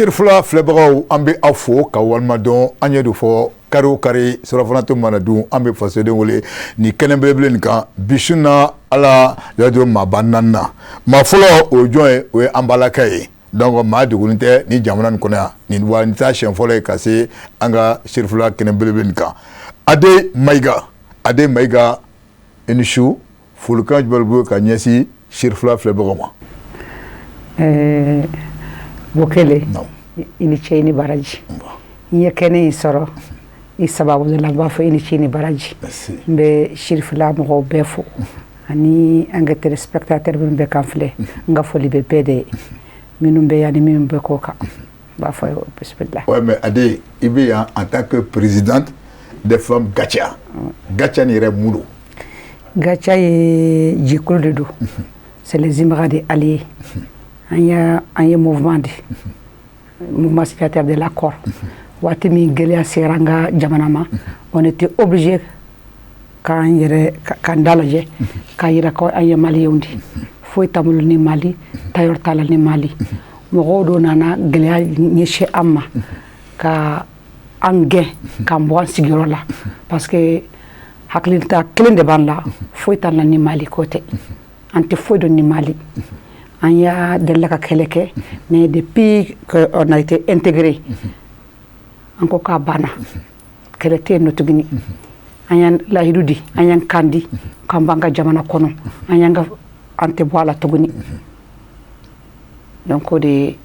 Serifula filɛbagaw, an bɛ aw fo ka walima dɔn. An ye don fɔ kari o kari, surafana mana dun, an bɛ fasoden wele ni kɛnɛ belebele nin kan. Bi su na, Ala y'a don maaba naani na. Maa fɔlɔ, o ye jɔn ye? O ye an balakɛ ye. Donc maa degunnen tɛ ni jamana nin kɔnɔ yan nin wa, nin t'a siɲɛ fɔlɔ ye ka se an ka Serifula kɛnɛ belebele nin kan. Ade Mayiga, Ade Mayiga, i ni su. Folikan jumɛn b'i bolo ka ɲɛsin Serifula filɛbagaw ma? Bokele, i ni ce, i ni baraji. N ye kɛnɛ in sɔrɔ i sababu de la. N b'a fɔ i ni ce, ni baraji. N bɛ Sirifila mɔgɔw bɛɛ fo, ani an ka téléspectateur minnu bɛ kan filɛ. N ka foli bɛ bɛɛ de ye, minnu bɛ yan ni minnu bɛ kɔ kan. N b'a fɔ bisimila. Ouais, mais Ade, i bɛ yan en tant que présidente des femmes Gatia. Gatia nin yɛrɛ, mun don? Gatia ye jɛkulu de don, c'est les Imra de alliés. An ye mouvement de, mouvement signataire de l'accord. Waati min gɛlɛya sera an ka jamana ma, on était obligé k'an yɛrɛ k'an dalajɛ k'a yira ko an ye maliyɛnw de, foyi t'an bolo ni Mali, tailleur t'a la ni Mali. Mɔgɔw dɔ nana gɛlɛya ɲɛsin an ma, ka an gɛn k'an bɔ an sigiyɔrɔ la, parce que hakilita kelen de b'an la, foyi t'an la ni Mali ko tɛ, an tɛ foyi dɔn ni Mali. An y'a delila ka kɛlɛ kɛ, mais depuis que on a été intégré, an ko k'a banna, kɛlɛ tɛ yen nɔ tuguni. An y'an layidu di, an y'an kan di k'an b'an ka jamana kɔnɔ, an y'an ka, an tɛ bɔ a la tuguni. Donc o de ye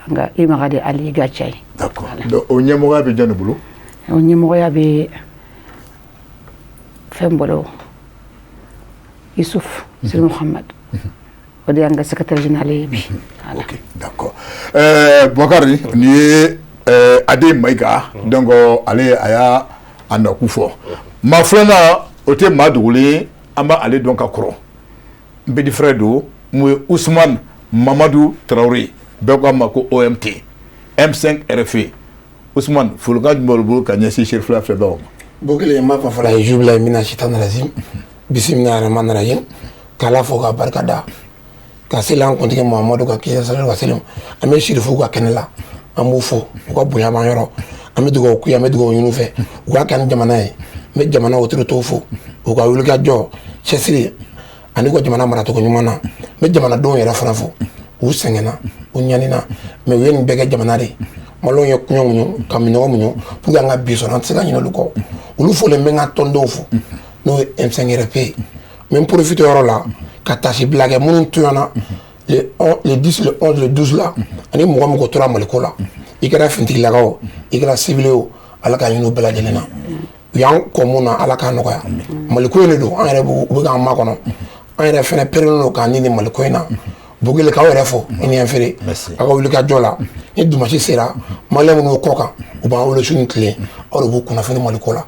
an ka Imaga de Ali Gatia ye. D'accord. Donc o ɲɛmɔgɔya bɛ jɔn de bolo? O ɲɛmɔgɔya bɛ fɛn bolo, Yusuf Sidi Muhammad, o de y'an ka secrétaire général ye bi. Voilà. Ok, d'accord. Boubacar, nin ye Ade Mayiga. Donc ale a y'a a nakun fɔ. Maa filanan, o tɛ maa dogolen ye, an b'ale dɔn ka kɔrɔ. N petit frère don, mun ye? Ousmane Mamadu Traoré, bɛɛ ko a ma ko OMT M5 RFP. Ousmane, folikan jumɛn b'i bolo ka ɲɛsin Serifula filɛbagaw ma? Bokele, n b'a fɔ fɔlɔ أعوذ بالله من الشيطان الرجيم بسم الله الرحمن الرحيم. K'Ala fo k'a barika da, ka seli an kuntigi Muhamadu ka kisi sallallahu alaihi wasallam. An bɛ Sirifu ka kɛnɛ la, an b'u fo, u ka bonya b'an yɔrɔ. An bɛ dugawu k'u ye, an bɛ dugawu ɲini u fɛ, u ka kɛ ni jamana ye. N bɛ jamana autorités fo, u ka wulikajɔ, cɛsiri ani u ka jamana maracogo ɲuman na. N bɛ jamanadenw yɛrɛ fana fo, u sɛgɛnna, u ɲanina, mais u ye nin bɛɛ kɛ jamana de ye. Maliyɛnw ye kɔɲɔ muɲu ka minɔgɔ muɲu pour que an ka bi sɔrɔ, an tɛ se ka ɲinɛ olu kɔ. Olu folen, bɛ n ka tɔndenw fo, n'o ye M5RP. N bɛ n profiter yɔrɔ la ka tasi bila kɛ minnu tɔɲɔna le le 10, le 11, le 12 la, ani mɔgɔ mɔgɔ tora Maliko la, i kɛra finitigilakaw o, i kɛra civil o, Ala ka ɲini u bɛɛ lajɛlen na. U y'an kɔ mun na, Ala k'a nɔgɔya. Maliko in de don, an yɛrɛ b'u u bɛ k'an makɔnɔ, an yɛrɛ fɛnɛ pɛrɛnnen don k'an ni nin Maliko in na. Bokele, k'aw yɛrɛ fo, i ni yan feere aw ka wuli ka jɔ la. Ni dimanche sera, maliyɛn minnu bɛ kɔ kan, u b'an wele su ni tile, aw de b'u kunnafoni Maliko la.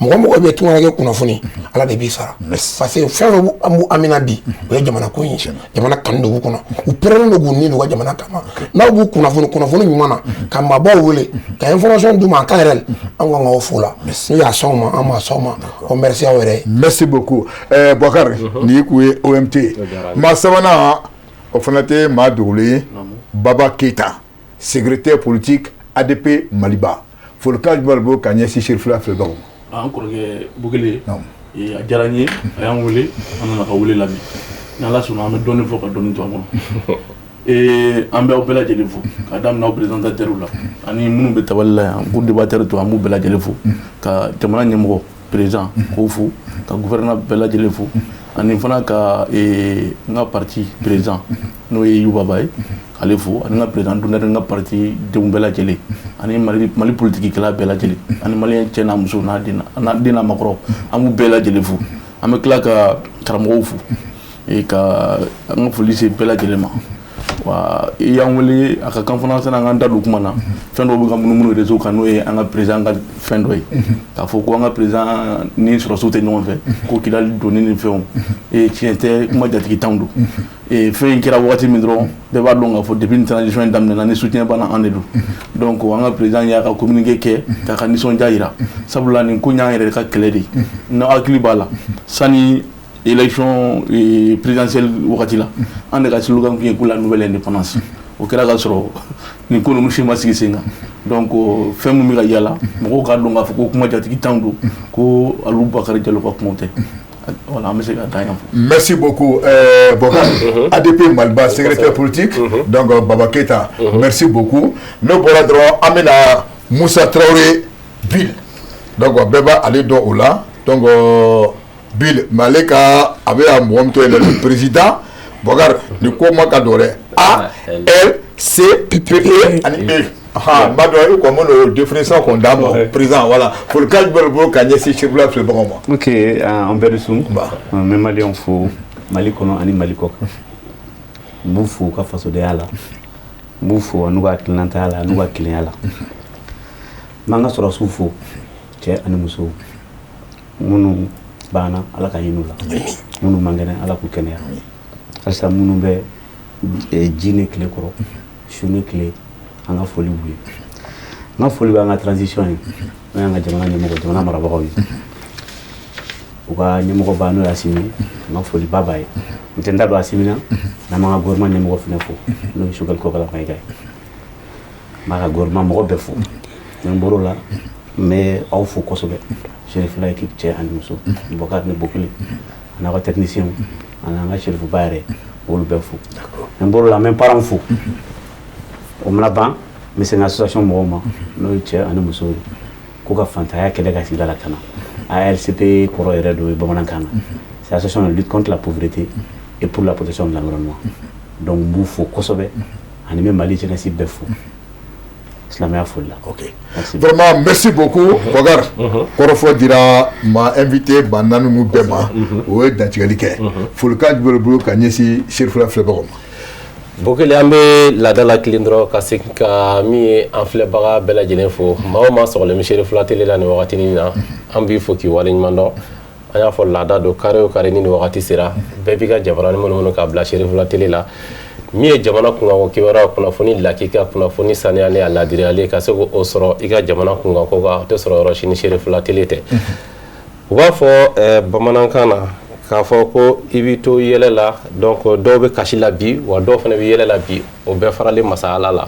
Mɔgɔ mɔgɔ bɛ tungaranke kunnafoni, Ala de b'i sara, parce que fɛn fɛn an b'u amina bi, o ye jamana ko in ye. Jamana kanu de b'u kɔnɔ, u pɛrɛnnen don k'u ni n'u ka jamana kama. N'aw b'u kunnafoni kunnafoni ɲuman na, ka maabaw wele ka information d'u ma en temps réel, an kan k'aw fo la. N'u y'a s'anw ma, an b'a s'aw ma. O merci aw yɛrɛ ye. Merci beaucoup. Boubacar, nin kun ye OMT. Maa sabanan, o fana tɛ maa dogolen ye, Baba Keyita, secrétaire politique ADP Maliba. Folikan jumɛn b'i bolo ka ɲɛsin Serifula filɛbagaw ma? An kɔrɔkɛ Bukele, a diyara n ye a y'an wele, an nana ka wele lamɛn. Ni Ala sɔnna, an bɛ dɔɔnin fɔ ka dɔɔnin to an kɔnɔ. An bɛ aw bɛɛ lajɛlen fo, ka daminɛ aw présentateur la ani minnu bɛ tabali la yan ko débatteur to, an b'u bɛɛ lajɛlen fo, ka jamana ɲɛmɔgɔ président k'o fo, ka gouvernement bɛɛ lajɛlen fo, ani fana ka n ka parti président, n'o ye Yuba ye, k'ale fo, ani n ka président d'honneur, n ka parti denw bɛɛ lajɛlen, ani Mali politikikɛla bɛɛ lajɛlen, ani maliyɛn cɛ n'a muso n'a den n'a den n'a makɔrɔ, an b'u bɛɛ lajɛlen fo. An bɛ tila ka karamɔgɔw fo, ka an ka foli se bɛɛ lajɛlen ma. Wa i y'an wele, a ka kan fana sani an k'an da don kuma na, fɛn dɔw bɛ ka munumunu réseau kan, n'o ye an ka président ka fɛn dɔ ye, k'a fɔ ko an ka président ni sɔrɔdasiw tɛ ɲɔgɔn fɛ, ko Kidali donni ni fɛnw. Tiɲɛ tɛ, kuma jatigi t'anw don. Fɛn in kɛra wagati min dɔrɔn, bɛɛ b'a dɔn k'a fɔ depuis ni transition in daminɛna, ni soutien banna, an de don. Donc an ka président y'a ka communiqué kɛ k'a ka nisɔndiya yira, sabula nin ko in y'an yɛrɛ ka kɛlɛ de ye. N'aw hakili b'a la, sani élection présidentielle wagati la, an de ka slogan kun ye ko la nouvelle indépendance. O kɛra ka sɔrɔ Nin ko ninnu si ma sigi sen kan. Donc fɛn min bɛ ka yala, mɔgɔw k'a dɔn k'a fɔ ko kuma jatigi t'anw don, ko Alu Bakari Jalo ka kumaw tɛ. Voilà, an bɛ se ka dan yan fɔ. Merci beaucoup, Bokar, ADP Maliba, secrétaire politique, donc Baba Keita, merci beaucoup. N'o bɔra dɔrɔn, an bɛna Musa Traoré Bill, donc bɛɛ b'a ale dɔn o la. Donc Bill, mais ale ka a bɛ ka mɔgɔ min to yen, le président Bokar, nin ko ma ka dɔn dɛ, A L C P P ani E. N b'a dɔn i kɔni n'o définition kɔni d'an ma, président. Voilà, folikan jumɛn b'i bolo ka ɲɛsin Serifula filɛbagaw ma? Ok, an bɛɛ sun, n bɛ maliyɛnw fo Mali kɔnɔ ani Mali kɔ kan. N b'u fo u ka fasodenya la, n b'u fo n'u ka hakilinataya la, n'u ka kelenya la. N b'an ka sɔrɔdasiw fo, cɛ ani muso minnu banna, Ala ka hinɛ u la, minnu man kɛnɛ, Ala k'u kɛnɛya halisa, minnu bɛ ji ni tile kɔrɔ, su ni tile, an ka foli b'u ye. N ka foli bɛ an ka transition ye, n'o y'an ka jamana ɲɛmɔgɔ, jamana marabagaw ye, u ka ɲɛmɔgɔba n'o ye Asimi ye, n ka foliba b'a ye. N tɛ n da don Asimi na n'an m'an ka gouvernement ɲɛmɔgɔ fana fo, n'o ye Choguel Kokalla Maïga ye. N b'a ka gouvernement mɔgɔ bɛɛ fo. Ni n bɔr'o la, n bɛ aw fo kosɛbɛ, Cherifila équipe, cɛ ani muso, Bɔkari ni Bokili ani aw ka technicien ani an ka Cherifuba yɛrɛ, olu bɛɛ fo. Ni n bɔr'o la, n bɛ n parents fo. O mana ban, n bɛ se n ka association mɔgɔw ma, n'o ye cɛ ani muso ye, ko ka fantanya kɛlɛ ka sigida lakana. ALCP kɔrɔ yɛrɛ dɔ ye bamanankan na, c'est Association de lutte contre la pauvreté et pour la protection de l'environnement. Donc n b'u fo kosɛbɛ, ani n bɛ Mali jeunesse bɛɛ fo silamɛya foli la. Ok. Merci. Vraiment, merci beaucoup, Bokar. Kɔrɔfɔ dira ma invité ba naani ninnu bɛɛ ma, o ye dantigɛli kɛ. Folikan jumɛn b'i bolo ka ɲɛsin Serifula filɛbagaw ma? Bokele, an bɛ laada la kilen dɔrɔn ka segin ka min ye an filɛbaga bɛɛ lajɛlen fo. Maa o maa sɔgɔlen bɛ Serifula télé la nin wagatinin na, an b'i fo k'i waleɲuman dɔn. An y'a fɔ, laada don, kari o kari ni nin wagati sera, bɛɛ b'i ka jabarani munumunu k'a bila Serifula télé la. Min ye jamana kunkanko kibaruya, kunnafoni lakika, kunnafoni saniyalen, a ladiriyalen, ka se k'o sɔrɔ i ka jamana kunkanko kan, o tɛ sɔrɔ yɔrɔ si ni Serifula télé tɛ. U b'a fɔ bamanankan na k'a fɔ ko i b'i to yɛlɛ la. Donc dɔw bɛ kasi la bi, wa dɔw fana bɛ yɛlɛ la bi, o bɛɛ faralen masa Ala la.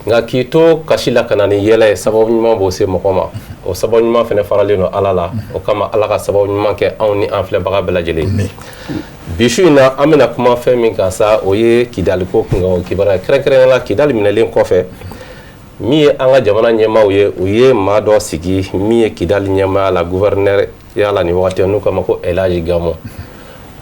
Nka k'i to kasi la ka na ni yɛlɛ ye, sababu ɲuman b'o se mɔgɔ ma. O sababu ɲuman fana faralen don Ala la. O kama, Ala ka sababu ɲuman kɛ anw ni an filɛbaga bɛɛ lajɛlen. Bi su in na, an bɛna kuma fɛn min kan sa, o ye Kidaliko kunkanko kibaruya, kɛrɛnkɛrɛnnenya la Kidali minɛlen kɔfɛ. Min ye an ka jamana ɲɛmaaw ye, u ye maa dɔ sigi min ye Kidali ɲɛmaaya la, gouverneur ya la nin wagati, n'u k'a ma ko Elhaji Gamo.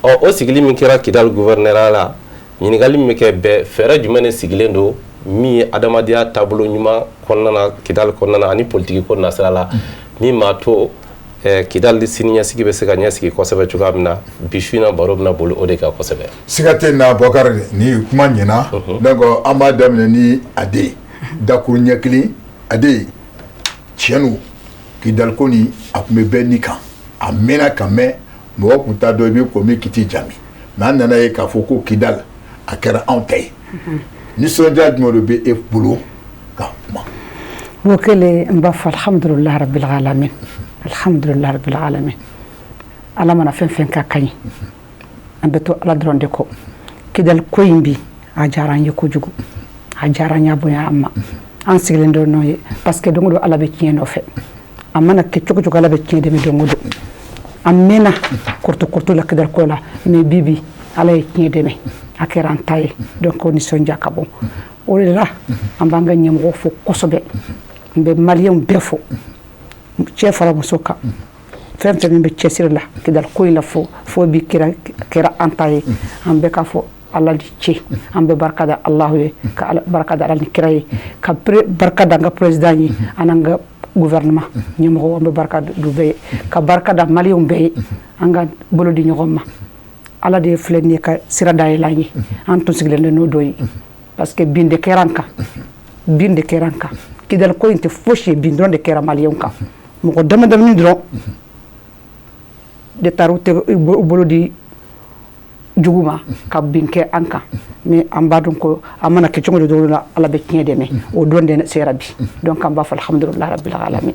Ɔ, o sigili min kɛra Kidali gouverneur la, ɲininkali min bɛ kɛ bɛɛ, fɛɛrɛ jumɛn de sigilen don min ye adamadenya taabolo ɲuman kɔnɔna na Kidali kɔnɔna na, ani politiki ko nasira la, min b'a to Kidali siniɲɛsigi bɛ se ka ɲɛsigi kosɛbɛ cogoya min na? Bi su in na, baro bɛna boli o de kan kosɛbɛ. Siga tɛ na, Bɔkari, ni kuma ɲɛna. Donc an b'a daminɛ ni Ade dakuru ɲɛ kelen. Ade, tiɲɛ don, Kidali ko nin, a tun bɛ bɛɛ ni kan, a mɛnna ka mɛn, mɔgɔ tun t'a dɔn i bɛ ko min k'i t'i jaabi. Mais an nana ye k'a fɔ ko Kidali a kɛra anw ta ye. Nisɔndiya jumɛn de bɛ e bolo ka kuma? O kɛlen, n b'a fɔ alhamdulilah rabbil alamin, alhamdulilah rabbil alamin. Ala mana fɛn fɛn ka ka ɲi, an bɛ to Ala dɔrɔn de kɔ. Kidali ko in bi, a diyara an ye kojugu, a diyara an ye, a bonya an ma, an sigilen dɔ n'o ye, parce que don o don Ala bɛ tiɲɛ nɔfɛ. A mana kɛ cogo cogo, Ala bɛ tiɲɛ dɛmɛ don o don. An mɛnna kurutu kurutu la Kidali ko la, mais bi bi, Ala ye tiɲɛ dɛmɛ, a kɛra an ta ye. Donc o nisɔndiya ka bon. O de la, an b'an ka ɲɛmɔgɔ fo kosɛbɛ. N bɛ maliyɛnw bɛɛ fo, cɛ fara muso kan, fɛn fɛn min bɛ cɛsiri la Kidali ko in la, fo fo bi kɛra an ta ye. An bɛɛ k'a fɔ Ala ni ce, an bɛ barika da Alahu ye, ka barika da Ala ni kira ye, ka barika da an ka président ye, an n'an ka gouvernement ɲɛmɔgɔ. An bɛ barika d'u bɛɛ ye, ka barika da maliyɛnw bɛɛ ye. An ka bolo di ɲɔgɔn ma. Ala de ye filɛ nin ye ka sira dayɛlɛ an ye. An tun sigilen don n'o dɔ ye, parce que bin de kɛra an kan, bin de kɛra an kan. Kidali ko in tɛ fosi ye, bin dɔrɔn de kɛra maliyɛnw kan. Mɔgɔ dama damani dɔrɔn de taara u bolo di jugu ma ka bin kɛ an kan. Mais an b'a dɔn ko a mana kɛ cogo dɔ la, Ala bɛ tiɲɛ dɛmɛ. O don de sera bi. Donc an b'a fɔ alhamdulilah rabbil alamin.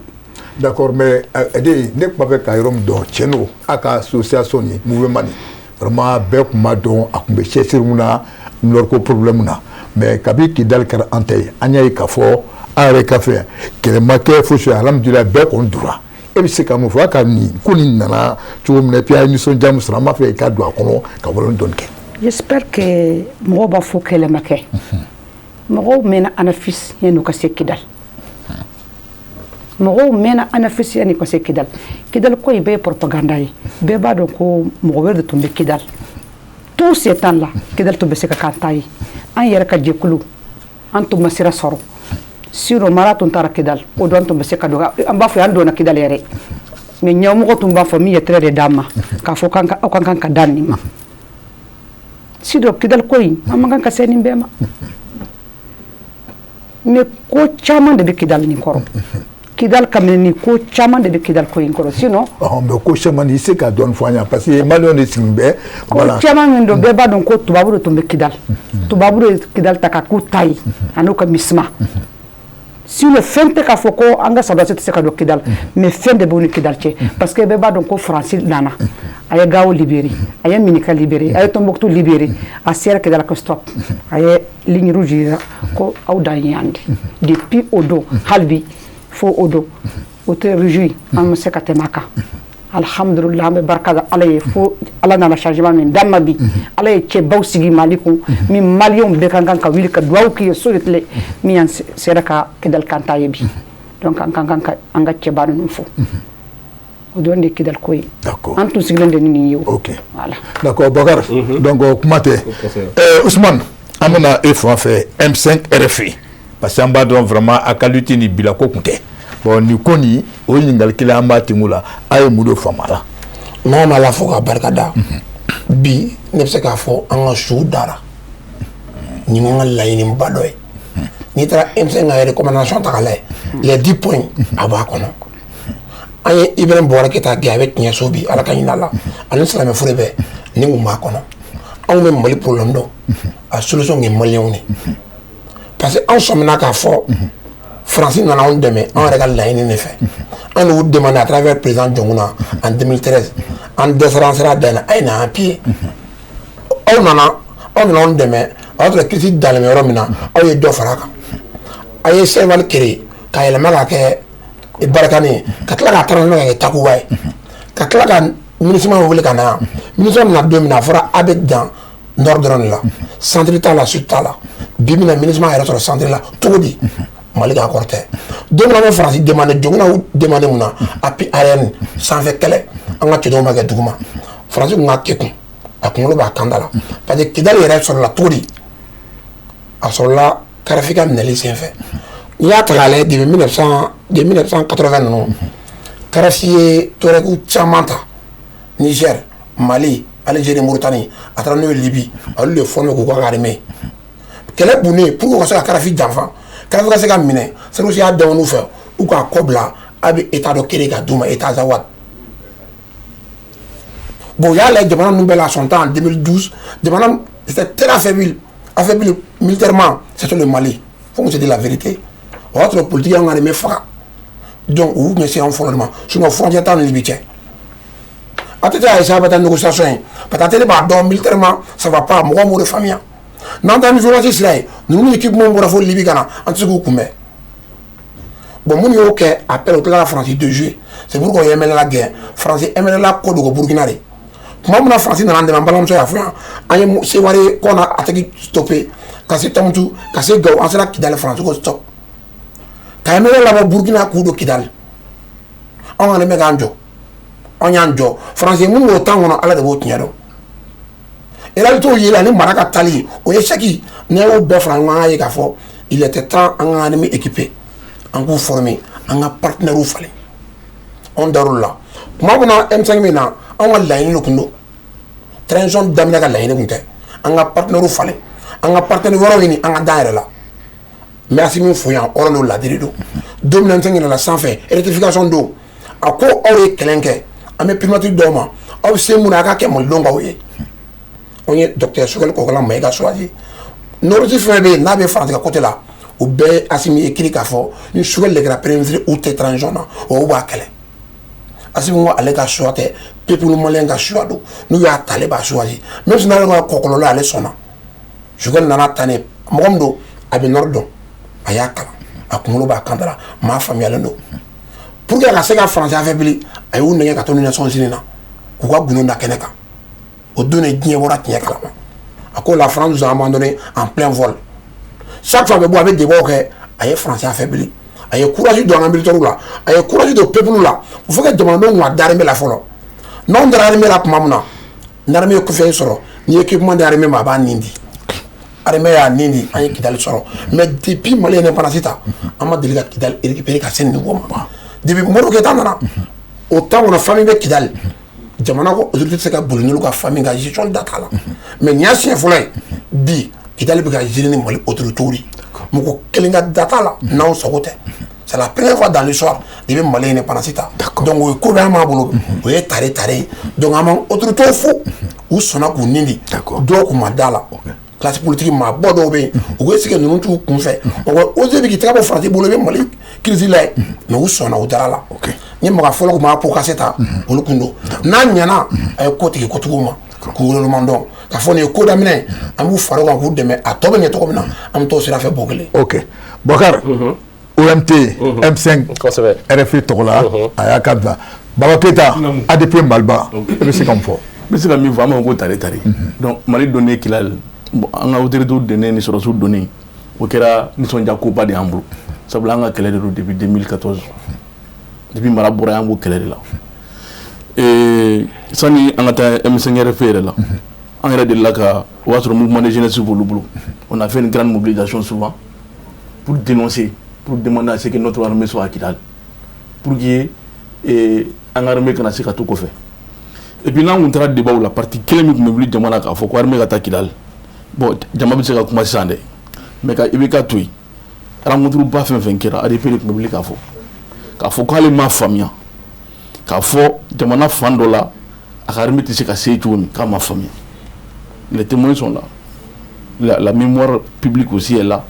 D'accord, mais Ade, ne tun b'a fɛ ka yɔrɔ min dɔn, tiɲɛ don, a ka association ni mouvement nin, vraiment bɛɛ tun b'a dɔn a tun bɛ cɛsiri mun na. Nord ko problème na. Mais kabi Kidal kɛra an ta ye, an y'a ye k'a fɔ an yɛrɛ ka fɛ kɛlɛ ma kɛ fosi, alhamdulilayi, bɛɛ kɔni donna. E bɛ se ka mun fɔ a ka nin ko nin nana cogo min na? Et puis a ye nisɔndiya min sɔrɔ, an b'a fɛ i ka don a kɔnɔ ka walon dɔɔni kɛ. J'espère que mɔgɔw b'a fɔ kɛlɛ ma kɛ. Mɔgɔw mɛnna Anafis yanni u ka se Kidal. Mɔgɔw mɛnna Anafis yanni u ka se Kidal. Kidal ko in bɛɛ ye propagande ye. Bɛɛ b'a dɔn ko mɔgɔ wɛrɛ de tun bɛ Kidal. Tout ce temps là, Kidal tun bɛ se ka k'an ta ye. An yɛrɛ ka jɛkulu, an tun ma sira sɔrɔ. Sinon mara tun taara Kidal, o don tun bɛ se ka don. An b'a fɔ an donna Kidal yɛrɛ. Mais ɲɛmɔgɔ tun b'a fɔ min ye tɛrɛ de d'an ma k'a fɔ k'an ka aw ka kan ka da nin ma. Sinon Kidal ko in, an man kan ka se nin bɛɛ ma. Mais ko caman de bɛ Kidal nin kɔrɔ. Kidal kabini ni ko caman de bɛ Kidal ko in kɔrɔ, sinon. Mais ko caman, i se ka dɔɔni fɔ an ɲɛna, parce que maliyɛnw de sigilen bɛ. Ko caman min don, bɛɛ b'a dɔn ko tubabu de tun bɛ Kidal. Tubabu de ye Kidal ta ka k'u ta ye, a n'u ka MISMA. Sinon fɛn tɛ k'a fɔ ko an ka sɔrɔdasi tɛ se ka don Kidal, mais fɛn de b'u ni Kidal cɛ, parce que bɛɛ b'a dɔn ko Faransi nana, a ye Gawo libéré, a ye Minika libéré, a ye Tombouctou libéré, a sera Kidal ko stop, a ye ligne rouge yira ko aw dan ye yan de. Depuis o don hali bi fo o don, o tɛ rouge, an ma se ka tɛmɛ a kan. Alhamdulillah, an bɛ barika da Ala ye fo Ala nana changement min d'an ma bi. Ala ye cɛbaw sigi Mali kun min maliyɛnw bɛɛ ka kan ka wuli ka duwawu k'i ye so de tile min y'an sera ka Kidal kan ta ye bi. Donc an ka kan ka an ka cɛba ninnu fo. O dɔrɔn de ye Kidal ko ye. An tun sigilen de ni nin ye o. Voilà. D'accord, Bakar. Donc kuma tɛ. Ousmane, an bɛna e fan fɛ, M5 RFI, parce que an b'a dɔn vraiment a ka lutte ni bila ko kun tɛ. Bon, nin ko nin, o ɲininkali kelen an b'a tengu la, a ye mun de faamu a la? N'an ma Ala fo ka barika da, bi ne bɛ se k'a fɔ an ka su dara. Nin y'an ka laɲiniba dɔ ye. N'i taara M5 ka recommandation ta k'a lajɛ, les 10 points, a b'a kɔnɔ. An ye Ibrahim Boubacar Keïta gɛn, a bɛ tiɲɛ so bi, Ala ka hinɛ a la, ani silamɛ fure bɛɛ nin kun b'a kɔnɔ. Anw bɛ Mali problème dɔn, a solution ye maliyɛnw de, parce que anw sɔmina k'a fɔ Faransi nana anw dɛmɛ anw yɛrɛ ka laɲini de fɛ. An y'u demandé à travers président Dioncounda en 2013, an dɛsɛra, an sera dan na, a ye na an pied. Aw nana, aw nana anw dɛmɛ, o y'a sɔrɔ crise dalen bɛ yɔrɔ min na, aw ye dɔ fara a kan. A ye Serval créé ka yɛlɛma k'a kɛ Barkhane ye, ka tila k'a transformer ka kɛ Takuba ye, ka tila ka MINUSMA wele ka na yan. MINUSMA bɛna don min na, a fɔra a bɛ dan nord dɔrɔn de la, centre t'a la, sud t'a la. Bi bi in na, MINUSMA yɛrɛ sɔrɔ centre la cogo di? Mali ka accord tɛ. Don min na an bɛ Faransi demandé, Dioncounda y'u demandé mun na? Appui aérien, sanfɛ kɛlɛ, an ka cɛdenw ma kɛ duguma. Faransi kun ka kɛ kun, a kunkolo b'a kan da la, parce que Kidali yɛrɛ sɔrɔla cogo di? A sɔrɔla Kadafi ka minɛli senfɛ. N'i y'a ta k'a lajɛ, depuis 1900, depuis 1980 ninnu, Kadafi ye Touareg caman ta Niger, Mali, Algérie, Mauritanie, a taara n'o ye Libye, olu de formé k'u ka armée. Kɛlɛ bunnen, pour que u ka se ka Kadafi janfa, Kadafi ka se ka minɛ, Sarkozy y'a dɛmɛ fɛ u k'a kɔ bila, a bɛ état dɔ créer ka d'u ma, état Azawad. Bon, u y'a lajɛ jamana ninnu bɛɛ la, son temps en 2012, jamana c'était très affaibli, affaibli militairement, c'était le Mali. Faut qu'on se dise la vérité. O y'a sɔrɔ politique y'an ka armée faga. Donc u ɲɛsin an fɔlɔ de ma, sinon frontière t'an ni Libye cɛ. ATT a essayé a bɛ taa négociation ye, parce que ATT b'a dɔn militairement ça va pas, mɔgɔw m'o de faamuya. N'an taara ni violence sira ye, ninnu ni équipement bɔra fo Libye ka na, an tɛ se k'u kunbɛn. Bon, minnu y'o kɛ après, u tilala ka Faransi déjouer. C'est pourquoi o ye MNLA gɛn. Faransi MNLA kɔ dogo Burukina de. Tuma min na Faransi nana an dɛmɛ, an balimamuso y'a fɔ yan, an ye Seware kɔnɔ attaque stoppé ka se Tɔnbukutu, ka se Gawo, an sera Kidali, Faransi ko stop, ka MNLA labɔ Burukina k'u don Kidali. Anw kɔni bɛ k'an jɔ, anw y'an jɔ. Faransi minnu b'o temps kɔnɔ, Ala de b'o tiɲɛ dɔn. Réalité ye la ni mara ka tali, o ye échec. N'i y'o bɛɛ fara ɲɔgɔn kan, ye k'a fɔ il était temps an ka armée équipée, an k'u former, an ka partenaires falen. Anw dar'o la tuma min na, M5 min na, anw ka laɲini de tun don. Transition daminɛ ka laɲini tun tɛ an ka partenaires falen, an ka partenaire wɛrɛw ɲini, an ka dan yɛrɛ la. N bɛ Assimi fo yan, hɔrɔn don, ladiri don. Don min na M5 yɛlɛla sanfɛ, rectification don, a ko aw ye kɛlɛ kɛ, an bɛ primature d'aw ma, aw bɛ se mun na, a ka kɛ malidenw k'aw ye. Anw ye docteur Choguel Kokalla Maïga choisi. Nord fɛn bɛ yen n'a bɛ Faransi ka côté la, o bɛɛ ye Assimi écrit k'a fɔ ni Choguel de kɛra premier ministre, u tɛ transition na, o b'a kɛlɛ. Assimi ko ale ka choix tɛ, peuple malien ka choix don, n'u y'a ta, ale b'a choisi, même si n'ale ka kɔkɔlɔlɔ, ale sɔnna. Choguel nana tan ne, mɔgɔ min don, a bɛ nord dɔn, a y'a kalan, a kunkolo b'a kan da la, maa faamuyalen don. Pour que a ka se ka Faransi affaibli, a y'u nɛgɛ ka taa n'u Nations Unies na k'u ka gundo da kɛnɛ kan. O don de diɲɛ bɔra tiɲɛ kalama. A ko la France nous a abandonné en plein vol. Chaque fois a bɛ bɔ, a bɛ débat kɛ, a ye Faransi affaibli, a ye courage don an ka militaires la, a ye courage don peuple la. Il faut que jamanadenw ka da armée la fɔlɔ. N'anw dara armée la tuma min na, ni armée ye confiance sɔrɔ, ni équipement di armée ma, a b'a nin di. Armée y'a nin di, an ye Kidali sɔrɔ. Mais depuis Mali indépendance ta, an ma deli ka Kidali récupérer ka se nin niveau ma. Depuis Modibo Keyita nana, o temps kɔnɔ, famille bɛ Kidali, jamana ko autorité tɛ se ka boli n'olu ka famille ka gestion da t'a la. Mais nin y'a siɲɛ fɔlɔ ye bi Kidali bɛ ka gérer ni Mali autorité de, mɔgɔ kelen ka da t'a la n'anw sago tɛ. C'est la première fois dans l'histoire de bɛ Mali indépendance ta. Donc o ye ko bɛ an b'a bolo, o ye tare tare ye. Donc an b'an autorité fo, u sɔnna k'u nin di. Dɔw kun ma da la, classe politique maa bɔ dɔw bɛ yen, u ko est-ce que ninnu t'u kun fɛ, o ko osé bi k'i tɛgɛ bɔ Faransi bolo, i bɛ Mali crise la ye. Mais u sɔnna, u dara la. Ni maga fɔlɔ kun b'a pot cassé ta, olu kun don. N'a ɲɛna, a ye ko tigɛ kotigiw ma k'u woloman dɔn k'a fɔ nin ye ko daminɛ, an b'u fara o kan k'u dɛmɛ, a tɔ bɛ ɲɛ cogo min na, an bɛ t'o sira fɛ bɔ kelen. Ok, Bɔkari, OMT M5 RFI tɔgɔ la, a y'a ka bila. Baba Keyita, ADP Maliba, e bɛ se ka mun fɔ? N bɛ se ka min fɔ, an b'a fɔ ko tare tare. Donc Mali donnen Kidali, bon, an ka autorités donnen ni sɔrɔdasiw donnen, o kɛra nisɔndiya koba de y'an bolo, sabula an ka kɛlɛ de don depuis 2014. Depuis mara bɔra, an b'o kɛlɛ de la. Sani an ka taa M5 RFP yɛrɛ la, an yɛrɛ delila ka, o y'a sɔrɔ mouvement de jeunesse b'olu bolo, on a fait une grande mobilisation souvent pour dénoncer, pour demander à ce que notre armée soit à Kidal, pour que an ka armée kana se ka to kɔfɛ. Et puis n'an kun taara débat la, parti kelen min tun bɛ wuli jamana k'a fɔ ko armée ka taa Kidal, bon, jama bɛ se ka kuma sisan dɛ, mais ka IBK to yen, rencontre ba fɛn fɛn kɛra, ADP de tun bɛ wuli k'a fɔ k'ale m'a faamuya k'a fɔ jamana fan dɔ la, a ka armée tɛ se ka se cogo min, k'a ma faamuya. Les témoins sont là, la mémoire publique aussi est là.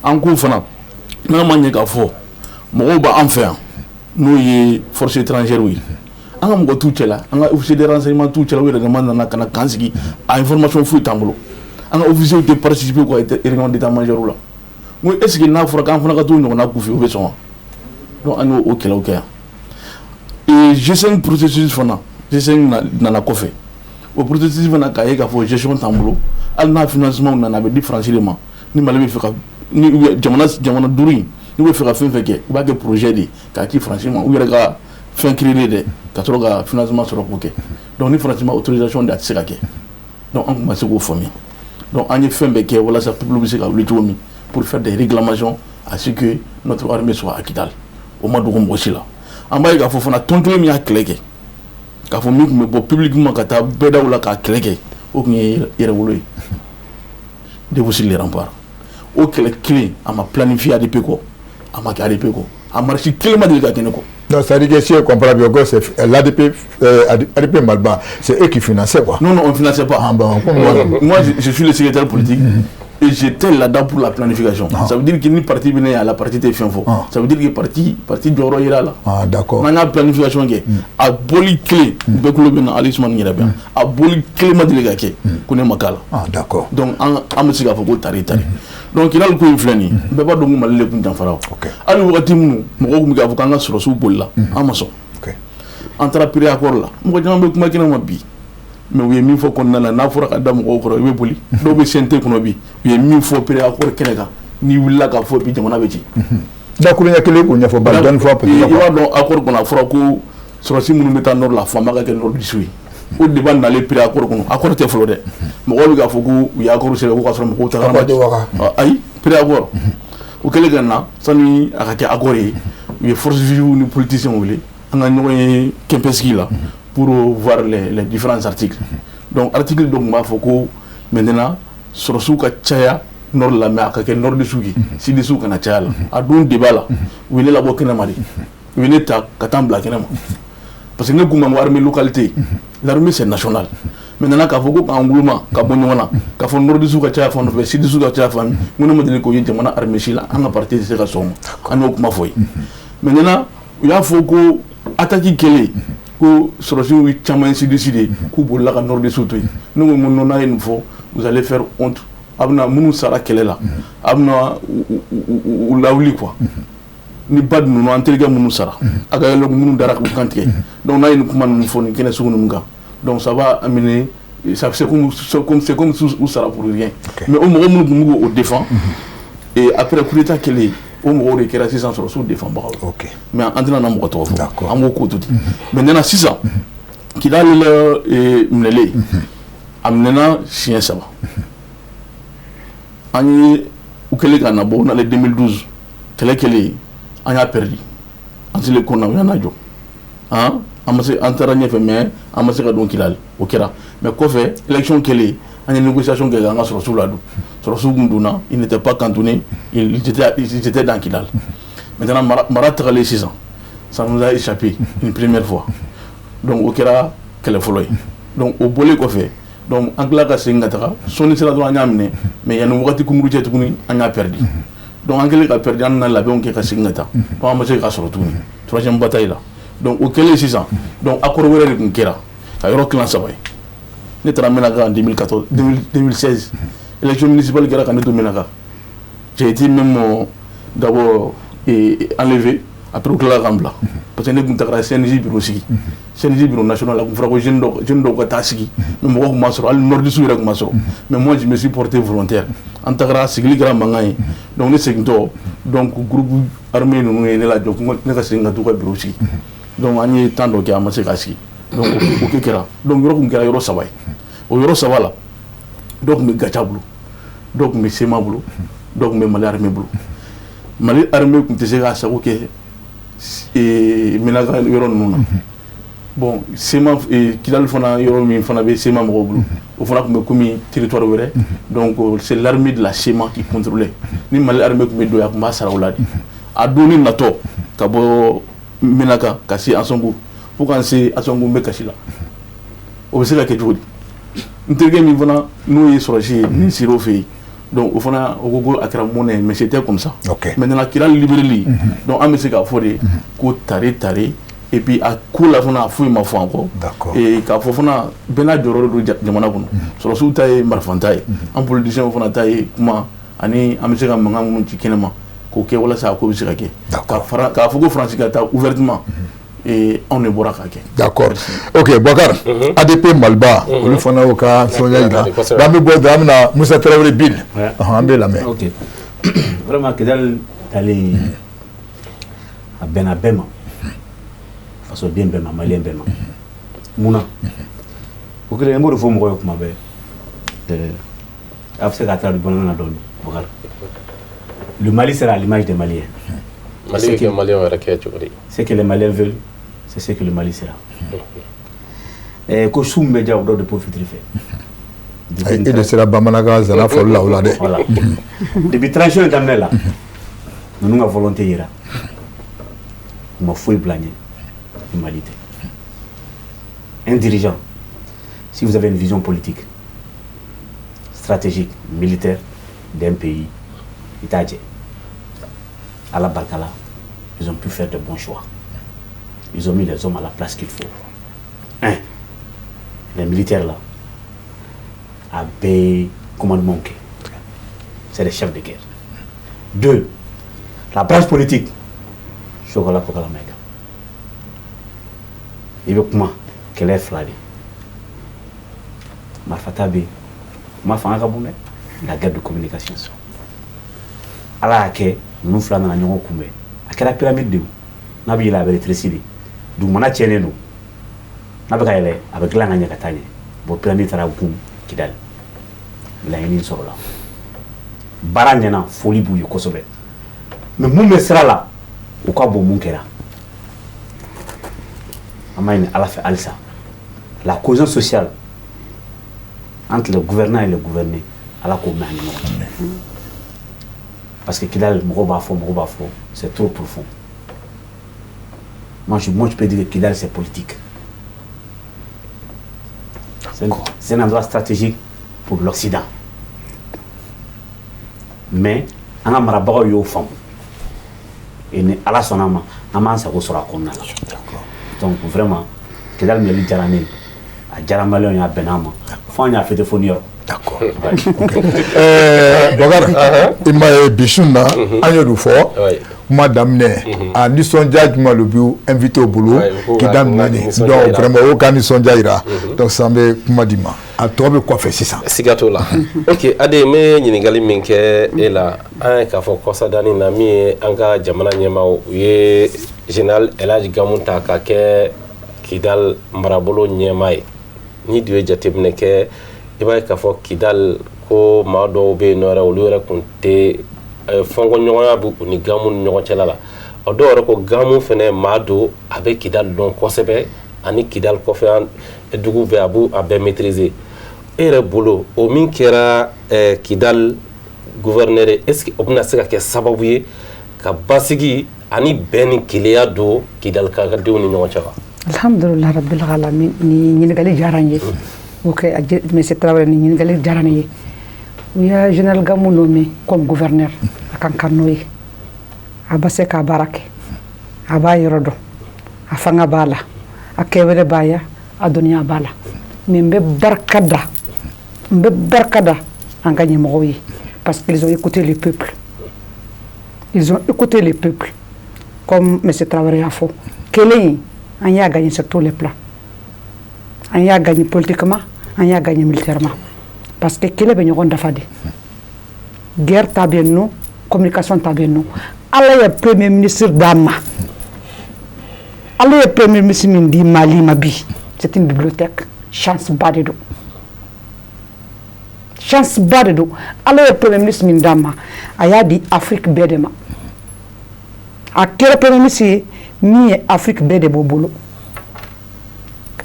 An ko fana, n'a ma ɲɛ k'a fɔ mɔgɔw b'an fɛ yan, n'o ye force étrangère ye, an ka mɔgɔ t'u cɛla, an ka officier de renseignement t'u cɛla, u yɛrɛ dama nana ka na camp sigi, a information foyi t'an bolo, an ka officier tɛ participer u ka réunion d'état-major la. N ko est ce que n'a fɔra k'an fana ka t'o ɲɔgɔnna k'u fɛ, u bɛ sɔn wa? Donc an y'o kɛlɛw kɛ yan. Et G5 processus fana, G5 nana kɔfɛ, o processus fana, k'a ye k'a fɔ gestion t'an bolo. Hali n'a financement nana, a bɛ di Faransi de ma. Ni Mali bɛ fɛ ka, ni jamana duuru in n'u bɛ fɛ ka fɛn fɛn kɛ, u b'a kɛ projet de ye k'a ci Faransi ma, u yɛrɛ ka fɛn créer dɛ, ka sɔrɔ ka financement sɔrɔ k'o kɛ. Donc ni Faransi ma autorisation di, a tɛ se ka kɛ. Donc an tun ma se k'o faamuya. Donc an ye fɛn bɛɛ kɛ walasa peuple bɛ se ka wuli cogo min pour faire des réclamations à ce que notre armée soit à Kidal. O ma dogo mɔgɔ si la. An b'a ye k'a fɔ fana, tɔn kelen min y'a kɛlɛ kɛ, k'a fɔ min tun bɛ bɔ publiquement ka taa bɛɛdaw la k'a kɛlɛ kɛ, o tun ye Yɛrɛwolo ye, Debout sur les remparts. O kɛlɛ kelen, a ma planifier ADP kɔ, a ma kɛ ADP kɔ, a marche kelen ma deli ka kɛ ne kɔ. Non, c'est-à-dire que si je comprends bien, que c'est l'ADP, ADP Maliba, c'est eux qui finançaient, quoi. Non, non, on ne finançait pas. Ah, bon, moi, je suis le secrétaire politique. Et j'étais là-dedans pour la planification. Ah. Ça veut dire que ni parti venait à la parti tɛ fɛn fɔ. Ah. Ça veut dire que parti jɔyɔrɔ yira la. Ah, d'accord. N'an y'a planification kɛ, a bɔli kelen, bɛɛ kulo bɛ na, Ali Usumani yɛrɛ bɛ yan. A bɔli kelen ma deli ka kɛ ko ne ma k'a la. Ah, d'accord. Donc an bɛ se k'a fɔ ko tari tari. Donc Kidali ko in filɛ nin ye, bɛɛ b'a dɔn ko Mali de tun janfara o. Hali wagati minnu mɔgɔw tun bɛ k'a fɔ k'an ka sɔrɔdasiw bolila, an ma sɔn. An taara pré-accord la, mɔgɔ caman bɛ kuma kɛnɛ ma bi. Mais u ye min fɔ kɔnɔna la, n'a fɔra ka da mɔgɔw kɔrɔ, i bɛ boli. Dɔw bɛ CNT kɔnɔ bi, u ye min fɔ pré-accord kɛnɛ kan, n'i wulila k'a fɔ bi, jamana bɛ ci. Dakuruɲɛ kelen k'o ɲɛfɔ bari dɔɔni fɔ. I b'a dɔn, accord kɔnɔ, a fɔra ko sɔrɔdasi minnu bɛ taa nord la, fanba ka kɛ nordiste ye. O débat nalen pré-accord kɔnɔ, accord tɛ fɔlɔ dɛ. Mɔgɔw bɛ k'a fɔ ko u ye accord sɛbɛn ko k'a sɔrɔ mɔgɔw taara. Ayi, pré-accord o kɛlen ka na, sani a ka kɛ accord ye, u ye force vive ni politiciens wele, an ka ɲɔgɔn ye Kempinski la pour voir les différents articles. Donc article dɔ tun b'a fɔ ko maintenant sɔrɔdasiw ka caya nord la, mais a ka kɛ nordiste ye, sudiste kana caya la. A don débat la, u ye ne labɔ kɛnɛma de, u ye ne ta ka taa n bila kɛnɛma, parce que ne k'u ma ko armée locale tɛ yen, l'armée c'est national. Maintenant k'a fɔ ko k'an woloma ka bɔ ɲɔgɔn na, k'a fɔ nordiste ka caya fan dɔ fɛ, sudiste ka caya fan min, n ko ne ma deli k'o ye jamana armée si la, an ka parti tɛ se ka sɔn o ma. An y'o kuma fɔ yen. Maintenant u y'a fɔ ko attaque kɛlen, ko sɔrɔdasiw caman ye sudiste de ye, k'u bolila ka nordiste to yen. Ne ko non, n'a ye nin fɔ, vous allez faire honte. A bɛna minnu sara kɛlɛ la, a bɛna u lawuli quoi. Ni ba ninnu, an terikɛ minnu sara, a ka yɛlɛ minnu dara k'u kan tigɛ. Donc n'a ye nin kuma ninnu fɔ nin kɛnɛ sugu ninnu kan, donc ça va amener ça, c'est comme si u sara pour rien. Mais o mɔgɔ minnu tun b'o défend, et après coup d'état kɛlen, o mɔgɔw de kɛra sisan sɔrɔsiw défendbagaw ye. Mais an tɛna na mɔgɔ tɔgɔ fɔ, an b'o ko to ten. Maintenant sisan, Kidali minɛlen, a minɛna siɲɛ saba. An ye u kɛlen ka na bɔ nalen 2012, kɛlɛ kɛlen, an y'a perdu. An selen kɔnɔ, u y'an lajɔ. Han, an ma se, an taara ɲɛfɛ, mais an ma se ka don Kidali. O kɛra. Mais kɔfɛ, élection kɛlen, an ye négociation kɛ k'an ka sɔrɔsiw ladon. Sɔrɔsiw kun donna, ils n'étaient pas cantonnés, ils étaient dans Kidal. Maintenant, mara tagalen sisan, ça nous a échappé une première fois. Donc o kɛra kɛlɛ fɔlɔ ye. Donc o bɔlen kɔfɛ, donc an tila ka segin ka taga sɔnni sera dɔrɔn, an y'a minɛ. Mais yanni wagati kunkuru cɛ tuguni, an y'a perdu. Donc an kɛlen ka perdu, an nana labɛnw kɛ ka segin ka taa, donc an ma se k'a sɔrɔ tuguni troisième bataille la. Donc o kɛlen sisan, donc accord wɛrɛ de tun kɛra ka yɔrɔ tilan saba ye. Ne taara Menaka en 2014, 2016, élection municipale kɛra ka ne to Menaka. J'ai été même d'abord enlevé, après u tilala k'an bila, parce que ne tun tagara CNJ bureau sigi, CNJ bureau national. A kun fɔra ko jeune dɔw ka taa sigi, mais mɔgɔ tun ma sɔrɔ, hali nordiste yɛrɛ tun ma sɔrɔ. Mais moi, je me suis porté volontaire. An tagara, sigili kɛra mankan ye. Donc ne segintɔ, donc groupe armé ninnu ye ne lajɔ ko ne ka segin ka t'u ka bureau sigi. Donc an ye temps dɔ kɛ, an ma se k'a sigi. Donc o kɛ kɛra. Donc yɔrɔ tun kɛra yɔrɔ saba ye. O yɔrɔ saba la, dɔw tun bɛ Gatia bolo, dɔw tun bɛ CMA bolo, dɔw tun bɛ Mali armée bolo. Mali armée tun tɛ se k'a sago kɛ Menaka yɔrɔ ninnu na. Bon, CMA, Kidali fana, yɔrɔ min fana bɛ CMA mɔgɔw bolo, o fana tun bɛ komi territoire wɛrɛ. Donc c'est l'armée de la CMA qui contrôlait. Ni Mali armée tun bɛ don yen, a tun b'a sara o la de. A don ne natɔ ka bɔ Menaka ka se Ansongo, fo k'an se Ansongo, n bɛ kasi la. O bɛ se ka kɛ cogo di? N terikɛ min fana n'o ye sɔrɔsi ye, ni sir'o fɛ yen, donc o fana o ko ko a kɛra mɔnɛ ye, mais c'était comme ça. Maintenant, Kidali libérali, donc an bɛ se k'a fɔ de ko tare tare. Et puis a ko la fana, a foyi ma fɔ an kɔ. Et k'a fɔ fana, bɛɛ n'a jɔyɔrɔ don jamana kɔnɔ. Sɔrɔsiw ta ye marifanta ye, an politiciens fana ta ye kuma, ani an bɛ se ka mankan minnu ci kɛnɛma k'o kɛ walasa a ko bɛ se ka kɛ. Ka fara k'a fɔ ko Faransi ka taa ouvertement, anw de bɔra k'a kɛ. D'accord, ok. Boubacar, ADP Maliba, olu fana y'o ka nisɔndiya jira. An bɛ bɔ an bɛna Musa Tarawele Bill, an bɛ lamɛn. Ok, vraiment, Kidali talen, a bɛnna bɛɛ ma, fasoden bɛɛ ma, malien bɛɛ ma. Mun na? O kelen, n b'o de fɔ mɔgɔw ye kuma bɛɛ. A bɛ se k'a traduit bamanankan na dɔɔni, Boubacar. Le Mali sera à l'image des Maliens. Mali bɛ kɛ Maliyɛnw yɛrɛ kɛ cogo di? Ce que les Maliens veulent, c'est ce que le Mali sera. Ko su min bɛ diya, o dɔw de b'o fitiri fɛ. E de sera bamanankan zana fɔli la o la dɛ. Voilà. Depuis transition in daminɛ la, ninnu ka volonté yira. U ma foyi bila ɲɛ ni Mali tɛ. Un dirigeant, si vous avez une vision politique, stratégique, militaire d'un pays, i t'a jɛ. Ala barika la, ils ont pu faire de bons choix. Ils ont mis les hommes à la place qu'il faut. Un, les militaires là, a bɛɛ commandement kɛ. C'est les chefs de guerre. Deux, la branche politique, Choguel Kokalla Maïga. I bɛ kuma kɛlɛ fila de. Marifa bɛ yen, kuma fanga ka bon dɛ. La guerre de communication. Ala y'a kɛ, ninnu fila nana ɲɔgɔn kunbɛn. A kɛra pyramide de ye, n'a bɛ yɛlɛ, a bɛ rétréci de. Dugumana tiɲɛnen don, n'a bɛ ka yɛlɛ, a bɛ dilan ka ɲɛ ka taa ɲɛ. Bon, pyramide taara gun Kidali, laɲini sɔrɔla, baara ɲɛna, foli b'u ye kosɛbɛ. Mais mun bɛ sira la, u ka bon. Mun kɛra, an b'a ɲini Ala fɛ halisa, la cohésion sociale entre les gouvernants et les gouvernés, Ala k'o mɛn an ni ɲɔgɔn cɛ. Parce que Kidal, mɔgɔw b'a fɔ, mɔgɔw b'a fɔ, c'est trop profond. Moi, je peux dire que Kidal, c'est politique. C'est un endroit stratégique pour l'Occident. Mais an ka marabagaw y'o faamu. Et ni Ala sɔnna a ma, an b'an sago sɔrɔ a kɔnɔna la. Donc vraiment, Kidal minɛli diyara ne ye, a diyara maliyɛnw ye, a bɛnna a ma. Fo an y'a fêté fo New York. D'accord. Bakari, i m'a ye, bi su in na, an y'o de fɔ kuma daminɛ, a nisɔndiya jumɛn de b'u invité bolo k'i daminɛ nin? Donc vraiment, o ka nisɔndiya yira. Donc sisan, an bɛ kuma di ma, a tɔ bɛ kɔfɛ sisan. Siga t'o la. Ok, Ade, n bɛ ɲininkali min kɛ e la, an ye k'a fɔ kɔsadani na, min ye an ka jamana ɲɛmaaw, u ye général Elhaji Gamu ta ka kɛ Kidal marabolo ɲɛmaa ye. Ni dun ye jateminɛ kɛ, i b'a ye k'a fɔ Kidal ko maa dɔw bɛ yen nɔ yɛrɛ, olu yɛrɛ tun tɛ fɔnkɔɲɔgɔnya b'u ni Gamu ni ɲɔgɔn cɛla la. Ɔ, dɔw yɛrɛ ko Gamu fɛnɛ maa don, a bɛ Kidal dɔn kosɛbɛ, ani Kidal kɔfɛ dugu bɛɛ, a b'u a bɛɛ maîtriser. E yɛrɛ bolo, o min kɛra Kidal gouverneur ye, est ce que o bɛna se ka kɛ sababu ye ka basigi ani bɛn ni kelenya don Kidal ka denw ni ɲɔgɔn cɛ wa? Alhamdulillah rabbil alamin. Ni ɲininkali diyara n ye. Ok, monsieur Traoré, ni ɲininkali diyara n ye. U ye général Gamou nommé comme gouverneur, a kan ka n'o ye. A bɛ se k'a baara kɛ, a b'a yɔrɔ dɔn, a fanga b'a la, a kɛwale b'a ya, a dɔnniya b'a la. Mais n bɛ barika da an ka ɲɛmɔgɔw ye, parce qu'ils ont écouté le peuple, ils ont écouté le peuple. Comme monsieur Traoré y'a fɔ, kelen in, an y'a gagné sur tous les plans. An y'a gagné politiquement, an y'a gagné militairement, parce que kɛlɛ bɛ ɲɔgɔn dafa de. Guerre ta bɛ yen nɔ, communication ta bɛ yen nɔ. Ala ye premier ministre d'an ma. Ala ye premier ministre min di Mali ma bi, c'est une bibliothèque. Chance ba de don, chance ba de don. Ala ye premier ministre min d'an ma, a y'a di Afrique bɛɛ de ma. A kɛra premier ministre ye min ye Afrique bɛɛ de b'o bolo.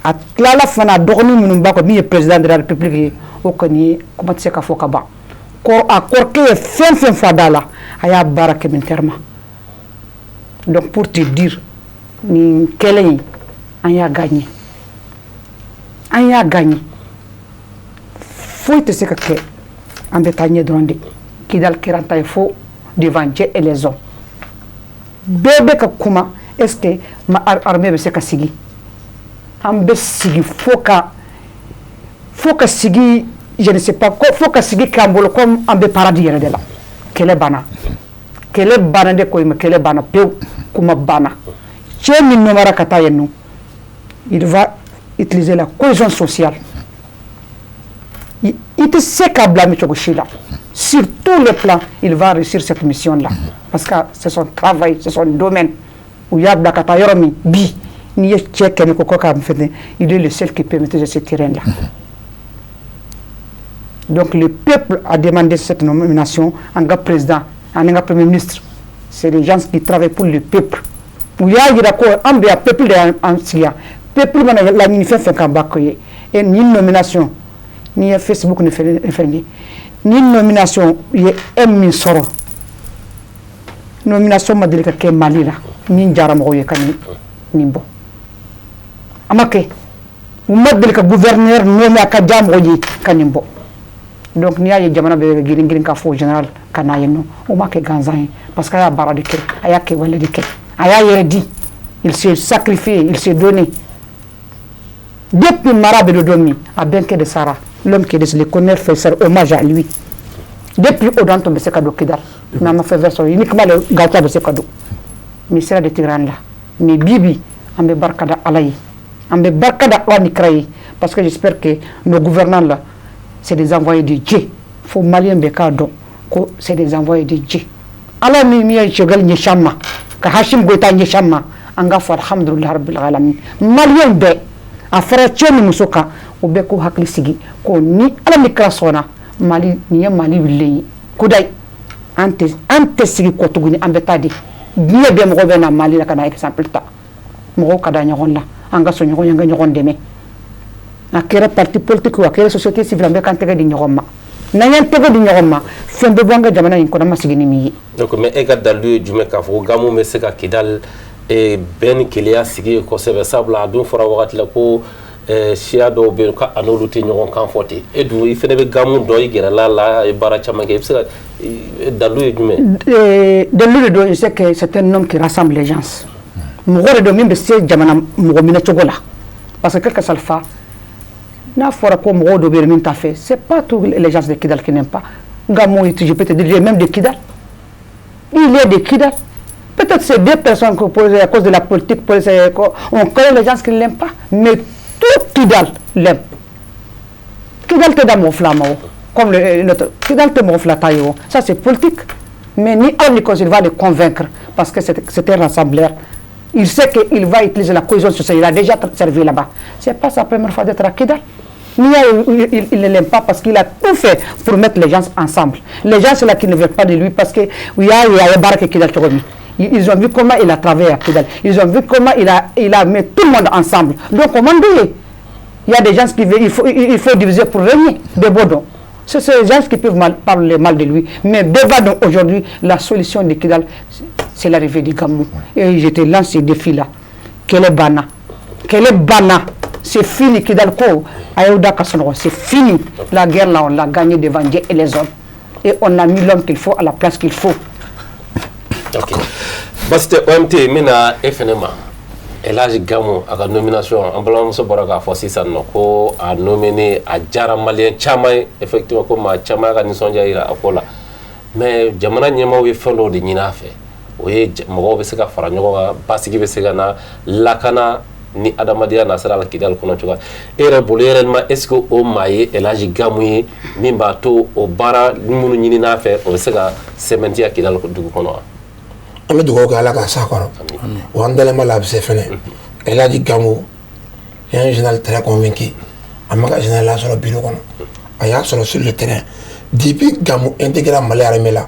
A tilala fana, a dɔgɔnin minnu b'a kɔ, min ye président de la République ye, o kɔni ye kuma tɛ se ka fɔ ka ban. A kɔrɔkɛ ye fɛn fɛn fɔ a da la, a y'a baara kɛ militairement. Donc pour te dire, nin kɛlɛ in, an y'a gagné, an y'a gagné. Foyi tɛ se ka kɛ, an bɛ taa ɲɛ dɔrɔn de. Kidal kɛra an ta ye fo devant Dieu et les hommes. Bɛɛ bɛ ka kuma, est ce que ma armée bɛ se ka sigi? An bɛ sigi fo ka sigi, je ne sais pas, fo ka sigi k'an bolo comme an bɛ paradis yɛrɛ de la. Kɛlɛ banna, kɛlɛ banna de ko ma, kɛlɛ banna pewu, kuma banna. Cɛ min nommera ka taa yen nɔ, il va utiliser la cohésion sociale. I tɛ se k'a bila min cogo si la. Sur tous les plans, il va réussir cette mission là, parce que c'est son travail, c'est son domaine. U y'a bila ka taa yɔrɔ min bi, n'i ye cɛ 100 ko k'a fɛnɛ, il est le seul qui peut maîtriser ce terrain là. Donc le peuple a demandé cette nomination. An ka président ani ka premier ministre, c'est des gens qui travaillent pour le peuple. U y'a yira ko an bɛ yan, peuple de y'an sigi yan. Peuple mana laɲini fɛn fɛn kan, b'a kɛ ye. Et nin nomination, n'i ye Facebook ni fɛn ye, ni nomination ye e min sɔrɔ, nomination ma deli ka kɛ Mali la min diyara mɔgɔw ye ka nin bɔ. A ma kɛ, u ma deli ka gouverneur nommé a ka diya mɔgɔ ye ka nin bɔ. Donc n'i y'a ye jamana bɛɛ bɛ girin girin ka fɔ général ka n'a ye nɔ, o ma kɛ gansan ye, parce que a y'a baara de kɛ, a y'a kɛwale de kɛ, a y'a yɛrɛ di, il s'est sacrifié, il s'est donné. Depuis mara bɛ don min, a bɛnkɛ de sara, l'homme qui est décédé, le fait hommage à lui. Depuis o don, tun bɛ se ka don Kidal, mais a ma fɛn fɛn sɔrɔ, uniquement le Gatia bɛ se ka don. Mais sira de tigɛra an la. Mais bi bi, an bɛ barika da Ala ye, an bɛ barika da Ala ni kira ye, parce que j'espère que nos gouvernants là, c'est des envoyés de Dieu. Fo malien bɛɛ k'a dɔn ko c'est des envoyés de Dieu. Ala min ye Choguel ɲɛsin an ma, ka Assimi Goïta ɲɛsin an ma, an k'a fɔ alhamdulilah rabbil alamin. Malien bɛɛ, a fɔra cɛ ni muso kan, o bɛɛ k'u hakili sigi ko ni Ala ni kira sɔnna, Mali nin ye Mali wulilen ye kudayi. An tɛ sigi kɔ tuguni, an bɛ taa di diɲɛ bɛɛ. Mɔgɔ bɛ na Mali la ka na exemple ta. Mɔgɔw ka da ɲɔgɔn la, an ka sɔn ɲɔgɔn ye, an ka ɲɔgɔn dɛmɛ. A kɛra parti politique o, a kɛra société civile, an bɛ k'an tɛgɛ di ɲɔgɔn ma. N'an y'an tɛgɛ di ɲɔgɔn ma, fɛn bɛ bɔ an ka jamana in kɔnɔ, an ma sigi ni min ye. Donc mais e ka dalilu ye jumɛn k'a fɔ ko Gamu bɛ se ka Kidal bɛn ni kelenya sigi yen kosɛbɛ? Sabula a dun fɔra wagati la ko siya dɔw bɛ yen ko a n'olu tɛ ɲɔgɔn kan fɔ ten. E dun, i fana bɛ Gamu dɔn, i gɛrɛla la, a ye baara caman kɛ, i bɛ se ka dalilu ye jumɛn? Dalilu de don, je sais que c'est un homme qui rassemble les gens. Mɔgɔ de don min bɛ se jamana mɔgɔ minɛ cogo la, parce que quel que soit alpha N'a fɔra ko mɔgɔw dɔ bɛ yen min t'a fɛ, c'est pas tous les gens de Kidal qui n'aiment pas Gamou. Je peux te dire, même de Kidal, il est de Kidal. Peut-être c'est deux personnes que, à cause de la politique, on connaît les gens qui ne l'aiment pas, mais tout Kidal l'aime. Kidal tɛ da mɔgɔ fila ma o, comme notre Kidal tɛ mɔgɔ fila ta ye o, ça c'est politique. Mais ni Ala ni il va les convaincre parce que c'est un rassembleur. Il sait qu'il va utiliser la cohésion sociale. Il a déjà servi là-bas. C'est pas sa première fois d'être à Kidal. Ni il ne l'aime pas parce qu'il a tout fait pour mettre les gens ensemble. Les gens, c'est là qui ne veulent pas de lui parce que il y a baara kɛ Kidal cogo min. Ils ont vu comment il a travaillé à Kidal. Ils ont vu comment il a mis tout le monde ensemble. Donc, comment dire? Il y a des gens qui veulent, il faut diviser pour régner. De Bodon. C'est ces gens qui peuvent parler mal de lui. Mais devant aujourd'hui, la solution de Kidal, c'est l'arrivée du Gamou. Et je te lance ce défi-là. Kɛlɛ banna? Kɛlɛ banna? C'est fini, Kidal ko. Ayoda Kasongo, c'est fini. La guerre là, on l'a gagnée devant Dieu et les hommes. Et on a mis l'homme qu'il faut à la place qu'il faut. Ok. Basi tɛ OMT n bɛna e fɛnɛ ma. El Hadj Gamou a ka nomination, an balimamuso bɔra k'a fɔ sisan nɔ ko a nominé a diyara maliyɛn caman ye, effectivement, ko maa caman y'a ka nisɔndiya yira a ko la, mais jamana ɲɛmaaw ye fɛn dɔw de ɲini a fɛ. O ye mɔgɔw bɛ se ka fara ɲɔgɔn kan, basigi bɛ se ka na, lakana ni adamadenya nasira la Kidali kɔnɔ cogoya. E yɛrɛ bolo réellement, est ce que o maa ye El Hadj Gamou ye min b'a to o baara minnu ɲini a fɛ, o bɛ se ka sɛmɛntiya Kidali dugu kɔnɔ wa? An bɛ dugawu kɛ Ala k'a s'a kɔrɔ, wa an dalen b'a la a bɛ se fɛnɛ. El Hadji Gamou est un général très convaincu. A ma ka général sɔrɔ bureau kɔnɔ, a y'a sɔrɔ sur le terrain. Depuis Gamou intégré Mali armée la,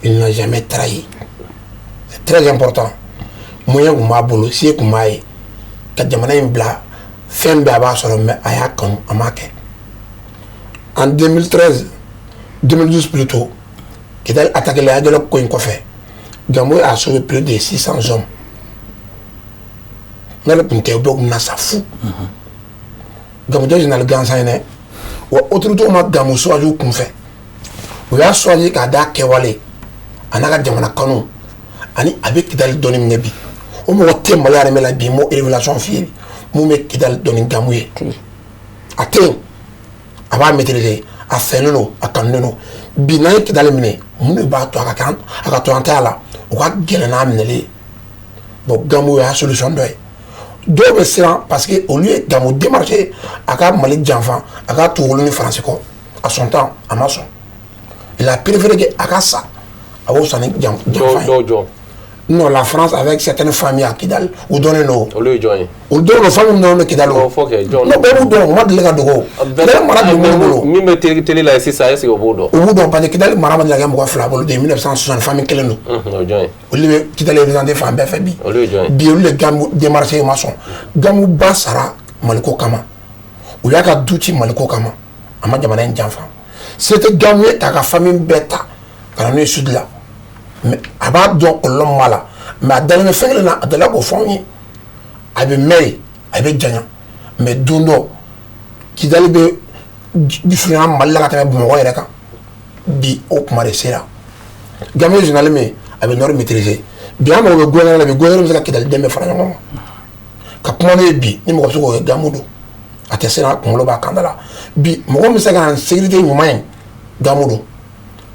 il n'a jamais trahi. C'est très important. Moyen kun b'a bolo, se kun b'a ye ka jamana in bila fɛn bɛɛ a b'a sɔrɔ, mais a y'a kanu, a m'a kɛ. En 2013, 2012 plutôt, Kidal attaqué la Aguelhok ko in kɔfɛ, Gamou a sauvé plus de 600 hommes. N'ale tun tɛ, u bɛɛ kun bɛna sa fu. Gamou tɛ général gansan ye dɛ. Wa autorité ma Gamou choisi u kunfɛ, u y'a choisi k'a d'a kɛwale a n'a ka jamana kanu ani a bɛ Kidali dɔɔni minɛ. Bi o mɔgɔ tɛ Mali armée la bi, m'o révélation f'i ye, mun bɛ Kidali dɔɔni Gamou ye, a tɛ yen. A b'a maîtriser, a fɛnnen don, a kanunen don. Bi n'an ye Kidali minɛ, mun de b'a to a ka kɛ a ka to an ta la? O ka gɛlɛn n'a minɛli ye. Bon, Gamou y'a solution dɔ ye. Dɔw bɛ siran parce que olu ye Gamou démarché a ka Mali janfa, a ka tugu olu ni Faransi kɔ. À son temps, a ma sɔn. Il a préféré que a ka sa, a b'o sa ni janfa ye. Dɔw jɔn? Non, la France avec certaines familles à Kidal, u dɔnnen don. Olu ye jɔn ye? U dɔnnen don, famille min dɔnnen don Kidal o. O fɔ kɛ, jɔn? Non, bɛɛ b'u dɔn, u ma deli ka dogo. Kidal mara tun bɛ minnu bolo. Min bɛ télé télé la sisan, est ce que o b'o dɔn? U b'u dɔn parce que Kidal mara ma deli ka kɛ mɔgɔ fila bolo de 1960, famille kelen don. O ye jɔn ye? Olu de bɛ Kidal représenté fan bɛɛ fɛ bi. Olu ye jɔn ye? Bi olu de Gamou démarché ma sɔn. Gamou ba sara Maliko kama. U y'a ka du ci Maliko kama. A ma jamana in janfa. Se tɛ Gamou ye k'a ka famille bɛɛ ta ka na n'o ye sud la. Mais a b'a dɔn kɔlɔlɔ min b'a la. Mais a dalen bɛ fɛn kelen na, a delila k'o fɔ anw ye. A bɛ mɛn yen, a bɛ janya. Mais don dɔ, Kidali bɛ surunya Mali la ka tɛmɛ Bamakɔ yɛrɛ kan. Bi o kuma de sera. Gamou ye général min ye, a bɛ nord maîtriser. Bi an mago bɛ gouverneur la bi, gouverneur bɛ se ka Kidali den bɛɛ fara ɲɔgɔn kan ka kuma n'o ye bi. Ni mɔgɔ bɛ se k'o kɛ, Gamou don. A tɛ siran, a kunkolo b'a kan da la. Bi mɔgɔ min bɛ se ka na ni sécurité ɲuman ye, Gamou don.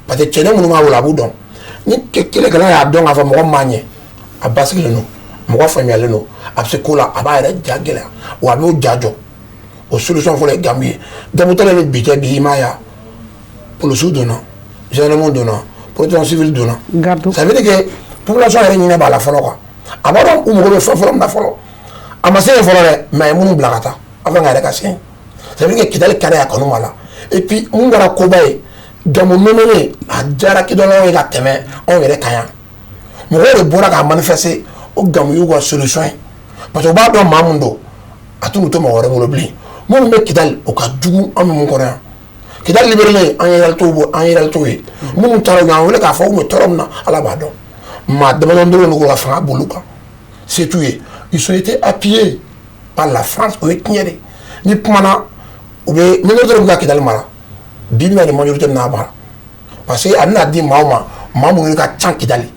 Parce que cɛden minnu b'a bolo, a b'u dɔn. Ni kɛlɛkɛla y'a dɔn k'a fɔ mɔgɔ min b'a ɲɛ, a basigilen don, mɔgɔ faamuyalen don, a bɛ se ko la, a b'a yɛrɛ ja gɛlɛya wa a b'o ja jɔ. O solution fɔlɔ ye Gamou ye. Gamou talen ni bi cɛ, bi i m'a ye, polisiw donna, gendarmew donna, protection civile donna. Garde. Ça veut dire que population yɛrɛ ɲinɛ b'a la fɔlɔ quoi. A b'a dɔn u mago bɛ fɛn fɔlɔ min na fɔlɔ. A ma se yen fɔlɔ dɛ, mais a ye minnu bila ka taa avant k'a yɛrɛ ka se yen. Ça veut dire que Kidali ka d'a ye, a kanu b'a la. Et puis mun kɛra koba ye, Gamou nommé a diyara Kidaliɲɔgɔnw ye ka tɛmɛ anw yɛrɛ kan yan. Mɔgɔw de bɔra k'a manifester o Gamou y'u ka solution ye parce que u b'a dɔn maa mun don, a t'u to mɔgɔ wɛrɛ bolo bilen. Minnu bɛ Kidali, o ka jugu an bɛ mun kɔnɔ yan. Kidali libéré, an ye réalité bɔ, an ye réalité ye. Minnu taara, u y'an wele k'a fɔ u bɛ tɔɔrɔ min na, Ala b'a dɔn. Maa damadɔ dɔrɔn de k'u ka fanga boli kan, se t'u ye. Ils ont été appuyés par la France, o ye tiɲɛ de. Ni kumana, u bɛ minorité bɛ ka Kidali mara bi, bɛna ni majorité bɛna mara parce que a bɛna di maaw ma, maa minnu ka ca Kidali.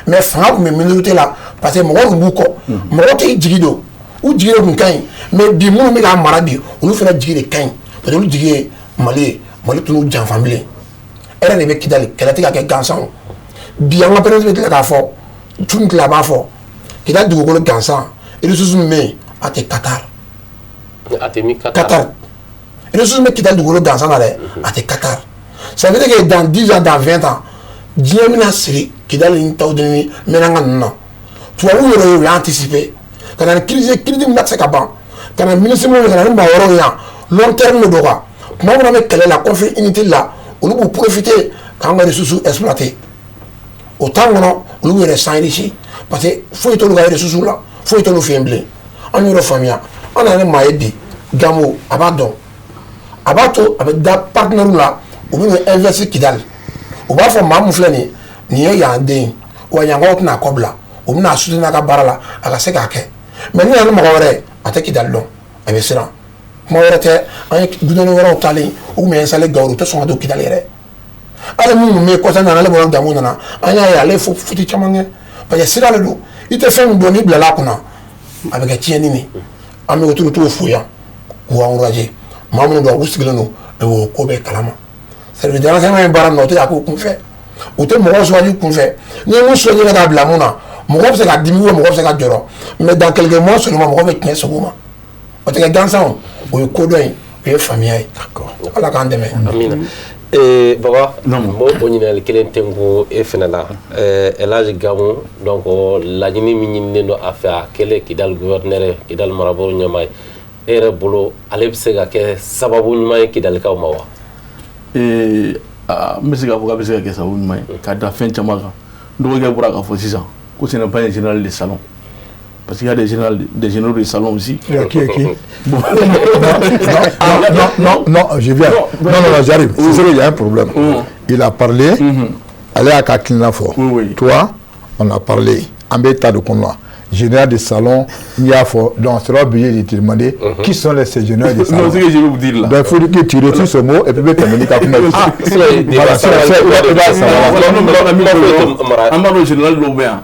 Mais fanga tun bɛ minorité la parce que mɔgɔw tun b'u kɔ, mɔgɔw t'i jigi don. U jigi de tun ka ɲi, mais bi minnu bɛ k'a mara bi, olu fana jigi de ka ɲi, parce que olu jigi ye Mali ye. Mali tun janfa bilen, e yɛrɛ de bɛ Kidali, kɛlɛ tɛ ka kɛ gansan. Bi an ka président bɛ tila k'a fɔ tun tila, a b'a fɔ Kidali dugukolo gansan, ressource min bɛ yen, a tɛ Qatar. A tɛ min? Qatar. Qatar, ressource bɛ Kidali dugukolo gansan na dɛ, a tɛ Qatar. Ça veut dire que dans 10 ans, dans 20 ans, diɲɛ bɛna sigi Kidali ni Tawudeni ni Mɛnaka ninnu na. Tubabuw yɛrɛ ye, u y'a anticiper ka na ni crise, crise min tɛ se ka ban, ka na ministre minnu, ka na ni maa wɛrɛw ye yan, long terme de don quoi. Tuma min na an bɛ kɛlɛ la, conflit inutile la, olu b'u profiter k'an ka ressources exploiter. O temps kɔnɔ, olu b'u yɛrɛ s'enrichir, parce que foyi t'olu ka ressources la, foyi t'olu fɛ yen bilen. An y'o de faamuya. An nana ni maa ye bi, Gamou, a b'a dɔn, a b'a to a bɛ da partenaire la, u bɛ n'u investir Kidali. U b'a fɔ maa min filɛ nin ye, nin ye yan den ye wa, yankaw tɛna kɔ bila, u bɛna soutenir a ka baara la, a ka se k'a kɛ. Mais ni nana ni mɔgɔ wɛrɛ ye, a tɛ Kidali dɔn, a bɛ siran. Kuma wɛrɛ tɛ, an ye gouverneur wɛrɛw talen, u tun bɛ installé Gawo, u tɛ sɔn ka don Kidali yɛrɛ. Hali minnu bɛ kɔsa nana, ale bɔra, Gamou nana, an y'a ye ale ye futi caman kɛ, parce que sira de don. I tɛ fɛn min dɔn, n'i bilala a kunna, a bɛ kɛ tiɲɛni de. An bɛ autorités fo yan k'u encourager. Maa minnu don, u sigilen don o ko bɛɛ kalama. Service de renseignement ye baara min na, o tɛ ka k'u kunfɛ, u tɛ mɔgɔw suganti kunfɛ. N'i ye mun suganti ka taa bila mun na, mɔgɔ bɛ se ka dimi, mɔgɔ bɛ se ka jɔrɔ, mais dans quelques mois seulement, mɔgɔ bɛ tiɲɛ segu ma. O tɛ kɛ gansan, o o ye kodɔn ye, o ye faamuya ye. Ala k'an dɛmɛ. Amina. Baba, n b'o o ɲininkali kelen tɛnku e fɛnɛ la. El Hadj Gamou, donc laɲini min ɲininen don a fɛ, a kɛlen Kidali gouverneur ye, Kidali marabolo ɲɛmaa ye, e yɛrɛ bolo, ale bɛ se ka kɛ sababu ɲuman ye Kidalikaw ma wa? N bɛ se k'a fɔ k'a bɛ se ka kɛ sababu ɲuman ye ka da fɛn caman kan. N dɔgɔkɛ bɔra k'a fɔ sisan ko ce n'est pas un général de salon, parce qu'il y a des généraux, des généraux de salon aussi. Qui? Bon. Non, non, non, non, je viens. Non, non, non, j'arrive. C'est sûr qu'il y a un problème. Il a parlé, ale y'a ka hakilina fɔ. Toi, on a parlé. An bɛ ta de kɔnɔ. Général de salon, n y'a fɔ. Donc, on sera obligé de te demander qui sont ces généraux de salon. Non, ce que je vais vous dire là. Donc, il faut que tu retires ce mot et puis bɛ tɛmɛ n'i ka kuma ye. Ah, voilà, i b'a sara. Voilà, non, mais an b'a dɔn général dɔw bɛ yan,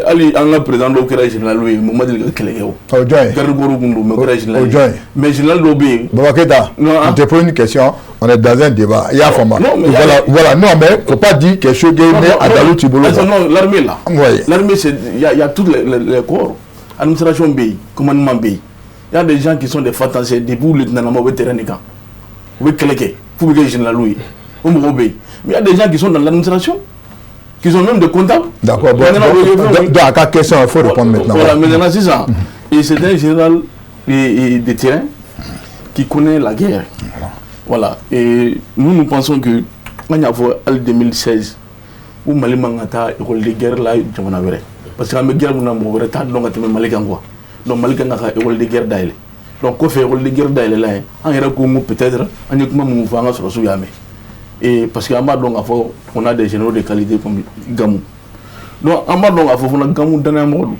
hali an ka président dɔw kɛra général ye, mais u ma deli ka kɛlɛ kɛ o. O jɔn ye? Garde corps kun don, mais o kɛra général O jɔn ye? Mais général dɔw bɛ yen. Baba Keita, Non, hein. on te pose une question, on est dans un débat. Il y a faamu. Non, mais Voilà, voilà. Non, mais faut pas dire quelque chose qui est à Dalou Tibolo. Attends, non, l'armée là. Oui. L'armée, c'est il y a tous les corps. Administration bɛ yen, commandement bɛ yen. Il y a des gens qui sont des fantassins depuis lieutenant ma, u bɛ terrain de kan. U bɛ kɛlɛ kɛ f'u bɛ kɛ général ye. O mɔgɔw bɛ yen. Mais il y a des gens qui sont dans l'administration, qui sont même des comptables. D'accord. Bon, Maintenant, bon, oui. donc, à ta question, il faut répondre maintenant. Voilà, maintenant, c'est ça. Et c'est un général et de terrain qui connaît la guerre. Voilà. Et nous, nous pensons que, an y'a fɔ hali 2016, u Mali man ka taa école de guerre la jamana wɛrɛ. Parce que an bɛ guerre mun na, mɔgɔ wɛrɛ t'a dɔn ka tɛmɛ Mali kan quoi. Donc Mali kan ka école de guerre dayɛlɛ. Donc kɔfɛ, école de guerre dayɛlɛla yen, an yɛrɛ ko peut-être an ye kuma minnu fɔ, an ka sɔrɔdasiw y'a mɛn. Et parce que an b'a dɔn k'a fɔ on a des généraux de qualité comme Gamou. Donc an b'a dɔn k'a fɔ fana Gamou danayamɔgɔ don.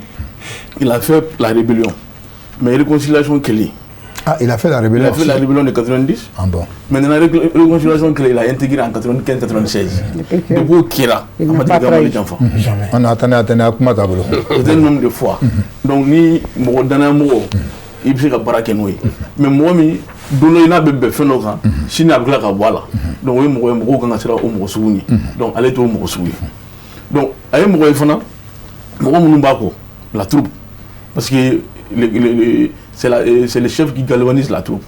Il a fait la rébellion. Mais réconciliation kɛlen. Ah, il a fait la rébellion. Il a fait la rébellion de 90. Ah bon. Maintenant, la réconciliation kɛlen, il a intégré en 95-96. Depuis o kɛra, Il a n'a ma pas deli ka Mali trahi. janfa. Jamais. On attendait, attendait, a kuma t'a bolo. C'est un homme de foi. Donc ni mɔgɔ danayamɔgɔ, i bɛ se ka baara kɛ n'o ye. Mais mɔgɔ min don dɔ i n'a bɛ bɛn fɛn dɔ kan, sini a bɛ tila ka bɔ a la. Donc o ye mɔgɔ ye, mɔgɔw kan ka siran o mɔgɔ sugu ɲɛ. Donc ale t'o mɔgɔ sugu ye. Donc a ye mɔgɔ ye fana, mɔgɔ minnu b'a kɔ, la troupe. Parce que c'est le chef qui galvanise la troupe.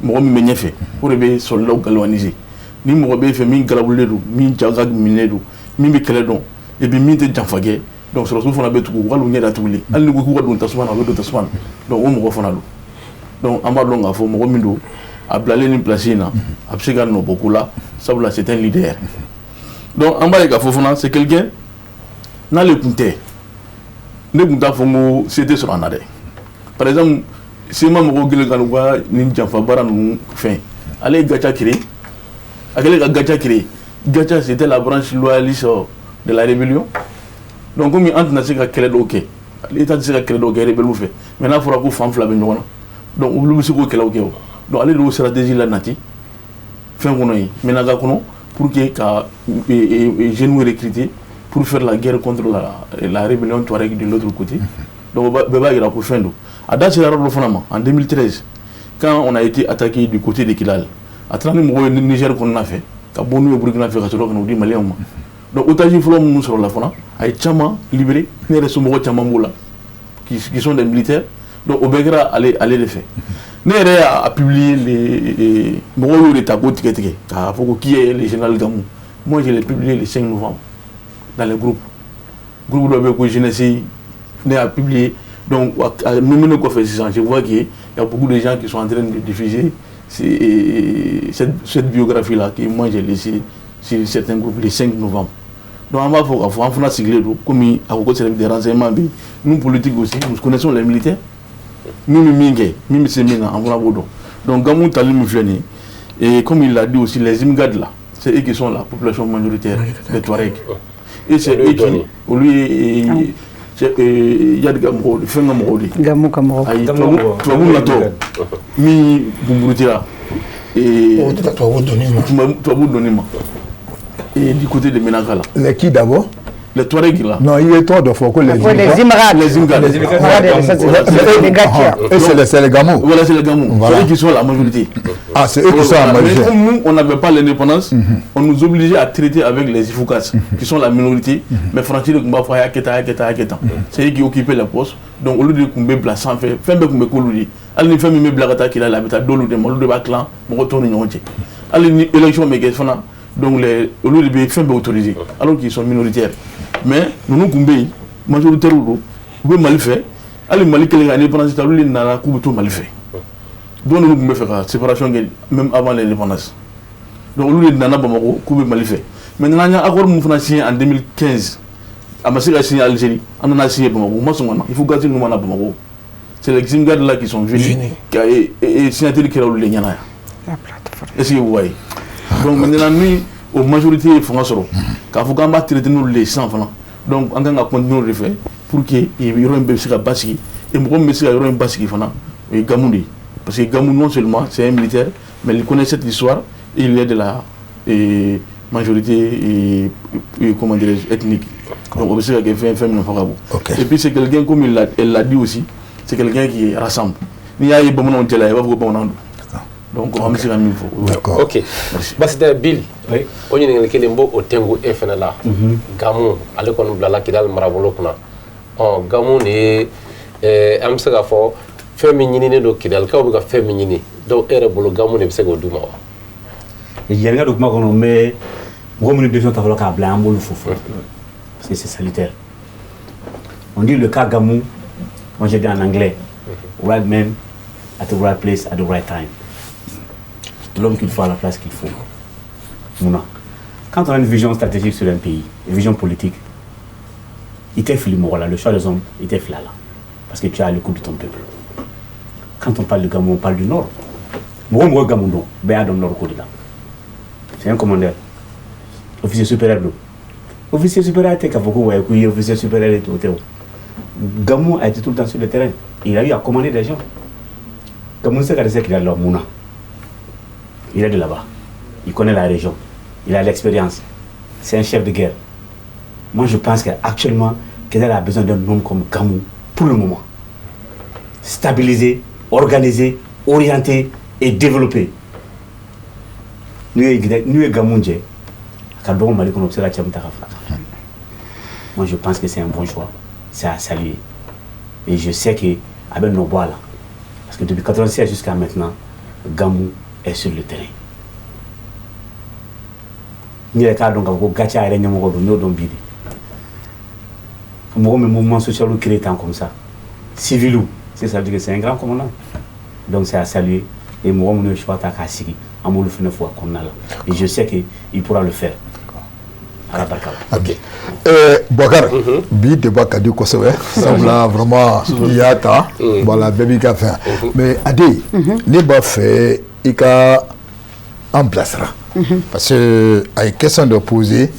Mɔgɔ min bɛ ɲɛfɛ, o de bɛ soldat galvaniser. Ni mɔgɔ b'e fɛ min galabulen don, min ja ka minɛ don, min bɛ kɛlɛ dɔn, et puis min tɛ janfa kɛ, donc sɔrɔdasiw fana bɛ tugu, hali u ɲɛ datugulen, hali ni ko k'u ka don tasuma na, u bɛ don tasuma na. Donc o mɔgɔ fana don. Donc an b'a dɔn k'a fɔ mɔgɔ min don, a bilalen nin place in na, a bɛ se ka nɔ bɔ ko la, sabula c'est un leader. Donc an b'a ye k'a fɔ fana c'est quelqu'un, n'ale tun tɛ, ne tun t'a fɔ n ko se tɛ sɔrɔ an na dɛ. Par exemple, CMA mɔgɔw kɛlen ka n'u ka nin janfa baara ninnu fɛn, ale ye GATIA créé. A kɛlen ka GATIA créé, GATIA, c'était la branche loyaliste de la rébellion. Donc komi an tɛna se ka kɛlɛ dɔw kɛ, État tɛ se ka kɛlɛ dɔw kɛ rebelle fɛ, mais n'a fɔra ko fan fila bɛ ɲɔgɔn na, donc olu bɛ se k'o kɛlɛw kɛ o. Donc ale de y'o stratégie la nati fɛn kɔnɔ yen, Menaka kɔnɔ, pour que ka jeunes recruter pour faire la guerre contre la rébellion Touareg de l'autre côté. Donc bɛɛ b'a yira ko fɛn don. A da sera yɔrɔ dɔ fana ma, en 2013, quand on a été attaqué du côté de Kidal, a taara ni mɔgɔw ye Niger kɔnɔna fɛ, ka bɔ n'u ye Burkina fɛ, ka sɔrɔ ka n'u di Maliyɛnw ma. Donc otage fɔlɔ minnu sɔrɔla fana, a ye caman libéré. Ne yɛrɛ somɔgɔ caman b'o la qui sont des militaires. Donc o bɛɛ kɛra ale de fɛ. Ne yɛrɛ y'a publié, les mɔgɔw y'o de ta k'o tigɛ tigɛ k'a fɔ ko qui est le général Gamou. Moi, je l'ai publié le 5 novembre dans les groupes, groupe dɔ bɛ yen ko jeunesse, ne y'a publié. Donc a nommé kɔfɛ sisan, je vois qu'il y a beaucoup de gens qui sont en train de diffuser cette biographie là que moi j'ai laissé sur certains groupes le 5 novembre. Donc an b'a fɔ k'a fɔ an fana sigilen don komi a ko ko service de renseignement bɛ yen. Nous, politiques aussi, nous connaissons les militaires. Min bɛ min kɛ, min bɛ se min na, an fana b'o dɔn. Donc Gamou tali min filɛ nin ye, et comme il l'a dit aussi, les Imgad là, c'est eux qui sont la population majoritaire des Touaregs et c'est eux qui, olu ye Iyad ka mɔgɔw de, fɛn ka mɔgɔw de. Gamou ka mɔgɔw. Ayi, tubabu natɔ min bunburutira. O tɛ tubabu donni ma. Tubabu donni ma et du côté de Menaka là. Les qui d'abord? Les Touaregs là. Non, il est tort de faire que les Les Imghad. Les Imghad. Les Imghad. Les Gatia. Et c'est les Gamou. Voilà, c'est les Gamou. Voilà. C'est eux qui sont la majorité. Ah, c'est eux qui sont la majorité. Mais comme nous, on n'avait pas l'indépendance, on nous obligeait à traiter avec les Ifoghas, qui sont la minorité. Mais franchement, Kumba Keta. C'est eux qui occupaient la poste. Donc, au lieu de kun bɛ bila sanfɛ, fɛn bɛɛ kun bɛ k'olu de. Hali ni fɛn min bɛ bila ka taa Kidal, a bɛ taa d'olu de ma, olu de b'a tilan mɔgɔ tɔw ni ɲɔgɔn cɛ. Hali ni élection bɛ kɛ fana, donc les olu de bɛ fɛn bɛɛ autorisé, alors qu'ils sont minoritaires. Mais ninnu kun bɛ yen, majoritaire don, u bɛ Mali fɛ. Hali Mali kɛlen ka indépendance ta, olu de nana k'u bɛ to Mali fɛ. Dɔw ninnu tun bɛ fɛ ka séparation kɛ même avant l'indépendance. Donc olu de nana Bamakɔ k'u bɛ Mali fɛ. Maintenant, an ye accord min fana signé en 2015, a ma se ka signé Algérie, an nana signé Bamakɔ, u ma sɔn ka na. Ifoghas ninnu ma na Bamakɔ. C'est les Imghad là qui sont venus, ka signature kɛra olu de ɲɛna yan. Est-ce que vous voyez? Donc maintenant, ni o majorité ye fanga sɔrɔ, k'a fɔ k'an b'a traiter n'olu de ye sisan fana, donc an kan ka continuer o de fɛ pour que yɔrɔ in bɛɛ bɛ se ka basigi. Et mɔgɔ min bɛ se ka yɔrɔ in basigi fana, o ye Gamou de ye. Parce que Gamou, non seulement c'est un militaire, mais il connaît cette histoire et il est de la majorité et, comment dirais-je, ethnique. Donc o bɛ se ka kɛ fɛn min nafa ka bon. Et puis c'est quelqu'un, comme elle l'a dit aussi, c'est quelqu'un qui rassemble. N'i y'a ye bamananw cɛla, i b'a fɔ ko bamanan don. Donc an bɛ se ka min fɔ. Ok, basi tɛ. Bill, o ɲininkali kelen b'o o tɛnku e fɛnɛ la. Gamu, ale kɔni bilala Kidali marabolo kunna. Ɔ Gamu de ye, an bɛ se k'a fɔ fɛn min ɲininen don, Kidalikaw bɛ ka fɛn min ɲini. Donc e yɛrɛ bolo, Gamu de bɛ se k'o d'u ma wa? Yanni ka don kuma kɔnɔ, n bɛ mɔgɔ minnu décision ta fɔlɔ k'a bila, an b'olu fo fɔlɔ, parce que c'est salutaire. On dit le cas Gamou, moi j'ai dit en anglais, right man at the right place at the right time, l'homme qu'il faut à la place qu'il faut. Munna? Quand on a une vision stratégique sur un pays, une vision politique, i tɛ fili mɔgɔ la, le choix des hommes, i tɛ fili a la, parce que tu as l'écoute de ton peuple. Quand on parle de Gamou, on parle du Nord. Mɔgɔ mɔgɔ Gamou dɔn, bɛɛ y'a dɔn Nord ko de la. C'est un commandeur, officier supérieur don. Officier supérieur tɛ k'a fɔ ko ouais, ko i ye officier supérieur ye, o tɛ. O Gamou a été tout le temps sur le terrain, il a eu à commander des gens. Gamou se ka dɛsɛ Kidali la mun na? Il est de là-bas, il connaît la région, il a l'expérience, c'est un chef de guerre. Moi, je pense qu'actuellement, Kidal a besoin d'un homme comme Gamou pour le moment. Stabiliser, organiser, orienter et développer. N'u ye Gamou jɛ a ka dɔgɔ Mali kɔnɔ, u bɛ se ka cɛ min ta ka fara kan. Moi, je pense que c'est un bon choix, c'est à saluer. Et je sais que a bɛ nɔ bɔ a la, parce que depuis 96 jusqu'à maintenant, Gamou est sur le terrain. N yɛrɛ k'a dɔn k'a fɔ ko GATIA yɛrɛ ɲɛmɔgɔ don, n y'o dɔn bi de. Mɔgɔ min mouvement social créé tant comme ça, civil, c'est ça veut dire que c'est un grand commandant. Donc c'est à saluer. Et mɔgɔ minnu ye choix ta k'a sigi, an b'olu fana fo a kɔnɔna la. Et je sais que il pourra le faire. Ala barika la. Ok. Boubacar, bi débat ka di kosɛbɛ, sabula vraiment n'i y'a ta, voilà, bɛɛ b'i ka fɛn. Mais Ade, ne b'a fɛ i ka an bilasira, parce que a ye question dɔ poser.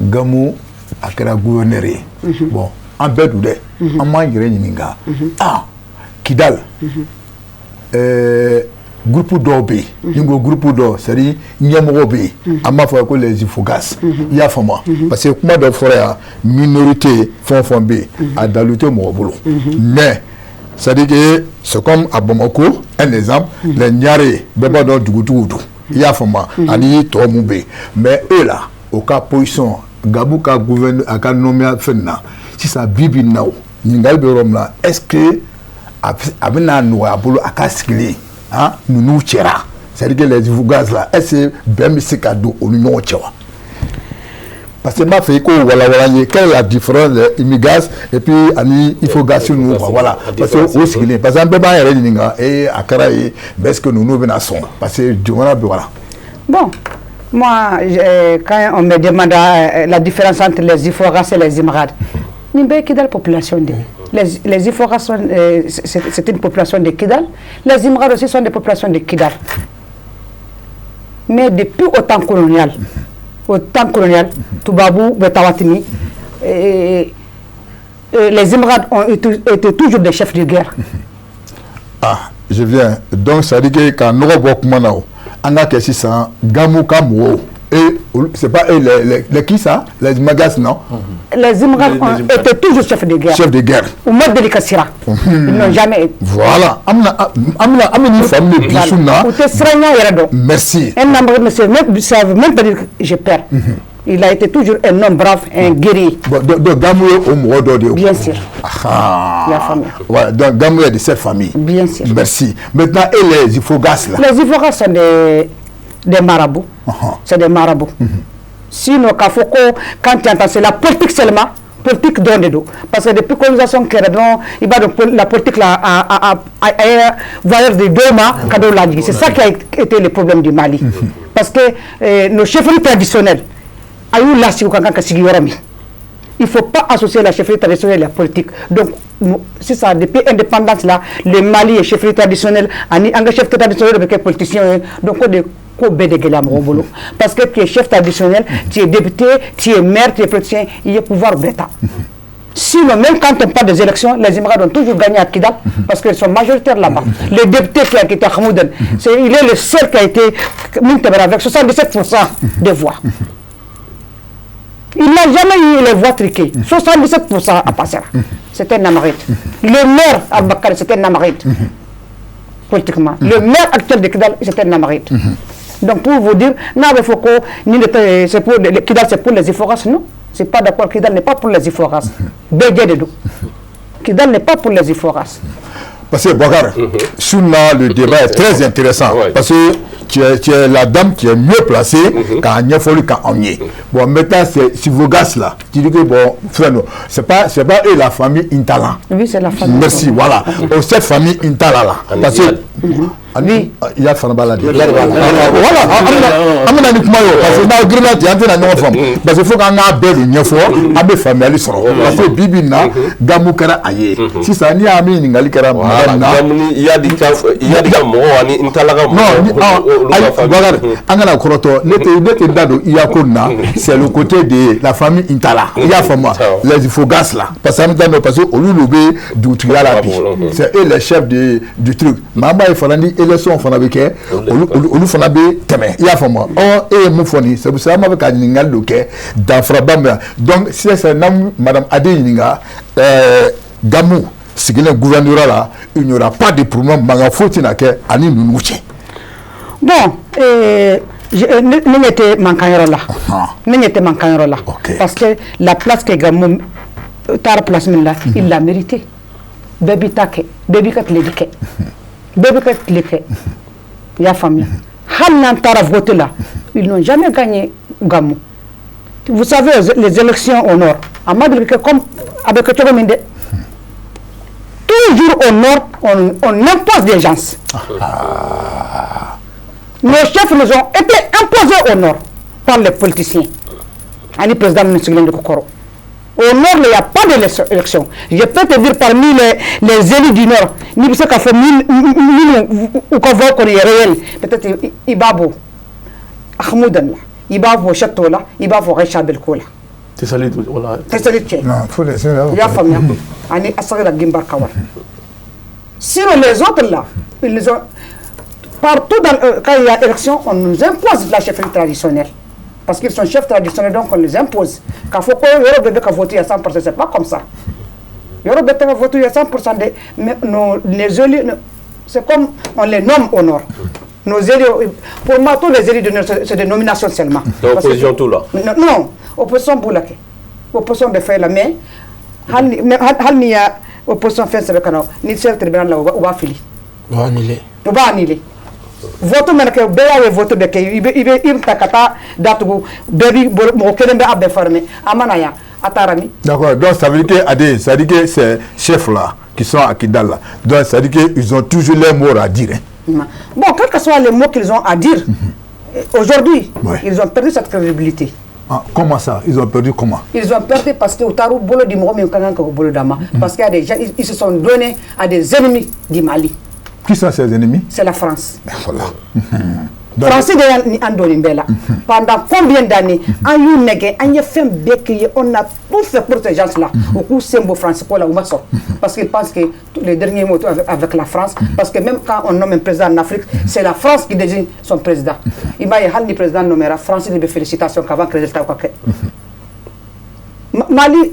Gamou a kɛra gouverneur ye. Bon, an bɛɛ dun dɛ, an b'an yɛrɛ ɲininka, ah, Kidal Groupe dɔw bɛ yen, ni ko groupe dɔw, c'est à dire ɲɛmɔgɔ bɛ yen, an b'a fɔ ko les Ifoghas, i y'a faamu? Parce que kuma dɔ fɔra yan, minorité fɛn o fɛn bɛ yen, a dalu tɛ mɔgɔ bolo, mais c'est à dire que c'est comme à Bamako, un exemple, les Niaré, bɛɛ b'a dɔn dugutigiw don, i y'a faamu, ani tɔ mun bɛ yen. Mais eux là, o ka position, Gamou ka gouverneur, a ka nommé fɛn na sisan, bi bi in na, o ɲininkali bɛ yɔrɔ min na, est ce que a bɛna nɔgɔya a bolo a ka sigilen han ninnu cɛra, c'est à dire que les Ifoghas là, est ce que bɛn bɛ se ka don olu ɲɔgɔn cɛ wa? Parce que n b'a fɛ i k'o walawala n ye, quelle est la différence des Imghad et puis ani Ifoghas ninnu quoi? Voilà, parce que o sigilen, parce que an bɛɛ b'an yɛrɛ ɲininka, ee a kɛra ye, mais est ce que ninnu bɛna sɔn? Parce que jamana bɛ, voilà. Bon, moi, quand on me demande la différence entre les Ifoghas et les Imghad, nin bɛɛ ye Kidal population de ye. Les Ifoghas sont, c'est une population de Kidal. Les Imghad aussi sont des populations de Kidal. Mais depuis au temps colonial, au temps colonial, tubabu bɛ taa waati min, les Imghad ont été toujours des chefs de guerre. Ah, je viens. Donc ça dit que ka nɔgɔ bɔ kuma na, o an ka kɛ sisan Gamou ka mɔgɔw et c'est pas eux les qui ça, les Imghad, non? Les Imghad Les ont Imghad. été toujours chefs de guerre. Chef de guerre. U ma deli ka siran. Ils n'ont jamais été. Voilà, an bɛna an bɛ nin faamu de bi su na. U tɛ siranya yɛrɛ dɔn. Merci. Un homme ne sait même, savent même pas dire que j'ai peur. Il a été toujours un homme brave, un guerrier. Bon, donc Gamou ye o mɔgɔ dɔ de ye. Bien sûr. Ah. I y'a faamuya. Voilà, donc Gamou est de cette famille. Bien sûr. Merci. Maintenant, et les Ifoghas là? Les Ifoghas sont des marabouts. C'est des marabouts. Sinon, k'a fɔ ko quand tu entends, c'est la politique seulement. Politique dɔrɔn de don. Parce que depuis colonisation kɛra dɔrɔn, i b'a dɔn la politique là a valeur de dɔw ma ka dɔw lajigin. C'est ça qui a été le problème du Mali. Parce que nos chefferies traditionnelles, a y'u lasigi u ka kan ka sigi yɔrɔ min. Il ne faut pas associer la chefferie traditionnelle et la politique. Donc, c'est ça, depuis l'indépendance, là, le Mali est chefferie traditionnelle, ani an ka chef traditionnel bɛ kɛ politicien ye. Donc, o de ko bɛɛ de gɛlɛya mɔgɔw bolo. Parce que tu es chef traditionnel, tu es député, tu es maire, tu es politicien, i ye pouvoir bɛɛ ta. Sinon, même quand on parle des élections, les Imghad ont toujours gagné à Kidal parce qu'ils sont majoritaires là-bas. Le député qui a quitté Hamouden, il est le seul qui a été min tɛmɛna avec 77% des voix. Il n'a jamais eu les voix truquées. 77% à passer. C'était un Namarite. Le maire Abakar, c'était un Namarite. Politiquement. Le maire actuel de Kidal, c'était un Namarite. Donc pour vous dire, non, il faut que c'est pour Kidal, c'est pour les Ifoghas, non. C'est pas d'accord, Kidal n'est pas pour les Ifoghas. Bɛɛ de don. Kidal n'est pas pour les Ifoghas. Parce que Bokar, là, le débat est très intéressant. Parce que tu es la dame qui est mieux placée k'a ɲɛfɔli ka anw ye. Bon, maintenant, c'est Ifoghas là. Tu dis que bon, frère, non, c'est pas eux la famille Intalla? Oui, c'est la famille. Merci, voilà. Oh, cette famille Intalla là. Parce que ani i y'a fana b'a la de. Voilà, an bɛna ni kuma ye o, parce que n'aw girinna ten, an tɛna ɲɔgɔn faamu. Parce que faut k'an k'a bɛɛ de ɲɛfɔ, an bɛ faamuyali sɔrɔ. Parce que bi bi in na, Gamou kɛra a ye. Sisan n'i y'a min ɲininkali kɛra madame na. Gamou ni Iyad ka mɔgɔw ani Intalla ka mɔgɔw. Non, ni ayi Bakari, an kana kɔrɔtɔ, ne tɛ n da don iya ko nin na, c'est le côté de la famille Intalla. I y'a faamu wa? Les Ifoghas là. Parce que an bɛ taa parce que olu de bɛ dugutigiya la bi. C'est eux les chefs du truc. Mais an b'a ye fana ni élection fana bɛ kɛ, olu fana bɛ tɛmɛ. I y'a faamu wa? Ɔ e ye mun fɔ nin, c'est pour ça an b'a fɛ ka ɲininkali dɔ kɛ danfaraba min na. Donc sisan n'an madame Ade ɲininka, Gamou sigilen gouvernorat la, il n'y aura pas de problème, mankan foyi tɛna kɛ ani ninnu cɛ. Bon, ne ɲɛ tɛ mankan yɔrɔ la. Ne ɲɛ tɛ mankan yɔrɔ la. Parce que la place que Gamou taara place min la, il l'a mérité. Bɛɛ b'i ta kɛ, bɛɛ b'i ka tile kɛ. Bɛɛ b'i ka tile kɛ. I y'a faamuya. Hali n'an taara vote la, ils n'ont jamais gagné Gamou. Vous savez, les élections au nord, a ma deli kɛ comme a bɛ kɛ cogo min dɛ. Toujours au nord, on impose des gens. Nos chefs nous ont été imposés au nord par les politiciens. Ani président minnu sigilen don kɔrɔ. Au nord, il n'y a pas d'élection. Je peux te dire parmi les élus du nord, n'i bɛ se k'a fɔ minnu u ka voix kɔni ye réel, peut-être i b'a bɔ Ahmudan la, i b'a bɔ Chateau la, i b'a fɔ Aïcha Belko la. Tessalit, voilà. Tessalit cɛ. Non, faut laisser. I y'a faamuya. Ani Assagira Gimbar Kawar. Sinon les autres là, ils ont Partout, quand il y a élection, on nous impose la chefferie traditionnelle. Parce qu'ils sont chefs traditionnels, donc on les impose. K'a fɔ ko yɔrɔ bɛɛ bɛ ka voter à 100%, c'est pas comme ça. Yɔrɔ bɛɛ tɛ ka voter à 100% de, mais les élus, c'est comme on les nomme au nord. Nos élus, pour moi, tous les élus du nord, c'est des nominations seulement. Donc opposition tout là. Non, non, opposition b'u la kɛ. Opposition bɛ fɛn la, mais hali ni ya opposition fɛn sɛbɛn ka na, ni sera tribunal la, u b'a fili. U b'a annuler. U b'a annuler. Vote mana kɛ, bɛɛ y'a ye, vote bɛ kɛ, i bɛ ta ka taa datugu, bɛɛ b'i bolo, mɔgɔ kelen bɛ a bɛɛ former, a mana yan, a taara min. D'accord, donc ça veut dire que Adé, ça veut dire que ces chefs-là qui sont à Kidal là, donc ça veut dire qu'ils ont toujours les mots à dire, hein. Bon, quels que soient les mots qu'ils ont à dire, aujourd'hui, ils ont perdu cette crédibilité. Ah, comment ça? Ils ont perdu comment? Ils ont perdu parce que u taara u bolo di mɔgɔ min ka kan ka u bolo d'a ma. Parce qu'il y a des gens, ils se sont donnés à des ennemis du Mali. Qui sont ces ennemis? C'est la France. Ben voilà. Donc, Français de y'an ni an don nin bɛɛ la. Pendant combien d'années an y'u nɛgɛ, an ye fɛn bɛɛ kɛ ye, on a tout fait pour ces gens-là. U k'u sen bɔ France ko la, u ma sɔn. Parce qu'ils pensent que les derniers mots avec la France, parce que même quand on nomme un président en Afrique, c'est la France qui désigne son président. I b'a ye, hali ni président nommera, France de bɛ félicitation qu'avant que résultat ka kɛ. Mali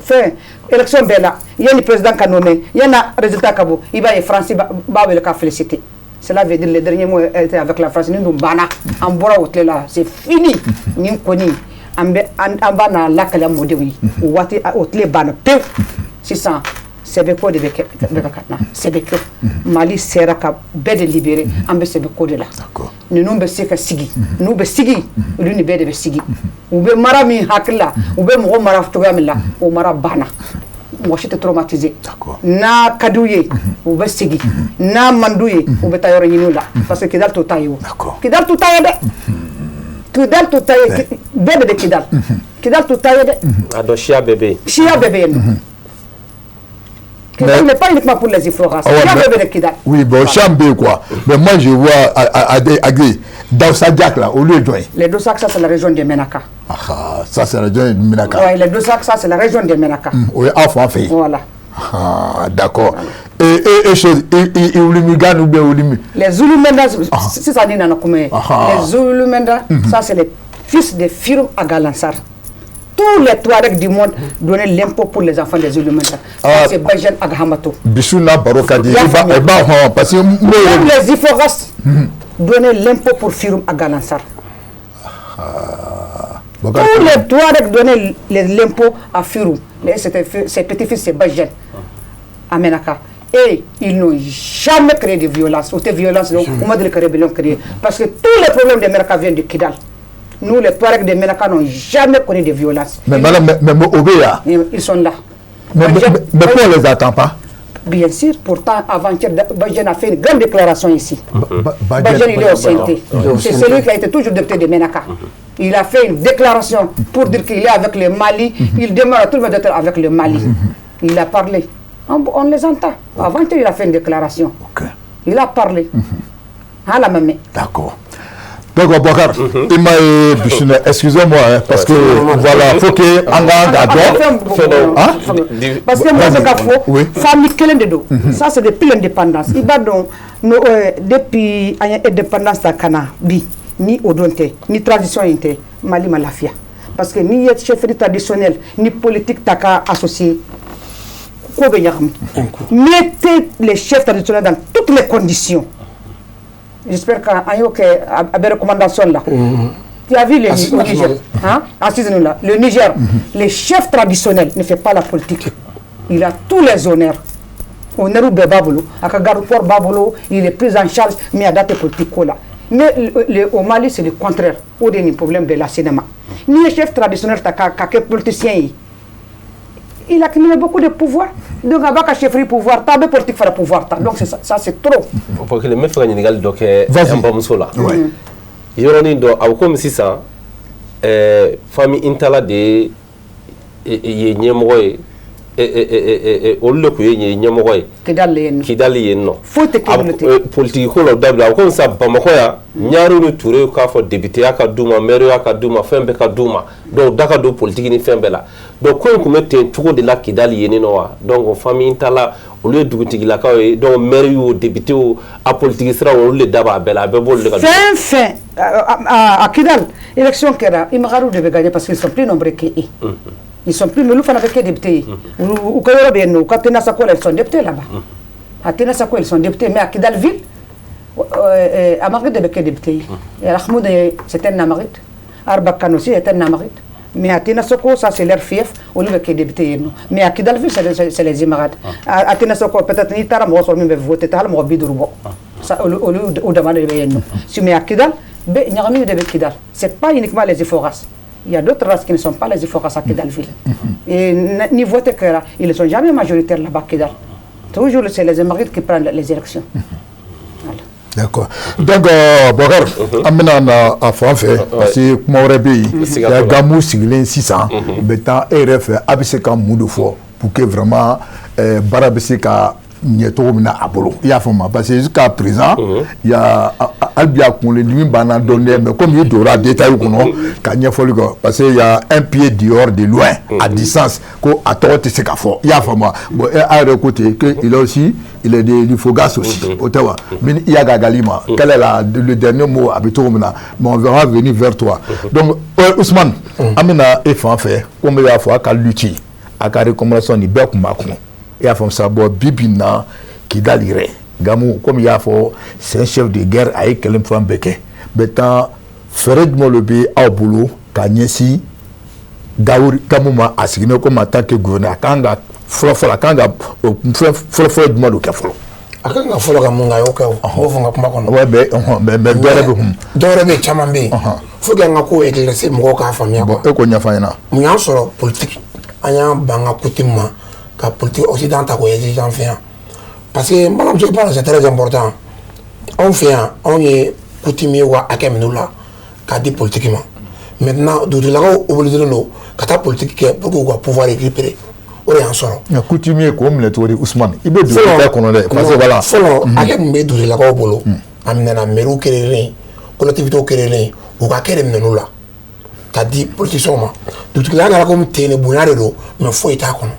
fɛn élection bɛɛ la, yanni président ka nommé, yanni résultat ka bɔ, i b'a ye France b'a wele ka féliciter. Cela veut dire les derniers mots étaient avec la France. Ni dun banna, an bɔra o tile la, c'est fini. Nin kɔni, an bɛ an b'a na lakale mɔdenw ye, o waati o tile banna pewu. Sisan sɛbɛko de bɛ kɛ, bɛ ka na sɛbɛko. Mali sera ka bɛɛ de libérer, an bɛ sɛbɛko de la. Ninnu bɛ se ka sigi, n'u bɛ sigi, olu ni bɛɛ de bɛ sigi. U bɛ mara min hakili la, u bɛ mɔgɔ mara cogoya min la, o mara banna. Mɔgɔ si tɛ traumatisé. N'a ka d'u ye, u bɛ sigi, n'a man d'u ye, u bɛ taa yɔrɔ ɲini la, parce que Kidali t'u ta ye. O Kidali t'u ta ye dɛ, Kidali t'u ta ye, bɛɛ de bɛ Kidali, Kidali t'u ta ye dɛ. A dɔn siya bɛɛ bɛ yen. Siya bɛɛ bɛ yen nɔ. Kidal n'est pas uniquement pour les Iforas. Siya bɛɛ bɛ Kidal. Oui, bon, siya bɛ yen quoi. Mais moi je vois Agui, Daoussa Diak là, olu ye jɔn ye? Les Daoussak, ça c'est la région de Menaka. Ah, ça c'est la région de Menaka. Ouais, les Daoussak, ça c'est la région de Menaka. O ye aw fan fɛ yen. Voilà. Ah, d'accord. Et chose, Iwulumigan ou bien Ulimi? Les Ouloumenda, sisan ni nana kuma ye. Les Ouloumenda, ça c'est les fils de Firoum Ag Alansar. Tous les Touaregs du monde donnaient l'impôt pour les enfants des Ouloumenda. Ça c'est Bajen Ag Hamatou. Bisu n'a baro ka di. I b'a i b'a hɔn parce que n b'o. Même les Iforas donnaient l'impôt pour Firoum Ag Alansar. Tous les Touaregs donnaient l'impôt à Firoum. Ses petits-fils, c'est Bajen à Menaka. Et ils n'ont jamais créé de violence. Ou de violence, donc, on m'a dit que rébellion créée. Parce que tous les problèmes de Menaka viennent de Kidal. Nous, les Touaregs de Menaka n'ont jamais connu de violence. Mais madame, mais Obéa. Ils sont là. Mais pourquoi on ne les attend pas? Bien sûr, pourtant, avant-hier, Bajen a fait une grande déclaration ici. Bajen, il est au CNT. C'est celui qui a été toujours député de Menaka. Il a fait une déclaration pour dire qu'il est avec le Mali. Il demande à tout le monde d'être avec le Mali. Il a parlé. On les entend. Avant-hier, il a fait une déclaration. Il a parlé. À la même. D'accord. Donc, Bokar, il m'a excusez-moi, hein, parce que voilà, faut que an ka dɔn. Hein? Parce que moi, je fɔ famille kelen de don. Ça, c'est depuis l'indépendance. I b'a dɔn, depuis an ye indépendance ta ka na bi, ni o don tɛ, ni transition in tɛ, Mali ma lafiya. Parce que n'i ye chefferie traditionnelle ni politique ta k'a associé, ko bɛ ɲagami. Mettez les chefs traditionnels dans toutes les conditions. J'espère qu'an y'o kɛ a bɛ recommandation la. Tu as vu le Niger, hein? Assise là. Le Niger, les chefs traditionnels ne font pas la politique. Il a tous les honneurs. Honneur bɛɛ b'a bolo, a ka garde corps b'a bolo, il est pris en charge, mais a da tɛ politique ko la. Mais au Mali, c'est le contraire. O de ye nin problème bɛɛ lase ne ma. N'i ye chef traditionnel ta ka kɛ politicien ye, il a accumulé beaucoup de pouvoir. Donc, a b'a ka chefferie pouvoir ta, a bɛ politique fana pouvoir ta. Donc, ça, ça c'est trop. Parce que n bɛ fɛ ka ɲininkali dɔ kɛ an bamuso la. Yɔrɔnin dɔ, a bɛ komi sisan famille Intala de ye ɲɛmɔgɔ ye. Olu de tun ye ɲɛmɔgɔ ye Kidali yen nɔ. Foyi tɛ kɛ. Politiki ko la, dabila o. Komi sisan Bamakɔ yan, Ɲarew ni Turew k'a fɔ députéya ka d'u ma, maire ka d'u ma, fɛn bɛɛ ka d'u ma. Donc da ka don politiki ni fɛn bɛɛ la. Donc ko in tun bɛ ten cogo de la Kidali yen nɔ wa. Donc famille ta la, olu ye dugutigilakaw ye. Donc maire o, député o, a politiki sira, olu de da b'a bɛɛ la, a bɛɛ b'olu de ka. Fɛn fɛn à Kidal, élection kɛra, Imghadw de bɛ gagner parce qu'ils sont plus nombreux que eux. Ils sont plus, mais olu fana bɛ kɛ député ye. U ka yɔrɔ bɛ yen nɔ, u ka Tenasako la, ils sont députés là-bas. À Tenasako, ils sont députés, mais à Kidal ville, Amaghid de bɛ kɛ député ye. Ahmoud, c'est un Amaghid. Arbakane aussi est un Amaghid. Mais à Tenasako, ça c'est leur fief, olu bɛ kɛ député yen nɔ. Mais à Kidal ville, c'est les Imghad. À Tenasako, peut-être n'i taara mɔgɔ sɔrɔ min bɛ voter, hali mɔgɔ 50 bɔ. Ça, olu u dama de bɛ yen nɔ. Mais à Kidal, bɛɛ ɲagami de bɛ Kidal. C'est pas uniquement les Ifoghas. Il y a d'autres races qui ne sont pas les Ifoghas à Kidal ville. Et ni vote kɛra, ils ne sont jamais majoritaires là-bas à Kidal. Toujours, c'est les Imghads qui prennent les élections. Voilà. D'accord. Donc, Bokar, an bɛna na a fan fɛ parce que kuma wɛrɛ bɛ yen. Gamu sigilen sisan, bɛ taa e yɛrɛ fɛ, a bɛ se ka mun de fɔ pour que vraiment baara bɛ se ka ɲɛ cogo min na a bolo, i y'a faamu? Parce que jusqu'à présent, il y a hali bi a kunkolodimi banna dɔɔnin dɛ, mais comme i donna détail kɔnɔ ka ɲɛfɔli kɛ, parce que il y a un pied dehors de loin, à distance, ko a tɔgɔ tɛ se ka fɔ, i y'a faamu? Bon, e a yɛrɛ ko ten que il est aussi, il est de l'Ifoghas aussi, o tɛ wa? Min i y'a gali ma, quel est le dernier mot a bɛ cogo min na? Mais on verra venir vers toi. Donc Ousmane, an bɛna e fan fɛ. Komi y'a fɔ, a ka lutte, a ka recommandation, nin bɛɛ tun b'a kɔnɔ, i y'a faamu sa? Bon, bi bi in na, Kidali yɛrɛ Gamu, komi i y'a fɔ, c'est un chef de guerre, a ye kɛlɛ fan bɛɛ kɛ. Maintenant, fɛɛrɛ jumɛn de bɛ aw bolo ka ɲɛsin Gamu ma, a sigilen komi en tant que gouverneur, a kan ka fɔlɔ fɔlɔ, a kan ka fɛn fɔlɔ fɔlɔ jumɛn de kɛ fɔlɔ? A kan ka fɔlɔ ka mun kɛ, a y'o kɛ o, n b'o fɔ n ka kuma kɔnɔ. Ouais, mais dɔ wɛrɛ bɛ kun. Dɔ wɛrɛ bɛ yen, caman bɛ yen. Faut que an ka ko éclaircir, mɔgɔw k'a faamuya. Bon, e k'o ɲɛfɔ an ɲɛna. Mun y'an sɔrɔ politique? An y'an ban ka coutume ma ka politique occident ta k'o exiger an fɛ yan, parce que n balimamuso parle, c'est très important. Anw fɛ yan, anw ye coutumier ka hakɛ minɛ u la k'a di politique ma. Maintenant, dugutigilakaw obligé don ka taa politique kɛ pour que u ka pouvoir récupérer. O de y'an sɔrɔ. Nka coutumier k'o minɛ cogo di, Ousmane? I bɛ don i kɔnɔ dɛ, parce que voilà. Fɔlɔ, hakɛ min bɛ dugutigilakaw bolo, a minɛna mairie créer, collectivité créer, u ka hakɛ de minɛ la ka di politiciens ma. Dugutigilaka kɛra komi ten de, bonya de don, mais foyi t'a kɔnɔ.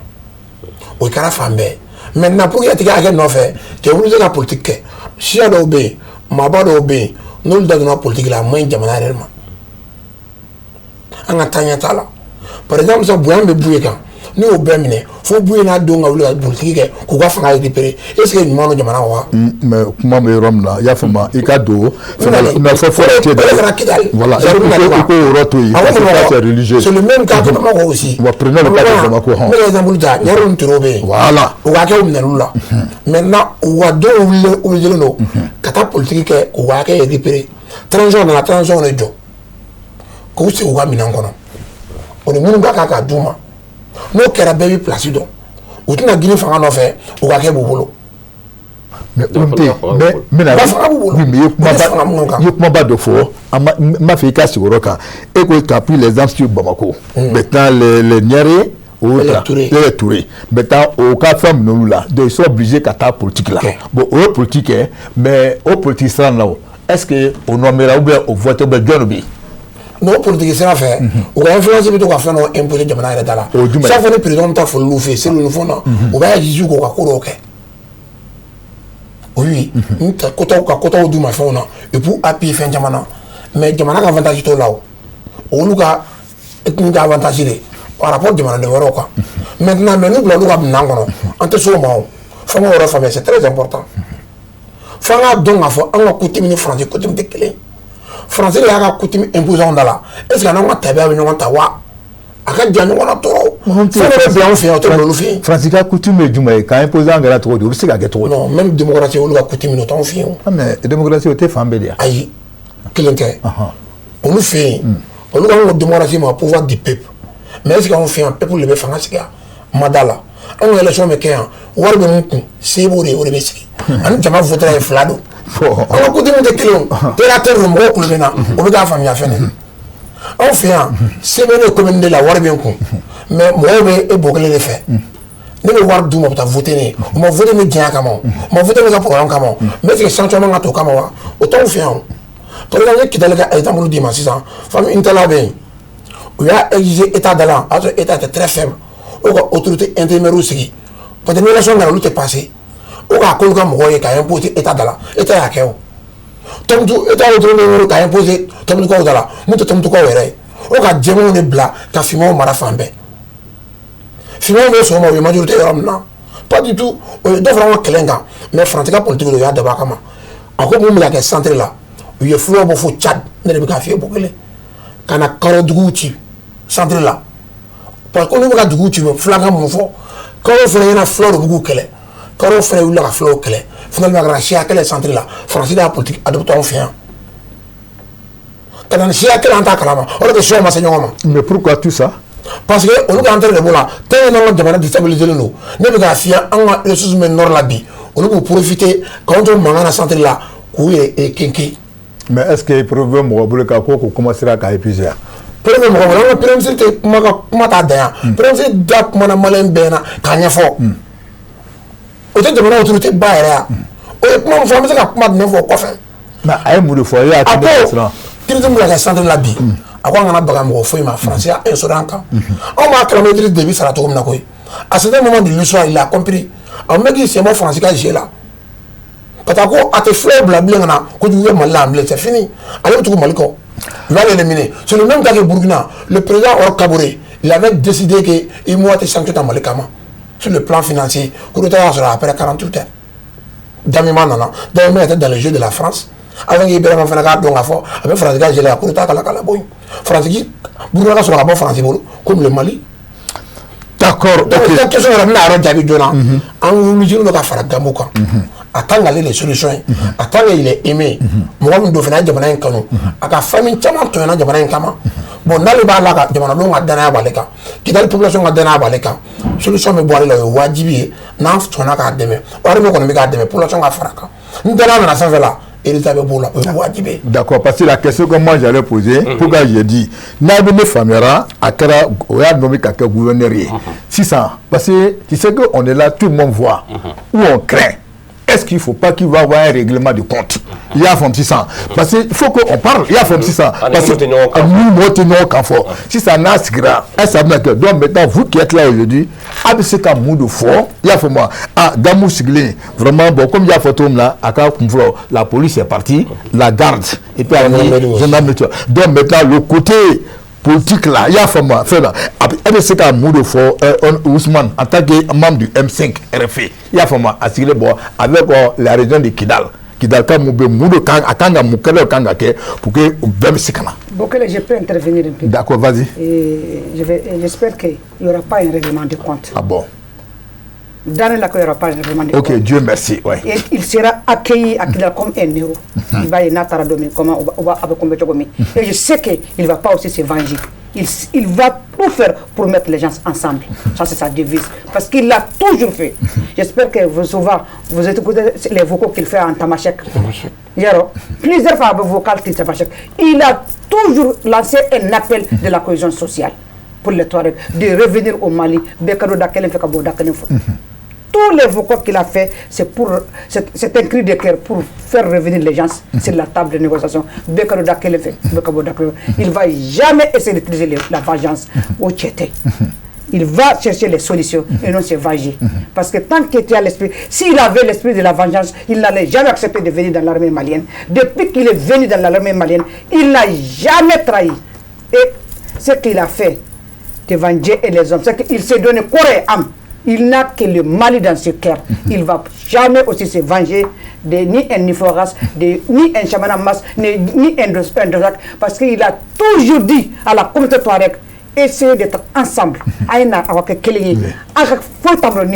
O kɛra fan bɛɛ. Maintenant, pour que a tigi hakɛ nɔfɛ, tu es obligé ka politique kɛ. Siya dɔw bɛ yen, maaba dɔw bɛ yen, n'olu da donna politique la, a man ɲi jamana yɛrɛ ma. An ka taaɲɛ t'a la. Par exemple sisan, bonya bɛ Buye kan, n'u y'o bɛɛ minɛ fo Buye n'a denw ka wuli ka politique kɛ k'u ka fanga récupérer, est ce que ɲuman don jamana wa? Mais kuma bɛ yɔrɔ min na, i y'a faamu, i ka don mais fɔ fɔ o de kɛra Kidali. Voilà, i k'o yɔrɔ to yen, parce que ça c'est religieux. C'est le même cas que Bamako aussi. Bon, prenez le cas de Bamako. N bɛ exemple ta, Ɲarew ni Turew bɛ yen. U ka hakɛw minɛn'u la. Maintenant, u ka denw wuli obligé don ka taa politique kɛ k'u ka hakɛ récupérer. Transition nana, transition de jɔ k'u sigi u ka minɛn kɔnɔ. O ni minnu ka kan ka d'u ma, n'o kɛra, bɛɛ bɛ place dɔn. U tɛna girin fanga nɔfɛ, u ka hakɛ b'u bolo. Mais o tɛ, mais n bɛna. Fanga b'u bolo. Oui, mais i ye kumaba, i ye kumaba dɔ fɔ, an ma n b'a fɛ i ka sigi o yɔrɔ kan. E ko tu as pris l'exemple sur Bamako. Maintenant, les Niaré, les Touré. Les Touré. Maintenant, o ka fɛn minɛ olu la, donc ils sont obligés ka taa politique la. Bon, o ye politique kɛ, mais o politique sira la o, est-ce que o nommera ou bien o voté ou bien jɔn de bɛ yen? N'o politique sira fɛ, u ka influence bɛ to ka fɛn dɔ imposer jamana yɛrɛ da la. O ye jumɛn ye? Chaque fois ni président bɛ taa foli fɛ yen, seliw ni fɛnw na, u b'a exiger k'u ka ko dɔw kɛ. Oui, n ta quotaw ka quotaw d'u ma fɛnw na, et puis appuyer fɛn caman na, mais jamana ka avantage t'o la. O olu ka ethnie ka avantage de par rapport jamanaden wɛrɛw kan. Maintenant, mais n'u bila olu ka minɛn kɔnɔ, an tɛ s'o ma. O f'an k'o yɔrɔ faamuya, c'est très important. F'an k'a dɔn k'a fɔ an ka coutume ni français coutume tɛ kelen ye. Français de y'a ka coutume imposer anw da la. Est ce que an'an ka tabiya bɛ ɲɔgɔn ta wa? A ka jan ɲɔgɔn na tɔɔrɔ. Fɛn dɔ bɛ bila anw fɛ yan, o tɛ bila olu fɛ yen. Faransi ka coutume ye jumɛn ye k'an imposer an kɛra cogo di? O bɛ se ka kɛ cogo di? Non, même démocratie, olu ka coutume, o t'anw fɛ yen o. Ah, mais démocratie, o tɛ fan bɛɛ de ya? Ayi, kelen tɛ. Olu fɛ yen, olu ka ko démocratie ma, pouvoir du peuple. Mais est ce que anw fɛ yan, peuple de bɛ fanga sigi? A ma da la. Anw ka élection bɛ kɛ yan, wari bɛ mun kun, se b'o de ye, o de bɛ sigi. Ani jama votera ye fila don. An ka coutume tɛ kelen o. Terre à terre don, mɔgɔw kulo bɛ na, o bɛ k'a faamuya fɛnɛ. Anw fɛ yan, se bɛ ne commune de la, wari bɛ n kun, mais mɔgɔw bɛ e bɔ kelen de fɛ. Ne bɛ wari d'u ma, u bɛ taa voter ne ye. U ma voter ne diɲɛ kama, u ma voter ne ka programme kama. Mais est-ce que sanction man ka t'o kama wa? O t'anw fɛ yan o. Par exemple, n ye Kidali ka exemple d'i ma sisan. Famille Intalla bɛ yen, u y'a exiger état da la, o y'a sɔrɔ état était très faible. O ka autorité intérimaire sigi, parce que ni élection nana, olu tɛ passer. O k'a k'olu ka mɔgɔw ye k'a imposer état da la, état y'a kɛ. O Tɔnbukutu, état autorité intérimaire k'a imposer Tɔnbukutukaw da la, mun tɛ Tɔnbukutukaw yɛrɛ ye. O ka jɛmanw de bila ka finmanw mara fan bɛɛ. Finmanw bɛ sɔn o ma, u ye majorité yɔrɔ min na, pas du tout. O ye dɔ fara an ka kɛlɛ in kan. Mais Faransi ka politique de, o y'a dabɔ a kama. A ko mun bɛ ka kɛ centre la, u ye fulaw bɔ fo Tchad, ne de bɛ k'a f'i ye, Bokele, ka na Karo duguw ci centre la, parce que n'u bɛ ka duguw ci, u bɛ filakan mun fɔ? Karo fana ɲɛna, fulaw de bɛ k'u kɛlɛ. Karo fana wulila ka fulaw kɛlɛ. Finalement, a kɛra siya kɛlɛ centre la. Faransi de y'a politique adopté anw fɛ yan ka na ni siya kɛlɛ, an t'a kalama. O de kɛ siyaw ma se ɲɔgɔn ma. Mais pourquoi tout ça? Parce que olu ka intérêt de b'o la. Tant que n'an ka jamana déstabilisé don, ne bɛ k'a f'i ye, an ka ressources bɛ nord la bi, olu b'u profiter k'anw to mankan na centre la, k'u yɛrɛ kenke. Mais est ce que preuve bɛ mɔgɔ bolo k'a ko commencera k'a épuiser? Preuve bɛ mɔgɔ bolo. An ka premier ministre tɛ kuma, ka kuma t'a dan yan. Premier ministre da kumana maliyɛn bɛɛ ɲɛna k'a ɲɛfɔ. O tɛ jamana autorité ba yɛrɛ ya? O ye kuma min fɔ, an bɛ se ka kuma jumɛn fɔ o kɔfɛ? Mais a ye mun de fɔ? E y'a A ko crise min bɛ ka kɛ centre la bi, a ko an kana baga mɔgɔ foyi ma. Faransi y'a instauré an kan, anw b'a kalama Idriss Déby sara cogo min na koyi. À certain moment de l'histoire, il a compris. A bɛ k'i sen bɔ Faransi ka jeu la, ka taa ko a tɛ fulaw bila bilen ka na kojugu kɛ Mali la bilen. C'est fini, ale bɛ tugu Mali kɔ, il va l'éliminer. C'est le même cas que Burkina. Le président Roch Kaboré, il avait décidé que UEMOA tɛ sanction ta Mali kama sur le plan financier. Coup d'état y'a sɔrɔ après 48 heures, Damiba nana. Damiba était dans le jeu de la France avec Ibrahima fana k'a dɔn k'a fɔ a bɛ Faransi ka jeu la. Coup d'état kala kala bɔ yen, Faransi, Burkina ka sɔrɔ ka bɔ Faransi bolo comme le Mali. Donc i ka question yɛrɛ, n bɛna a yɔrɔ jaabi joona. An obligé don ka fara Gamou kan en tant qu'ale de solution ye, en tant qu'il est aimé. Mɔgɔ min don fana, a ye jamana in kanu, a ka famille caman tɔɲɔna jamana in kama. Bon, n'ale b'a la ka jamanadenw ka danaya b'ale kan, Kidali population ka danaya b'ale kan, solution bɛ bɔ ale la. O ye wajibi ye n'an sɔnna k'a dɛmɛ. Armée kɔni bɛ k'a dɛmɛ, population ka fara a kan. Ni danaya nana fɛn fɛn la, résultat bɛ b'o la, o ye wajibi ye. D'accord, parce que la question que moi j'allais poser, pourquoi j'ai dit, n'a bɛ ne faamuyara, a kɛra, o y'a nommé ka kɛ gouverneur ye. Sisan, parce que tu sais que on est là, tout le monde voit, où on craint. Est-ce qu'il ne faut pas qu'il va y avoir un règlement de compte? I y'a faamu sisan? Parce que il faut qu'on parle, i y'a faamu sisan? Parce que ni mɔgɔ tɛ ɲɔgɔn kan fɔ sisan, n'a sigira, est-ce que a bɛna kɛ? Donc maintenant, vous qui êtes là aujourd'hui, a bɛ se ka mun de fɔ? I y'a faamu wa? Ah, Gamou sigilen, vraiment, bon, comme i y'a fɔ cogo min na, a ka kun fɔlɔ, la police est partie, la garde, et puis ani gendarmerie. Donc maintenant, le côté politique là, i y'a faamu wa? Fɛn na, a bɛ se ka mun de fɔ, Ousmane, en tant que membre du M5 RFP, i y'a faamu wa? A sigilen bɔ avec la région de Kidal, Kidal ka mun bɛ mun de kan, a kan ka mun kɛlɛ kan ka kɛ pour que u bɛɛ bɛ se ka na. Bokele, je peux intervenir un peu? D'accord, vas-y. Et j'espère qu'il n'y aura pas un règlement de compte. Ah bon. Dans la il n'y aura pas un règlement de compte. Dieu merci. Ouais. Et il sera accueilli à Kidal comme un héros. Il va y aller comment on va Et je sais qu'il ne va pas aussi se venger. Il va tout faire pour mettre les gens ensemble. Ça, c'est sa devise. Parce qu'il l'a toujours fait. J'espère que vous, souvent, vous écoutez les vocaux qu'il fait en tamashek. Plusieurs fois, vocal tamashek. Il a toujours lancé un appel de la cohésion sociale pour les Touaregs, de revenir au Mali. Tous les vocaux qu'il a fait, c'est un cri de cœur pour faire revenir les gens sur la table de négociation. Il ne va jamais essayer d'utiliser la vengeance au Tchété. Il va chercher les solutions et non se venger. Parce que tant qu'il était à l'esprit, s'il avait l'esprit de la vengeance, il n'allait jamais accepter de venir dans l'armée malienne. Depuis qu'il est venu dans l'armée malienne, il n'a jamais trahi. Et ce qu'il a fait devant Dieu et les hommes, c'est qu'il s'est donné corps et âme. Il n'a que le Mali dans ce cœur. Il ne va jamais aussi se venger de ni un Iforas, ni un Chamana Mas, ni un Dozak, parce qu'il a toujours dit à la communauté Touareg, essayez d'être ensemble.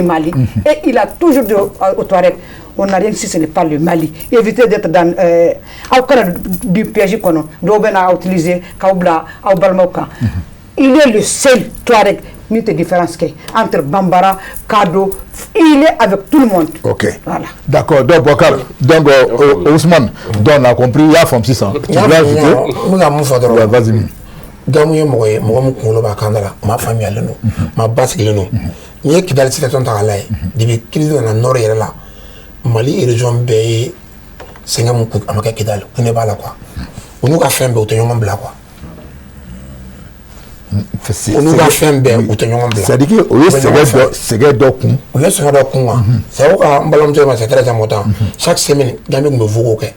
Mali. Et il a toujours dit aux Touaregs, on n'a rien si ce n'est pas le Mali. Évitez d'être dans du piège qu'on a utilisé, il est le seul Touareg ni de différence entre Bambara, Kado, il est avec tout le monde. Ok. Voilà. D'accord. Donc, Bokar, donc Ousmane, donc on a compris, il y a Fom 600. Tu voulais ajouter? Ouais, vas-y. Gamu ye mɔgɔ ye, mɔgɔ min kunkolo b'a kan da la, maa faamuyalen don, maa basigilen don. N'i ye Kidali situation ta k'a lajɛ, depuis crise nana nord yɛrɛ la, Mali région bɛɛ ye sɛgɛn mun kun, a ma kɛ Kidali kun de b'a la quoi. U n'u ka fɛn bɛɛ, u tɛ ɲɔgɔn bila quoi. U n'u ka fɛn bɛɛ, u tɛ ɲɔgɔn bila. C'est à dire que o ye sɛgɛn dɔ kun. U ye sɛgɛn dɔ kun quoi. C'est pourquoi n balimamuso ma, c'est très important. Chaque semaine, Gamu tun bɛ vocaux kɛ,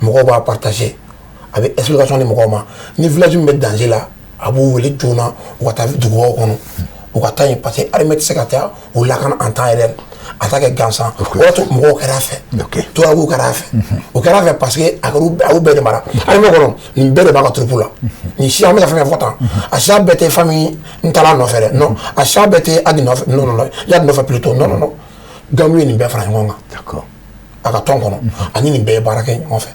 mɔgɔw b'a partager, a bɛ explication di mɔgɔw ma. Ni village min bɛ danger la, a b'u wele joona, u ka taa dugubaw kɔnɔ, u ka taa yen, parce que armée tɛ se ka taa u lakana en temps réel, a t'a kɛ gansan. O y'a to mɔgɔw kɛra a fɛ, tubabuw kɛra a fɛ, o kɛra a fɛ, parce que a kɛra a y'u bɛɛ de mara armée kɔnɔ. Nin bɛɛ de b'a ka troupe la. Nin siya, an bɛ ka fɛn fɛn fɔ tan, a siya bɛɛ tɛ famille n taara nɔfɛ dɛ, non, a siya bɛɛ tɛ Adi nɔfɛ, non, non, non, Yadi nɔfɛ plutôt, non, non, non. Gamu ye nin bɛɛ fara ɲɔgɔn kan. A ka tɔn kɔnɔ, ani nin bɛɛ ye baara kɛ ɲɔgɔn fɛ.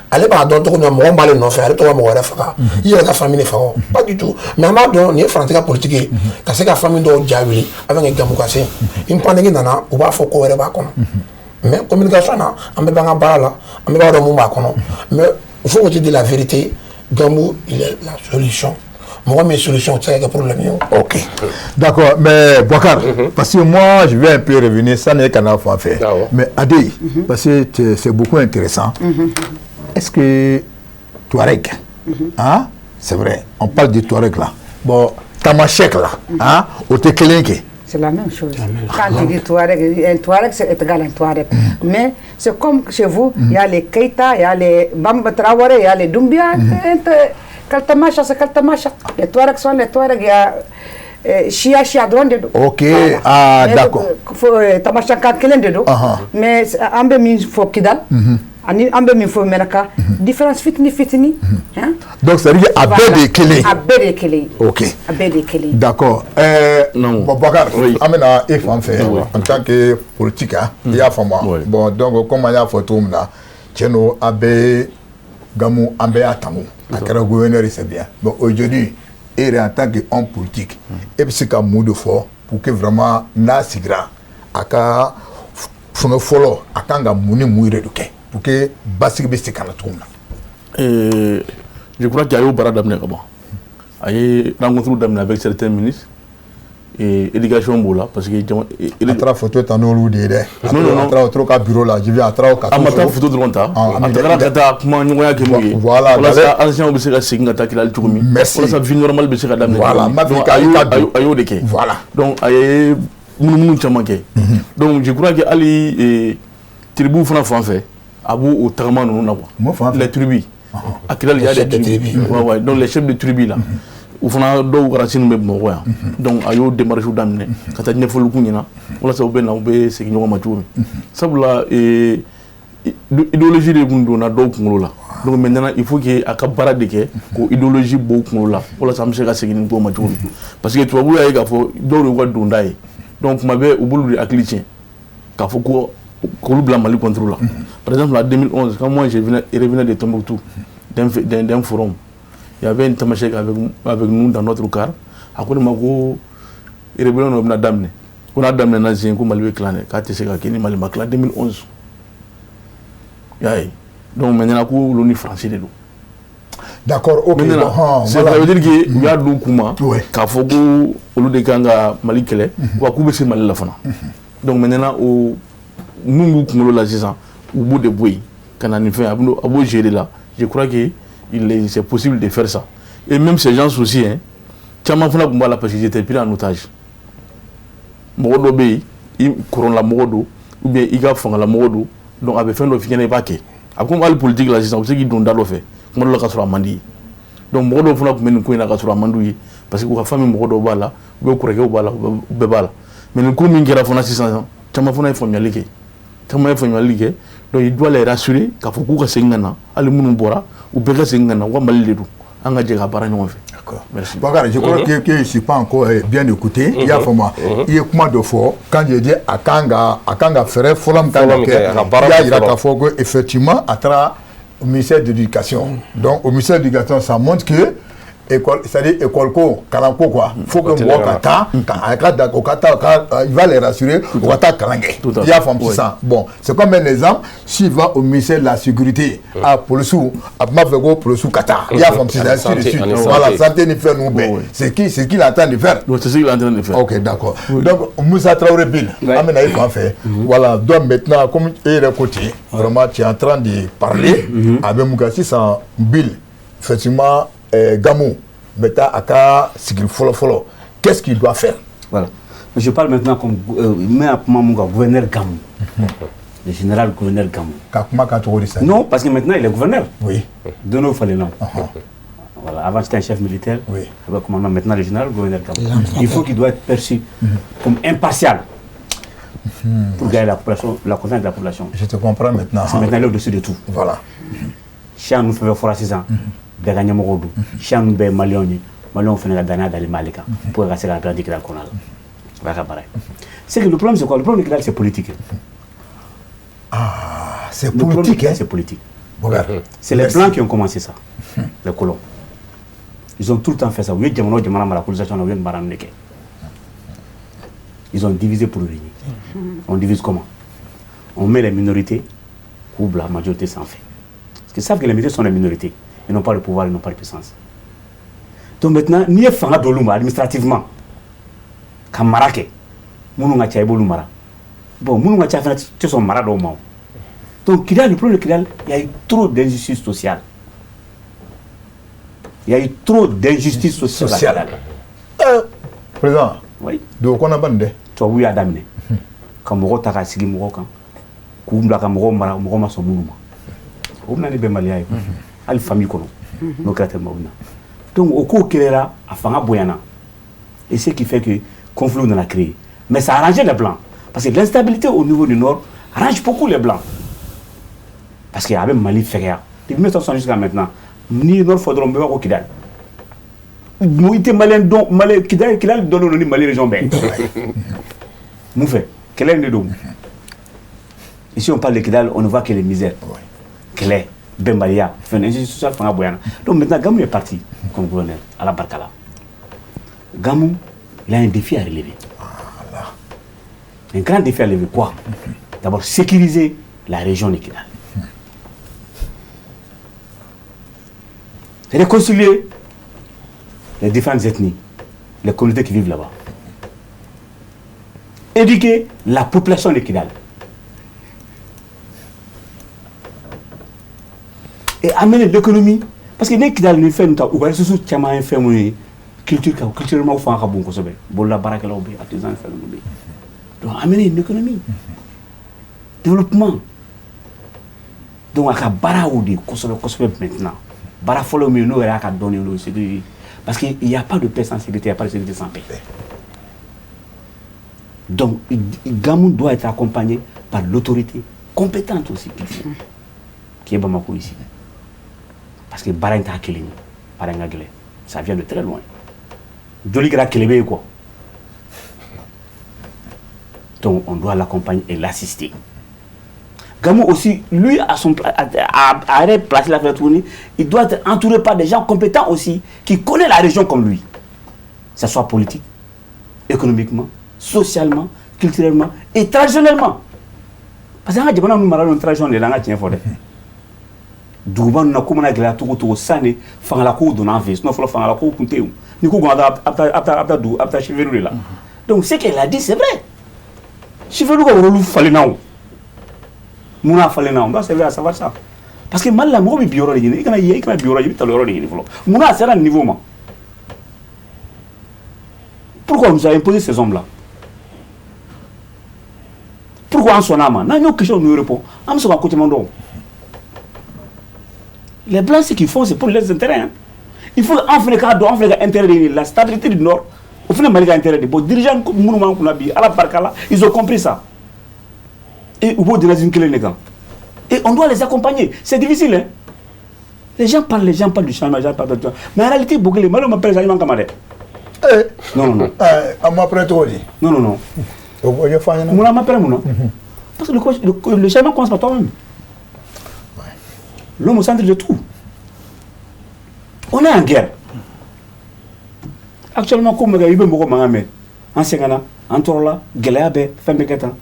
Ale b'a dɔn cogo min na, mɔgɔ min b'ale nɔfɛ, ale tɔgɔ mɔgɔ wɛrɛ faga, i yɛrɛ ka famille faga o, pas du tout. Mais an b'a dɔn nin ye Faransi ka politique ye, ka se ka famille dɔw ja wuli avec Gamu ka se une panique nana, u b'a fɔ ko wɛrɛ b'a kɔnɔ. Mais communication na, an bɛɛ b'an ka baara la, an bɛɛ b'a dɔn mun b'a kɔnɔ. Mais il faut que tu dises la vérité, Gamou, il est la solution. Mɔgɔ min ye solution, o tɛ se ka kɛ problème ye o. Ok. D'accord, mais Boubacar, parce que moi, je vais un peu revenir, ça n'est qu'un enfant fait. Ah ouais. Mais Adé, parce que c'est beaucoup intéressant. Est-ce que Touareg, hein, c'est vrai, on parle de Touareg là. Bon, Tamashek là, hein, o tɛ kelen kɛ. C'est la même chose. Quand tu dis Touareg, un Touareg, c'est égal à un Touareg. Mais c'est comme chez vous, il y a les Keita, il y a les Bamba Traoré, il y a les Doumbia. Kaltamasha, c'est Kaltamasha. Les Touaregs sont les Touaregs. Il y a Shia, Shia dɔrɔn de don. Ok, ah, Mais, d'accord. Fo, Tamasha kan kelen de don. Mais an bɛ min fɔ Kidal, ani an bɛ min fɔ Menaka, différence fitini fitini. Hein? Donc, ça veut dire a bɛɛ de ye kelen. A bɛɛ de ye kelen ye. Ok. A bɛɛ de ye kelen ye. D'accord. Non. Bon, Boubacar, Oui. an bɛna e fan fɛ en tant que politique, hein, i y'a faamu wa? Oui. Bon, donc comme an y'a fɔ cogo min na, tiɲɛ don, a bɛɛ Gamu, an bɛɛ y'a tanu. A kɛra gouverneur ye, c'est bien. Bon, aujourd'hui, e yɛrɛ en tant que homme politique, e bɛ se ka mun de fɔ pour que vraiment n'a sigira a ka fɛngɛ fɔlɔ, a kan ka mun ni mun yɛrɛ de kɛ pour que basigi bɛ se ka na cogo min na? Je crois qu'il y a eu baara daminɛ ka ban. A ye rencontre daminɛ avec certains ministres et éducation b'o la, parce que jama A taara photo ta n'olu de ye dɛ. Non, non, non. A taara o ka bureau la, je viens, a taara o ka A ma taa photo dɔrɔn ta, Ah, a tagara ka taa kuma ɲɔgɔnya kɛ n'u ye. Voilà, Walasa enseignants bɛ se ka segin ka taa Kidali cogo min. Merci. Walasa vie normale bɛ se ka daminɛ Voilà, cogo min. n b'a fɛ Donc, i ka don. a y'o de kɛ. Voilà. Donc a ye munumunu caman kɛ. Donc je crois que hali tribu fana fan fɛ, a b'o o tagama ninnu na quoi. Mun fan fɛ? Les tribus. À Kidali, il y a Les chefs des de tribus. tribus. Ouais, donc les chefs de tribus là. U fana dɔw racine bɛ Bamakɔ yan. Donc a y'o démarche daminɛ ka taa ɲɛfɔli k'u ɲɛna walasa u bɛ na, u bɛ segin ɲɔgɔn ma cogo min. Sabula idéologie de tun donna dɔw kunkolo la. Donc maintenant, il faut que a ka baara de kɛ k'o idéologie bɔ u kunkolo la walasa an bɛ se ka segin nin ko ma cogo min. Parce que tubabuw y'a ye k'a fɔ dɔw de y'u ka donda ye. Donc tuma bɛɛ u b'olu de hakili tiɲɛ k'a fɔ ko k'olu bila Mali contre la. Par exemple, en 2011, quand moi je venais, revenais de Tombouctou d'un forum, il y avait une Tamashek avec nous dans notre car. A ko ne ma ko rébellion dɔ bɛna daminɛ, ko n'a daminɛna sisan ko Mali bɛ tila dɛ, k'a tɛ se ka kɛ ni Mali ma tila 2011. I y'a ye, donc maintenant ko olu ni Faransi de don. D'accord, ok. Maintenant, Bon, hɔn, ça voilà. veut dire que u y'a don u kun ma k'a fɔ ko olu de kan ka Mali kɛlɛ, wa k'u bɛ se Mali la fana. Donc maintenant, o mun b'u kunkolo la sisan, u b'o de bɔ yen ka na nin fɛn, a b'o gérer la. Je crois que c'est possible de faire ça. Et même ces gens aussi, hein, caman fana tun b'a la parce qu'ils étaient pris en otage. Mɔgɔ dɔ bɛ yen, i kɔrɔla mɔgɔ don ou bien i ka fangala mɔgɔ don, donc a bɛ fɛn dɔ f'i ɲɛna, i b'a kɛ. A bɛ komi hali politique la sisan, u bɛ se k'i don da dɔ fɛ kuma dɔ la ka sɔrɔ a man di ye. Donc mɔgɔ dɔw fana tun bɛ nin ko in na ka sɔrɔ a man d'u ye, parce que u ka famille mɔgɔ dɔw b'a la, ou bien kɔrɔkɛw b'a la, u bɛɛ b'a la. Mais nin ko min kɛra fana sisan, caman fana ye faamuyali kɛ, caman ye faamuyali kɛ. Donc il doit les rassurer k'a fɔ k'u ka segin ka na, hali minnu bɔra, u bɛɛ ka segin ka na, u ka Mali de don, an ka jɛ ka baara ɲɔgɔn fɛ. D'accord. Merci. Bakari, je crois que je ne suis pas encore bien écouté. I y'a faamu wa? I ye kuma dɔ fɔ quand je dis a kan ka fɛɛrɛ fɔlɔ min kan ka Fɔlɔ min kɛ, kɛ, a ka baara i y'a yira fɔlɔ. K'a fɔ ko effectivement a taara au ministère de l'Éducation. Donc au ministère de l'Éducation, ça montre que École, c'est-à-dire école ko, kalan ko quoi. Faut que mɔgɔ ka taa, ka a ka da o ka taa, ka il va les rassurer, o ka taa kalan kɛ. Tout à I y'a fait. Faamu sisan. Bon, c'est comme un exemple, s'il va au ministère de la sécurité, a policiw, a b'a fɛ ko policiw ka taa. I y'a faamu sisan, ainsi de Santé, suite. ani Voilà, santé. Santé ni fɛn ninnu bɛɛ. Oui. C'est ce qu'il est en train de faire. Donc, c'est ce qu'il est en train de faire. Ok, d'accord. Donc, Moussa Traoré Bill, an bɛna i fan fɛ. Voilà, donc maintenant, comme e yɛrɛ ko ten, vraiment, tu es en train de parler. A bɛ mun kɛ sisan Bill, effectivement, Gamou bɛ taa a ka sigi fɔlɔ fɔlɔ. Qu'est-ce qu'il doit faire? Voilà. Je parle maintenant comme mais à kuma mun kan, gouverneur Gamou. Le général gouverneur Gamou. Ka kuma kan cogo di sa? Non, parce que maintenant il est gouverneur. De nos Falénan. Voilà. Avant c'était un chef militaire. Avec commandement, maintenant le général gouverneur Gamou. Il faut qu'il doit être perçu comme impartial pour gagner la population, la confiance de la population. Je te comprends maintenant. Parce que maintenant il est au-dessus de tout. Voilà. Siya ninnu fɛn fɛn fɔra sisan, bɛɛ ka ɲɛmɔgɔw don. Siya ninnu bɛɛ ye maliyɛnw ye, maliyɛnw fana ka danaya dalen b'ale kan pour que ka se ka garanti Kidali kɔnɔna la. O y'a ka baara ye. C'est que le problème, c'est quoi? Le problème de Kidal, c'est politique. Ah, c'est Le problème de politique, Kidal, hein? c'est politique. Bokar. C'est les Merci. Blancs qui ont commencé ça, les colons. Ils ont tout le temps fait ça. U ye jamana o jamana mara colonisation na, u ye nin baara ninnu de kɛ. Ils ont divisé pour régner. On divise comment? On met les minorités k'u bila majorité sanfɛ, parce qu'ils savent que les minorités sont les minorités. Ils n'ont pas le pouvoir, ils n'ont pas de puissance. Donc maintenant, n'i ye fanga d'olu ma administrativement ka mara kɛ, minnu ka ca, i b'olu mara. Bon, minnu ka ca fana tɛ sɔn mara dɔw ma o. Donc Kidal, le problème de Kidal, il y a eu trop d'injustice sociale. Il y a eu trop d'injustice sociale à Sociale. Kidal. Président, Oui. dugu kɔnɔ ba nin dɛ. Tubabu y'a daminɛ ka mɔgɔw ta k'a sigi mɔgɔw kan, k'u bila ka mɔgɔw mara, mɔgɔ ma sɔn minnu ma. O bɛ na ni bɛnbaliya ye hali famille kɔnɔ, n'o kɛra tellement o bɛ na. Donc o kow créera, a fanga bonyana, et ce qui fait que conflit nana créer. Mais ça arrangeait les Blancs, parce que l'instabilité au niveau du nord arrange beaucoup les Blancs, parce que a bɛ Mali fɛgɛya. Depuis 1960 jusqu'à maintenant, n'i ye nord fɔ dɔrɔn, bɛɛ b'a ko Kidali. I tɛ maliyɛn dɔn, Mali Kidali, Kidali dɔnnen don ni Mali région bɛɛ. Mun fɛ kɛlɛ in de don. Ici, on parle de Kidal, on ne voit que les misères, kɛlɛ, bɛnbaliya, fɛn, injustice sociale fanga bonyana. Donc maintenant, Gamou est parti comme gouverneur. Ala barika la, Gamou, il a un défi à relever, un grand défi à relever. Quoi? D'abord, sécuriser la région de Kidal, réconcilier les différentes ethnies, les communautés qui vivent là-bas, éduquer la population de Kidal et amener l'économie, parce que ne Kidal ni fɛn ta, u ka ressources caman ye fɛn mun ye, culture ka, culturellement fanga ka bon kosɛbɛ, bolola baarakɛlaw bɛ yen, artisan ni fɛn ninnu bɛ yen. Donc amener une économie, développement. Donc a ka baara y'o de ye kosɛbɛ kosɛbɛ. Maintenant, baara fɔlɔ min ye, n'o yɛrɛ y'a ka dɔnni ye, o sécurité, parce que il y a pas de paix sans sécurité, il y a pas de sécurité sans paix. Donc Gamou doit être accompagné par l'autorité compétente aussi qu'il faut, qui est Bamako ici, parce que baara in t'a kelen ye, baara in ka gɛlɛn, ça vient de très loin. Joli kɛra kelebe ye quoi. Donc on doit l'accompagner et l'assister. Gamou aussi, lui, à son, a placé l'affaire tournée, il doit être entouré par des gens compétents aussi, qui connaissent la région comme lui. Que ce soit politique, économiquement, socialement, culturellement et traditionnellement. Parce que an ka jamana ninnu mara tradition de la, an ka tiɲɛ fɔ dɛ. Duguba ninnu na, ko mana gɛlɛya cogo o cogo, sisan de fangalakow donna an fɛ yen. Sinon fɔlɔ fangalakow tun tɛ yen. Ni ko a bɛ taa dugu, a bɛ taa chefferie de la. Donc ce qu'elle a dit, c'est vrai. Chefferie ka rôle falenna o. Mun n'a falenna? On doit servir à savoir ça. Parce que Mali la, mɔgɔ bɛ bi yɔrɔ de ɲini. I kana ye, i kana bi yɔrɔ, i bɛ taa yɔrɔ de ɲini fɔlɔ. Mun n'a sera nin niveau ma? Pourquoi on nous a imposé ces hommes-là? Pourquoi an sɔnna a ma? N'an y'o question ninnu répond, an bɛ sɔn ka ko caman dɔn. Les Blancs, ce qu'ils font, c'est pour leurs intérêts, hein. Il faut an fana k'a dɔn, an fana ka intérêt de ɲini, la stabilité du Nord, o fana Mali ka intérêt de. Bon, dirigeants minnu b'an kunna bi, Ala barika la, ils ont compris ça. Et u b'o dynamisme kelen de kan. Et on doit les accompagner. C'est difficile, hein. Les gens parlent du changement, les gens parlent de tout. Mais en réalité, Bokele, Mali ma pɛrɛn changement kama dɛ. Eh, Non, non, non. Eh, an ma pɛrɛn cogo di? Non, non, non. O ɲɛfɔ an ɲɛna. Mun na an ma pɛrɛn mun na? Parce que le changement commence par toi-même. L'homme au centre de tout. On est en guerre. Actuellement, ko min kɛ, i bɛ mɔgɔ mankan mɛn, an sɛgɛnna, an tɔɔrɔla, gɛlɛya bɛ fɛn bɛɛ kɛ tan.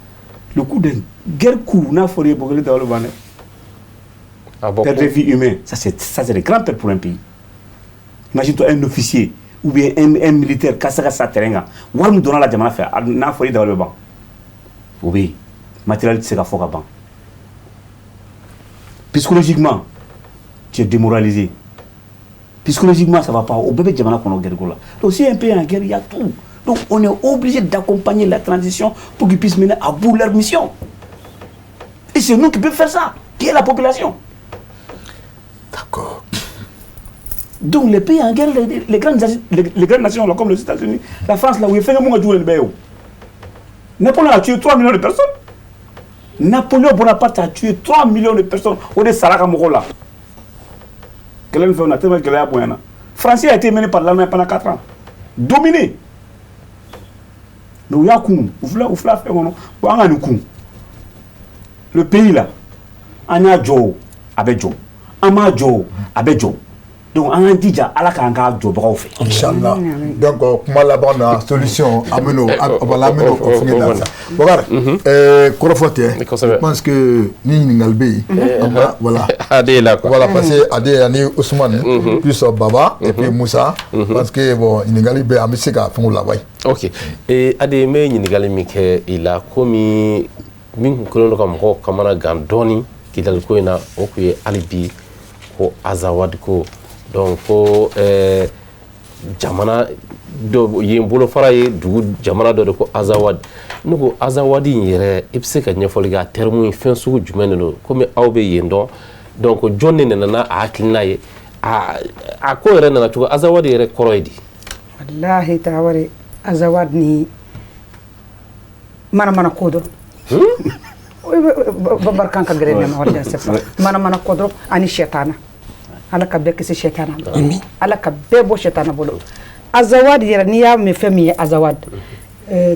Le coût de guerre, coût n'a fɔra i ye, bɔgɔli dabali ban dɛ. Ah bon. Perte de vie humaine, ça c'est des grandes pertes pour un pays. Imagine-toi un officier ou bien un militaire ka se ka sa terrain kan, wari min donna la jamana fɛ, n'a fɔra i dabali bɛ ban. O bɛ yen, matériel tɛ se ka fɔ ka ban. Psychologiquement, tu es démoralisé. Psychologiquement, ça va pas. O bɛɛ bɛ jamana kɔnɔ guerre ko la. Donc si un pays est en guerre, il y a tout. Donc on est obligé d'accompagner la transition pour qu'ils puissent mener à bout leur mission. Et c'est nous qui pouvons faire ça, qui est la population. D'accord. Donc les pays en guerre, les grandes nations là, comme les États-Unis, la France, là où il fait un monde. Napoléon a tué 3 millions de personnes. Napoléon Bonaparte a tué 3 millions de personnes. O de sara ka mɔgɔw la. Kɛlɛ min fɛn na, tellement gɛlɛya bonyana. Français a été mené par l'Allemagne pendant 4 ans. Dominé. Mais u y'a kun, u filɛ fɛn kɔnɔ, ko an ka nin kun. Le pays là, an y'a jɔ o, a bɛ jɔ. An m'a jɔ o, a bɛ jɔ. Donc an k'an jija Ala k'an ka jɔbagaw fɛ. Inchallah. Donc kuma laban na, solution an bɛ n'o, voilà, an bɛ n'o fɛngɛ la sisan. Bɔkari, kɔrɔfɔ tɛ. Kosɛbɛ. Je pense que ni ɲininkali bɛ yen, an b'a, voilà. Ade la quoi. Voilà, parce que Ade ani Ousmane, plus Baba et puis Moussa, parce que bon, ɲininkali bɛ yen, an bɛ se ka fɛnw laban. Ok, Ade, n bɛ ɲininkali min kɛ i la, komi min kun kɛlen don ka mɔgɔw kamana gan dɔɔni Kidali ko in na, o kun ye hali bi ko Azawadi ko, donc ko jamana dɔ yen bolofara ye dugu jamana dɔ de ko Azawadi. Ne ko Azawadi in yɛrɛ, i bɛ se ka ɲɛfɔli kɛ a terme in, fɛn sugu jumɛn de don? Komi aw bɛ yen dɔn, donc jɔn de nana n'a hakilina ye? A ko yɛrɛ nana cogo, Azawadi yɛrɛ kɔrɔ ye di? Wallahi Tarawele, Azawad ni mana mana ko dɔrɔn. Babarkan ka gɛrɛ ne ma, wallahi c'est ça. Mana mana ko dɔrɔn ani shetana. Ala ka bɛɛ kisi shetana ma. Ala ka bɛɛ bɔ shetana bolo. Azawad yɛrɛ, n'i y'a mɛn fɛn min ye Azawad,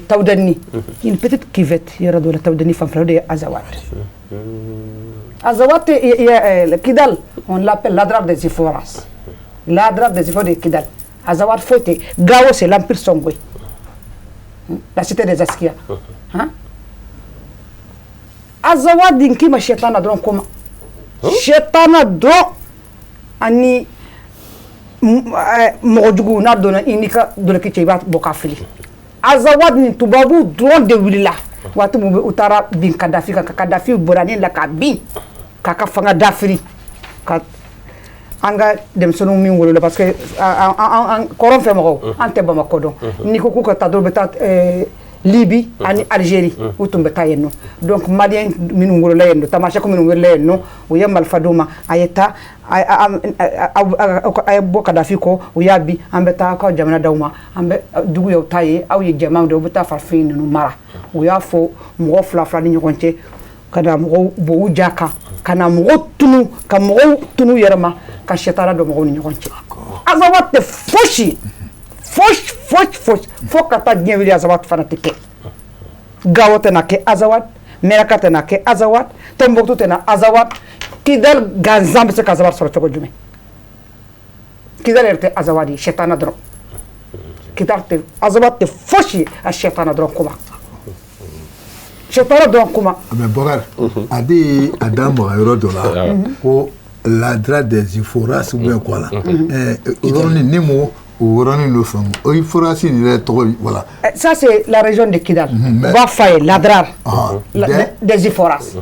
Tawudani, une petite cuvette yɔrɔ dɔ la Tawudani fanfɛla, o de ye Azawad. Azawad tɛ Kidal, on l'appelle l'Adrar des Iforas. L'Adrar des Iforas de Kidal. Azawad foyi tɛ. Gao, c'est l'empire Songhoï. La cité des Askia. Hein? Azawad din kima shetana dɔrɔn koma. Shetana dɔrɔn ani mɔgɔ jugu n'a donna i n'i ka doloki cɛ, i b'a bɔ k'a fili. Azawad ni tubabu dɔrɔn de wulila. Waati min u taara bin Kadafi kan, ka Kadafi bɔra ne la ka bin, k'a ka fanga dafiri. Ka an ka denmisɛnninw min wolola, parce que an kɔrɔn fɛ mɔgɔw, an tɛ Bamakɔ dɔn. N'i ko k'u ka taa dɔrɔn, u bɛ taa Libi ani Algérie, u tun bɛ taa yen nɔ. Donc malien minnu wolola yen nɔ, tamasɛki minnu wolola yen nɔ, u ye marifa d'u ma, a ye taa, a ye bɔ Kadafi kɔ. U y'a bi, an bɛ taa aw ka jamana d'aw ma, an bɛ dugu y'aw ta ye, aw ye jɛmanw de ye, u bɛ taa farafin ninnu mara. U y'a fɔ mɔgɔ fila fila ni ɲɔgɔn cɛ, ka na mɔgɔw bɔ u ja kan, ka na mɔgɔw tunu, ka mɔgɔw tunu yɛrɛ ma, ka sɛtara don mɔgɔw ni ɲɔgɔn cɛ. Azawad tɛ fosi fosi fosi fosi fo ka taa diɲɛ wuli, Azawad fana tɛ kɛ. Gawo tɛna kɛ Azawad, Mɛraka tɛna kɛ Azawad, Tombouctou tɛna Azawad. Kidal gansan bɛ se ka Azawad sɔrɔ cogo jumɛn? Kidal yɛrɛ tɛ Azawad ye, sɛtana dɔrɔn. Kidal tɛ Azawad tɛ fosi ye, a sɛtana dɔrɔn kuma, sɛtana dɔrɔn kuma. Mais Bɔkari, a de ye a da maga yɔrɔ dɔ la ko l'Adrar des Iforas ou bien quoi là. O yɔrɔnin ni m'o o yɔrɔnin dɔ faamu. O Iforas nin yɛrɛ tɔgɔ, voilà. Ça, c'est la région de Kidal. Mais U b'a f'a ye l'Adrar des des Iforas.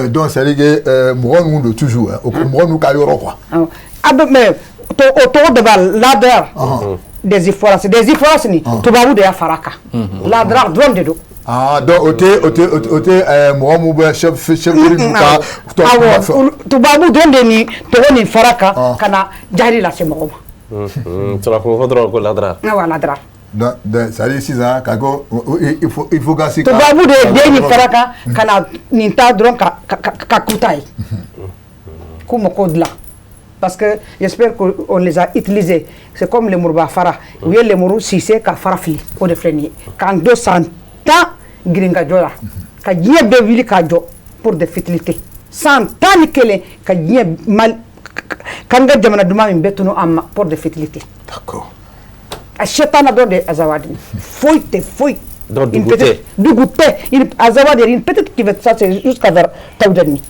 Donc c'est à dire que mɔgɔ ninnu don toujours, hein, o mɔgɔ ninnu ka yɔrɔ quoi. A bɛ mais o tɔgɔ de b'a l'Adrar des Iforas. Des Iforas ni tubabu de y'a fara a kan. L'Adrar dɔrɔn de don. Ah, donc o tɛ mɔgɔ mun bɛ chef ninnu ka tɔ Awɔ, fɛn. Tubabu dɔrɔn de ni tɔgɔ nin fara kan ka na jahili lase mɔgɔw ma. Tubabu fɔ dɔrɔn ko l'Adrar. Awɔ, l'Adrar. Donc c'est à dire sisan ka ko il faut ka se ka Tubabu de ye den nin fara kan ka na nin ta dɔrɔn ka k'u ta ye. K'u mako dilan. Parce que j'espère qu'on les a utilisés. C'est comme lemuru fara. U ye lemuru sise ka fara fili. O de filɛ nin ye. K'an to san 10 girinkajɔ la. Ka diɲɛ bɛɛ wuli k'a jɔ pour des futilités. San 11 ka diɲɛ Mali k'an ka jamana duman min bɛɛ tunu an ma pour des futilités. D'accord. A sɛtana dɔrɔn de Azawadi foyi tɛ, foyi. Donc dugu tɛ. Dugu tɛ Azawadi, une petite cuvette, ça c'est jusqu'à vers Tawudani,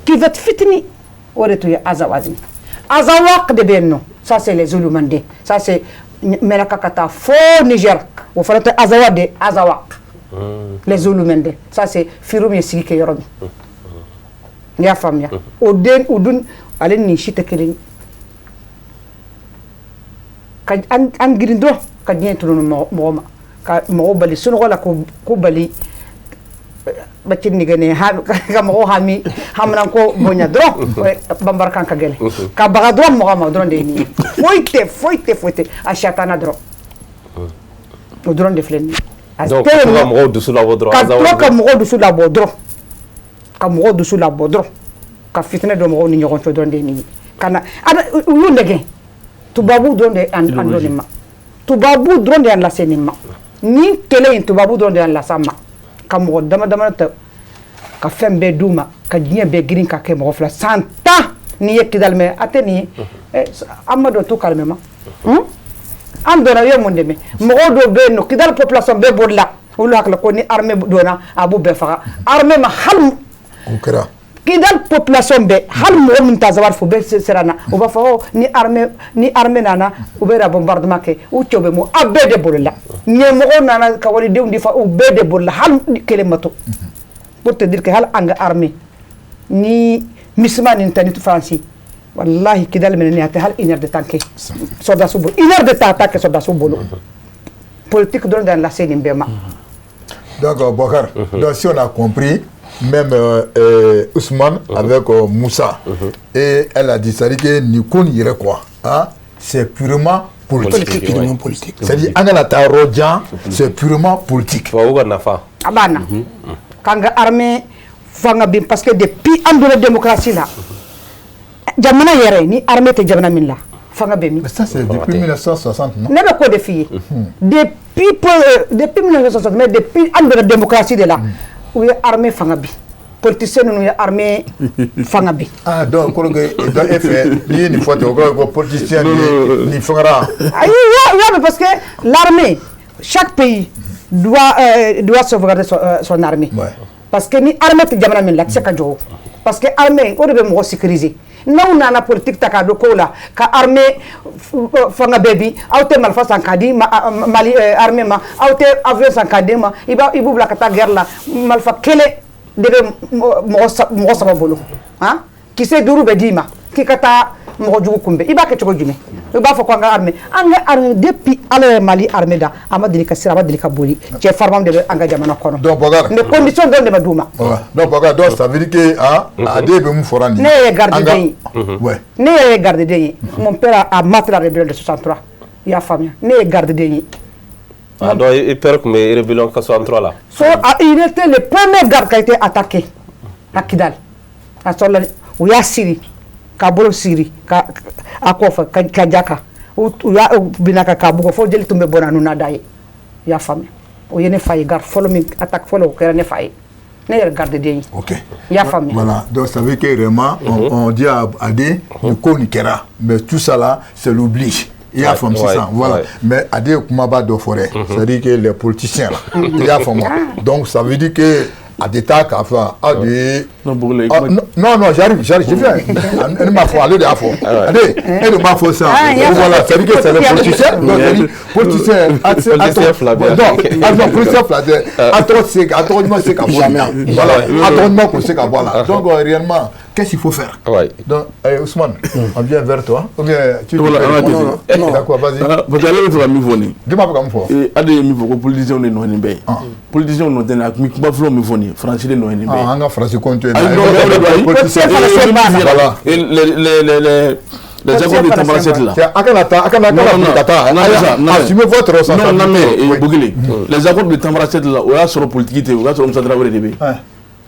cuvette fitini, o de tun ye Azawadi. Azawak de bɛ yen nɔ, ça c'est les Zulu Mande, ça c'est Mɛnaka ka taa fo Niger, o fana tɛ Azawad de, Azawak, les Zulu Mande, ça c'est Firum ye sigi kɛ yɔrɔ min, i y'a faamuya. O den o dun, ale ni nin si tɛ kelen ye. Ka an girin dɔrɔn ka diɲɛ tunu mɔgɔ ma, ka mɔgɔw bali sunɔgɔ la, ko bali bacci nigene, ka mɔgɔw hami haminanko bonya dɔrɔn, bambarakan ka gɛlɛn, ka baga dɔrɔn mɔgɔ ma dɔrɔn de ye nin ye. Foyi tɛ, foyi tɛ, foyi tɛ, a satana dɔrɔn, o dɔrɔn de filɛ nin ye. Donc ka mɔgɔw dusu labɔ dɔrɔn. Ka dɔrɔn ka mɔgɔw dusu labɔ dɔrɔn, ka mɔgɔw dusu labɔ dɔrɔn, ka fitinɛ don mɔgɔw ni ɲɔgɔn cɛ dɔrɔn de ye nin ye. Ka na u y'u nɛgɛn, tubabu dɔrɔn de an don nin ma, tubabu dɔrɔn de y'an lase nin ma, nin kɛlɛ in, tubabu dɔrɔn de y'an lase a ma, ka mɔgɔ dama dama ta, ka fɛn bɛɛ d'u ma, ka diɲɛ bɛɛ girin ka kɛ mɔgɔ fila san 10. N'i ye Kidali mɛn, a tɛ nin ye, an ma don tout calmement, an donna, u ye mun dɛmɛ? Mɔgɔw dɔw bɛ yen nɔ, Kidali population bɛɛ bolila, olu hakili ko ni armée donna, a b'u bɛɛ faga. Armée ma hali O kɛra. Kidali population bɛɛ, hali mɔgɔ min t'a Azawad fo, bɛɛ siranna. U b'a fɔ ni armée nana, u bɛ na bombardement kɛ, u cɛw bɛ mɔ, a bɛɛ de bolila. Ɲɛmɔgɔw nana ka walidenw di fa, u bɛɛ de bolila, hali kelen ma to. Pour te dire que hali an ka armée ni MISMA ni tɛ ni Faransi, wallahi, Kidali minɛni a tɛ hali une heure de temps kɛ soldats bolo, une heure de temps a t'a kɛ soldats bolo. Politique dɔrɔn de y'an lase nin bɛɛ ma. Donc, Bokar, donc si on a compris, même Ousmane avec Moussa, et elle a dit, c'est-à-dire que nin ko nin yɛrɛ quoi, hein, c'est purement politique. Politique, Purement ouais. politique. C'est-à-dire, an kana taa yɔrɔ jan, c'est purement politique. Tubabu ka nafa. A b'a na k'an ka armée fanga bin, parce que depuis an donna démocratie la, jamana yɛrɛ ni armée tɛ jamana min la, fanga bɛ min? Mais ça, c'est depuis 1960, non? Ne bɛ k'o de f'i ye depuis 1960, mais depuis an donna démocratie de la, u ye armée fanga bin, politicien ninnu ye armée fanga bin. Ah, donc, kɔrɔ que donc, e fɛ, n'i ye nin fɔ ten, o kɔrɔ ye ko politicien ni fɛngɛra. Ayi, ouais, parce que l'armée, chaque pays doit sauvegarder son armée. Parce que ni armée tɛ jamana min la, a tɛ se ka jɔ o. Parce que armée, o de bɛ mɔgɔ sécuriser. N'aw nana politique ta k'a don kow la, ka armée fanga bɛɛ bi, aw tɛ marifa san k'a di Mali armée ma, aw tɛ avion san k'a di ma, i b'u bila ka taa guerre la, marifa kelen de bɛ mɔgɔ saba bolo, han, kisɛ duuru bɛ d'i ma k'i ka taa mɔgɔ jugu kunbɛn, i b'a kɛ cogo jumɛn? I b'a fɔ ko an ka armée, depuis Ala ye Mali armée da, a ma deli ka siran, a ma deli ka boli, cɛ farimaw de bɛ an ka jamana kɔnɔ. Donc, Bokar. Mais condition dɔrɔn de bɛ d'u ma. Ouais. Donc, Bokar, donc, ça veut dire que, ah, a den bɛ mun fɔra nin ye? Ne ye gardien ye. Ouais. Ne yɛrɛ ye gardien ye. Mon père a maté la rébellion de 63, i y'a faamuya, ne ye gardien ye. Ah, donc i père tun bɛ rébellion 63 la. So, ah, il était le premier garde qui a été attaqué à Kidal. A sɔrɔla, u y'a siri, ka bolo siri ka a kɔfɛ ka ja kan, u y'a binna kan k'a bugɔ fo jeli tun bɛ bɔ na n'a da ye, i y'a faamuya. O ye ne fa ye, garde fɔlɔ min attaque fɔlɔ, o kɛra ne fa ye, ne yɛrɛ garde den ye. Ok. I y'a faamuya. Voilà. Donc, ça veut dire que vraiment, on dit à Adé, nin ko nin kɛra. Mais tout ça là, c'est l'oubli. I y'a faamu sisan, voilà. Mais Adé ye kumaba dɔ fɔ dɛ. C'est-à-dire que les politiciens là, i y'a faamu. Donc, ça veut dire que a tɛ taa k'a fɔ aw de ye. Non, Bogole, Ah, non, non, non, j'arrive, j'arrive, je viens. Ne m'a fɔ, ale de y'a fɔ. Ale, e de m'a fɔ sisan. Ah, i y'a Voilà, fɔ. c'est-à-dire que c'est les politiciens. Donc, c'est-à-dire, politicien, a tɛ se- a Politicien tɔgɔ- fila bɛ yan. Non, ah, non, politicien fila tɛ. A tɔgɔ tɛ se, a tɔgɔ ɲuman tɛ se ka bɔ nin na. Voilà, a tɔgɔ ɲuman kun tɛ se ka bɔ a la. Donc, réellement, qu'est-ce qu'il faut faire? Donc, Ousmane, on vient vers toi. Ou bien, tu Voilà, an ka Non, non. D'accord, vas-y. Ah, parce que ale bɛ fɛ ka min fɔ nin Juma bɛ ka mun fɔ? Ade ye min fɔ ko politiciens de nɔ ye nin bɛɛ ye, politiciens nɔ tɛ nin, a kun bɛ kuma fɔlɔ min fɔ nin ye, Faransi de nɔ ye nin bɛɛ ye. Ah, an ka Faransi ko to yen. Ayi, non, mais o de don, ayi. Politicien Politicien fana sen b'a la. Voilà. Et les accords de Tamanrasset là. Cɛ, a kana taa, a kana Non, non, ka taa. non, non, non, Assumez votre responsabilité. Non, non, mais Oui. Bogele, les accords de Tamanrasset là, o y'a sɔrɔ politique tɛ yen, o y'a sɔrɔ Musa Traoré de bɛ yen.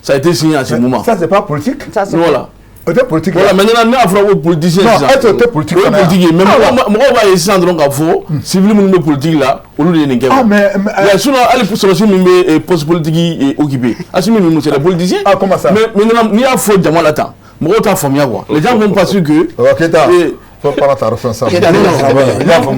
Ça a été signé à ce moment. Ça, c'est pas politique. Ça, c'est Voilà. O tɛ politique. Voilà, maintenant n'a fɔra ko politicien Non, sisan. est-ce que o tɛ politique O ye fana ye? politique ye, mais Ah, mɔgɔw b'a ye sisan dɔrɔn k'a fɔ civil minnu bɛ politique la, olu de ye nin kɛ. Ah, mais, Ouais, sinon hali sɔrɔdasi min bɛ poste politique occupé, Assimi ninnu, c'est des politiciens. Ah, comment ça? Mais maintenant n'i y'a fɔ jama la tan, mɔgɔw t'a faamuya quoi. Les gens vont penser que Ok, Keita. Faut prendre ta responsabilité. Vraiment,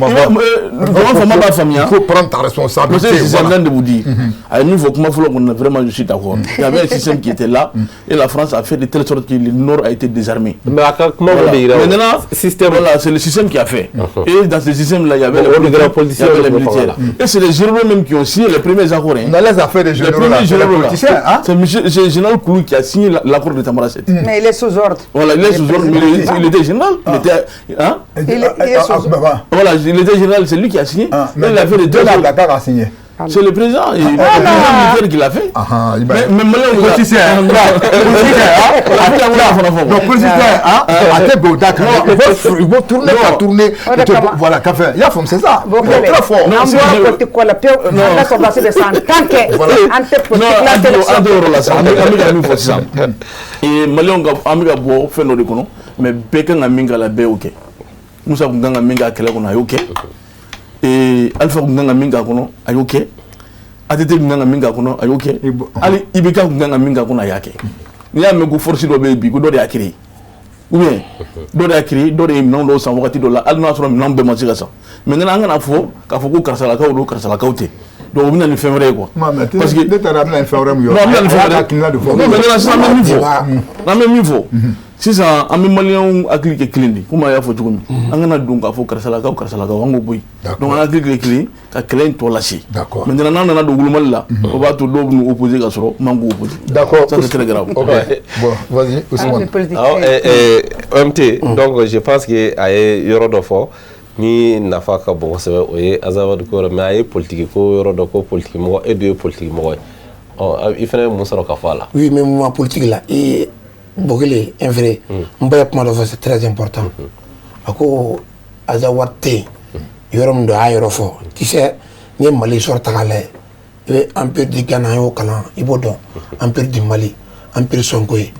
b'a faamuya. Il faut prendre ta responsabilité. C'est en train de vous dire. À un niveau, kuma fɔlɔ kɔnɔ, vraiment, je suis d'accord. Il y avait un système qui était là et la France a fait de telle sorte que le Nord a été désarmé. Mais a ka kuma de yira. Maintenant, système. Voilà, c'est le système qui a fait. Et dans ce système-là, il y avait les politiciens, il y avait les militaires. Et c'est les généraux même qui ont signé les premiers accords. Dans les affaires des généraux, là, c'est les politiciens. C'est monsieur, c'est le général Koulou qui a signé l'accord de Tamanrasset. Mais il est sous ordre. Voilà, il est sous ordre, mais il était général. Il était, hein? Il est sous ordre. Voilà, il était général, c'est lui qui a signé. Mais il a fait les deux. Dakar a signé. C'est le président, il, le président militaire qui l'a fait. Mais politicien, non, politicien, a tɛ bɛn o da kan. Ils vont tourner ka tourner. Voilà, ka fɛn. I y'a faamu, c'est ça. Très fort. An bɔra politique ko la pewu. An ka sɔrɔdasi bɛ san 10 kɛ. An tɛ politique la, tɛ. An t'o yɔrɔ la sisan. An bɛ ka min fɔ sisan. Maliyɛnw ka, an bɛ ka bɔ fɛn dɔ de kɔnɔ, mais bɛɛ kan ka min k'a la, bɛɛ y'o kɛ. Musa kun kan ka min k'a kɛlɛ kɔnɔ, a y'o kɛ. Alpha kun kan ka min k'a kɔnɔ, a y'o kɛ. ATT kun kan ka min k'a kɔnɔ, a y'o kɛ. Hali IBK kun kan ka min k'a kɔnɔ, a y'a kɛ. N'i y'a mɛn ko force dɔ bɛ yen bi, ko dɔ de y'a créé, ou bien dɔ de y'a créé, dɔ de ye minɛn dɔw san wagati dɔ la, hali n'a sɔrɔ minɛn bɛɛ ma se ka san. Maintenant, an kana fɔ k'a fɔ ko karisalakaw don, karisalakaw tɛ. Donc o bɛ na ni fɛn wɛrɛ ye quoi. Parce que ne taara, a bɛ na ni fɛn wɛrɛ mun ye? Non, a bɛ na ni fɛn wɛrɛ ye. Hakilina de fɔ. Non, maintenant sisan, an bɛ min fɔ, an bɛ min fɔ sisan, an bɛ maliyɛnw hakili kɛ kelen de, komi a y'a fɔ cogo min. An kana don k'a fɔ karisalakaw, karisalakaw, an k'o bɔ yen. Donc an hakili kɛ kelen ka kɛlɛ in tɔ lase. Maintenant, n'an nana don wolomali la, o b'a to dɔw bɛ n'u opposer ka sɔrɔ man k'u opposer. D'accord. Ça, c'est très grave. Ok, bon, vas-y, Ousmane. Awɔ, OMT, donc je pense que a ye yɔrɔ dɔ fɔ ni nafa ka bon kosɛbɛ, o ye Azawad ko yɔrɔ, mais a ye politique ko yɔrɔ dɔ ko politique mɔgɔ, e dun ye politique mɔgɔ ye. Ɔ, i fana ye mun sɔrɔ ka fɔ a la? Oui, mais mouvement politique là, et Bogele, un vrai, n bɛ kuma dɔ fɔ, c'est très important. A ko Azawad tɛ yen, yɔrɔ min don, a y'a yɔrɔ fɔ. Tu sais, n'i ye Mali histoire ta k'a lajɛ, i bɛ empire du Ghana, an y'o kalan, i b'o dɔn. Empire du Mali, empire Songoyi,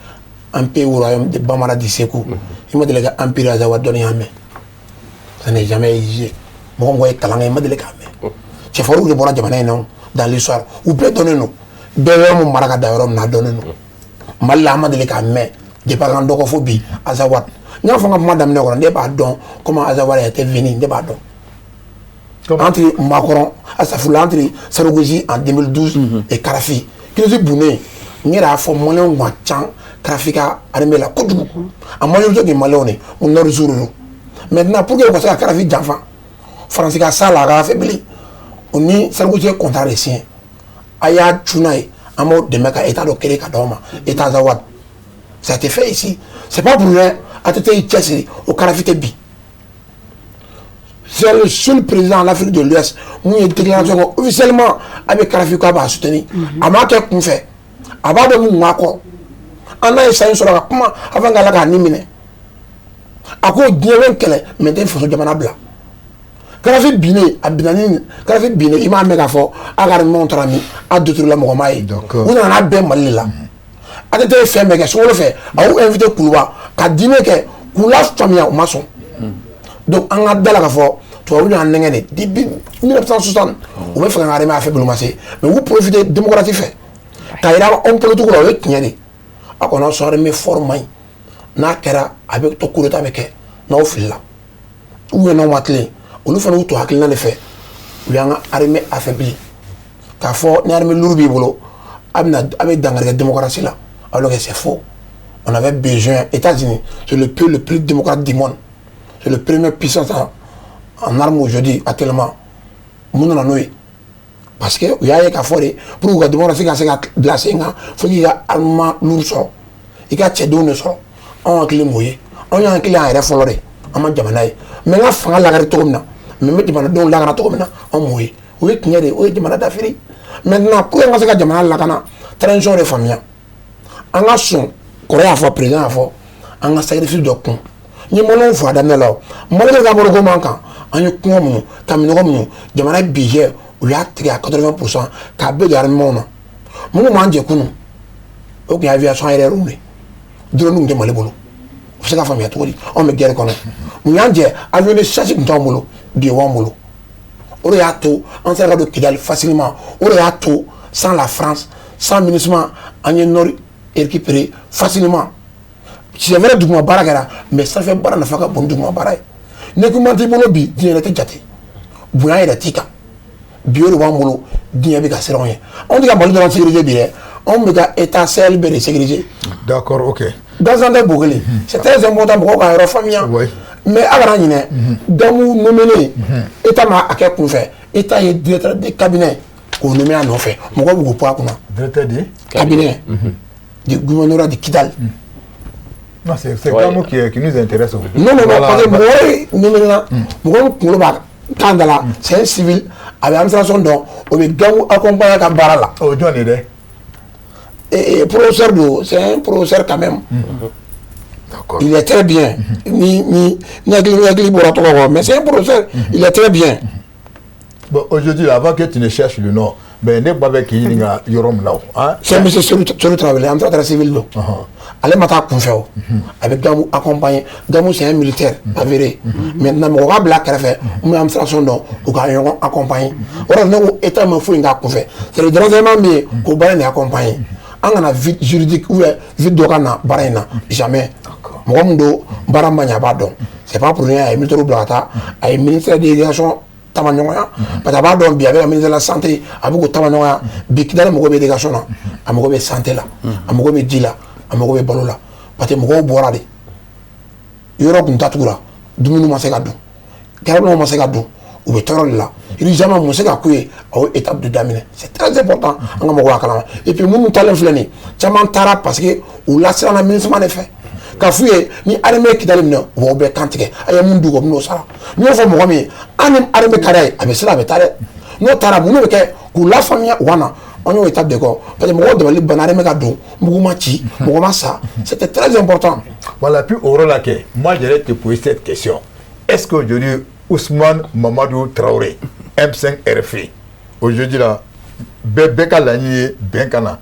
empire royaume de Bamara du Segu. I ma deli ka empire Azawad dɔnniya mɛn. Ça n'est jamais existé. Mɔgɔ mɔgɔ ye kalan kɛ, i ma deli k'a mɛn. Cɛfarinw de bɔra jamana in na dans l'histoire. U bɛɛ dɔnnen don. Bɛɛ bɛ yɔrɔ min mara ka da yɔrɔ min na, a dɔnnen don. Mali la, an ma deli k'a mɛn depuis an dɔgɔ fo bi Azawad. N y'a fɔ n ka kuma daminɛ kɔnɔ, ne b'a dɔn comment Azawad était venu, ne b'a dɔn. Entre Macron, Asafula, entre Sarkozy en 2012 et Kadhafi. Crise bunnen, n yɛrɛ y'a fɔ maliyɛnw ka ca Kadhafi ka armée la kojugu. A majorité tun ye maliyɛnw de ye, o nord sur don. Maintenant, pour que u ka se ka Kadhafi janfa, Faransi ka s'a la, a ka affaibli, o ni Sarkozy ye contrat de signé. A y'a cun n'a ye, an b'o dɛmɛ ka état dɔ créer ka d'aw ma, état Azawad. Ça a été fait ici. C'est pas pour rien. ATT y'i cɛsiri, o Kadhafi tɛ bi. C'est le seul président en Afrique de l'Ouest mun ye déclaration kɛ officiellement a bɛ Kadhafi k'a b'a soutenir. A m'a kɛ kunfɛ. A b'a dɔn mun b'a kɔ. An n'a ye san sɔrɔ ka kuma avant qu'Ala k'a ni minɛ. A ko diɲɛ bɛ n kɛlɛ, mais n tɛ faso jamana bila. Kadhafi binnen, a binna ni Kadhafi binnen, i m'a mɛn k'a fɔ a ka armement taara min, a détruit la, mɔgɔ m'a ye. U nana n'a bɛɛ Mali de la. ATT ye fɛn bɛɛ kɛ sunkalo fɛ, a y'u invité Kuluba ka dîner kɛ k'u lafaamuya, u ma sɔn. Donc an ka da la k'a fɔ tubabu y'an nɛgɛn de depuis 1960, u bɛ fɛ ka armée affaibli, ma se, mais u y'u profiter démocratie fɛ k'a yira homme politique la, o ye tiɲɛ de. A kɔni sɔn armée fort man ɲi, n'a kɛra a bɛ to coup d'état bɛ kɛ n'aw filila ou bien n'aw ma tilen. Olu fana y'u to hakilina de fɛ, u y'an ka armée affaibli k'a fɔ ni armée lourde b'i bolo, a bɛna a bɛ dankari kɛ démocratie la, alors que c'est faux. On avait besoin. États-Unis, c'est le pays le plus démocrate du monde, c'est le premier puissance en armes aujourd'hui actuellement. Mun nana n'o ye? Parce que u y'a ye k'a fɔ de, pour que u ka démocratie ka se ka bila sen kan, fo k'i ka armement lourd sɔrɔ, i ka cɛdenw de sɔrɔ. Anw hakili m'o ye, anw y'an hakili an yɛrɛ fɔlɔ de, an ma jamana ye. Mais n ka fanga lakari cogo min na, mais n bɛ jamanadenw lakana cogo min na, anw m'o ye. O ye tiɲɛ de ye, o ye jamana dafiri. Maintenant, pour que an ka se ka jamana lakana, transition de faamuya, an ka sɔn. Kɔrɔ y'a fɔ, président y'a fɔ, an ka sacrifice dɔ kun. N ye maliyɛnw fo a daminɛ la, o maliyɛnw ka bolo ko man kan, an ye kɔngɔ minnu ka minɔgɔ minnu, jamana budget u y'a tigɛ à 80% k'a bɛɛ don armement na. Minnu m'an jɛ kunun, o tun ye aviation aérienne de, drone tun tɛ Mali bolo. U bɛ se ka faamuya cogo di anw bɛ guerre kɔnɔ? Mun y'an jɛ? Avion de chasse tun t'anw bolo, bi o b'an bolo. O de y'a to an sera ka don Kidali facilement. O de y'a to sans la France, sans MINUSMA, an ye nord récupérer facilement. C'est vrai, duguma baara kɛra, mais sanfɛ baara nafa ka bon ni duguma baara ye. Ne kuma t'i bolo bi, diɲɛ yɛrɛ tɛ jate, bonya yɛrɛ t'i kan. Bi, o de b'an bolo, diɲɛ bɛ ka siran anw ye. Anw tɛ ka Mali dɔrɔn sécuriser bi dɛ, anw bɛ ka état Sahel bɛɛ de sécuriser. D'accord, ok. Gansan tɛ bo kelen. C'est très important, mɔgɔw ka yɔrɔ faamuya. Mais a kana ɲinɛ, Gamou nommé, état ma a kɛ kunfɛ. État ye directeur de cabinet k'o nommé a nɔfɛ, mɔgɔw bɛ k'o bɔ a kunna. Directeur de cabinet du gouvernorat de Kidal. Non, c'est Gamou qui nous intéresse. Non, non, non, parce que mɔgɔ ye nommé na, mɔgɔ min kunkolo b'a kan da la, c'est un civil, a bɛ administration dɔn, o bɛ Gamou accompagner ka baara la. O jɔn de dɛ? Et professeur don, c'est un professeur quand même. Il est très bien. Ni hakili bɔra tɔgɔ kɔ, mais c'est un professeur, il est très bien. Bon, aujourd'hui, avant que tu ne cherches le nom, mais ne ba bɛ k'i ɲininka yɔrɔ min na o. Hein? C'est monsieur Seydou Traoré, administrateur civil don. Ale ma taa kunfɛ o. A bɛ Gamou accompagner. Gamou, c'est un militaire avéré. Maintenant, mɔgɔ ka bila a kɛrɛfɛ mun bɛ administration dɔn, u ka ɲɔgɔn accompagner. O de la ne ko état ma foyi k'a kunfɛ. C'est le renseignement min ye k'o baara in de accompagner. An kana vide juridique ou bien vide dɔ ka na baara in na, jamais. Mɔgɔ min don, baara ma ɲɛ, a b'a dɔn. C'est pas pour rien a ye militaire bila ka taa, a ye ministère de l'éducation tama ɲɔgɔnya, parce que a b'a dɔn bi a bɛ ka ministère de la santé, a bɛ k'o tama ɲɔgɔnya. Bi, Kidali mago bɛ éducation na, a mago bɛ santé la, a mago bɛ ji la, a mago bɛ balo la, parce que mɔgɔw bɔra de, yɔrɔ kun datugura, dumuni ma se ka dun, garabanaw ma se ka dun, u bɛ tɔɔrɔ de la. Urgemment, mun se ka k'u ye, a y'o étape de daminɛ. C'est très important an ka mɔgɔw ka kalama. Et puis minnu taalen filɛ nin ye, caman taara parce que u lasiranna MINUSMA de fɛ, k'a f'u ye ni armée ye Kidali minɛ, u b'aw bɛɛ kan tigɛ, a ye mun d'u kɔ, u bɛn'o sara. N'i y'o fɔ mɔgɔ min ye, an ni armée ka d'a ye, a bɛ siran, a bɛ taa dɛ. N'o taara, mun de bɛ kɛ k'u lafaamuya, u ka na? An y'o étape de kɔ, parce que mɔgɔw dabali banna, armée ka don, mugu ma ci, mɔgɔ ma sa. C'était très important. Voilà, puis au yɔrɔ la kɛ, moi j'allais te poser cette question. Est-ce qu'aujourd'hui, Ousmane Mamadou Traoré, M5 RFI, aujourd'hui là, bɛɛ bɛɛ ka laɲini ye bɛn ka na.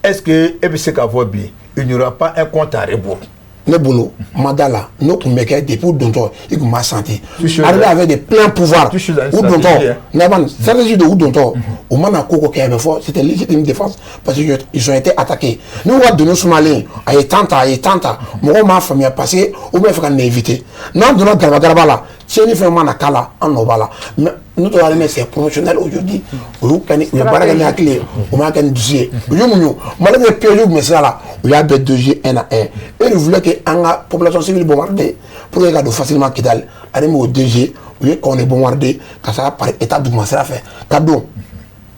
Est-ce que e bɛ se k'a fɔ bi, il n'y aura pas un compte à rebours? Ne bolo ma da la, n'o tun bɛ kɛ depuis u dontɔ, i tun b'a sentir, armée avait de plein pouvoir u dontɔ. Naban stratégie de u dontɔ, u mana ko ko kɛ, a bɛ fɔ c'était légitime défense parce que ils ont été attaqués. N'u ka doni sumalen, a ye temps ta, a ye temps ta, mɔgɔw m'a faamuya parce que u bɛ fɛ ka nin éviter. N'an donna garaba garaba la, tiɲɛni fɛn mana k'a la, an nɔ b'a la. Mais notre armée, c'est professionnel aujourd'hui. U y'u kɛ ni, u ye baara kɛ ni hakili ye, u m'a kɛ ni dusu ye. U y'u muɲu malgré piège tun bɛ sira la, u y'a bɛɛ doser un à un. Eux, ils voulaient que an ka population civile bombarder pour que ka don facilement Kidal. Armée m'o doser, u ye camp de bombarder ka sara par état duguma sira fɛ ka don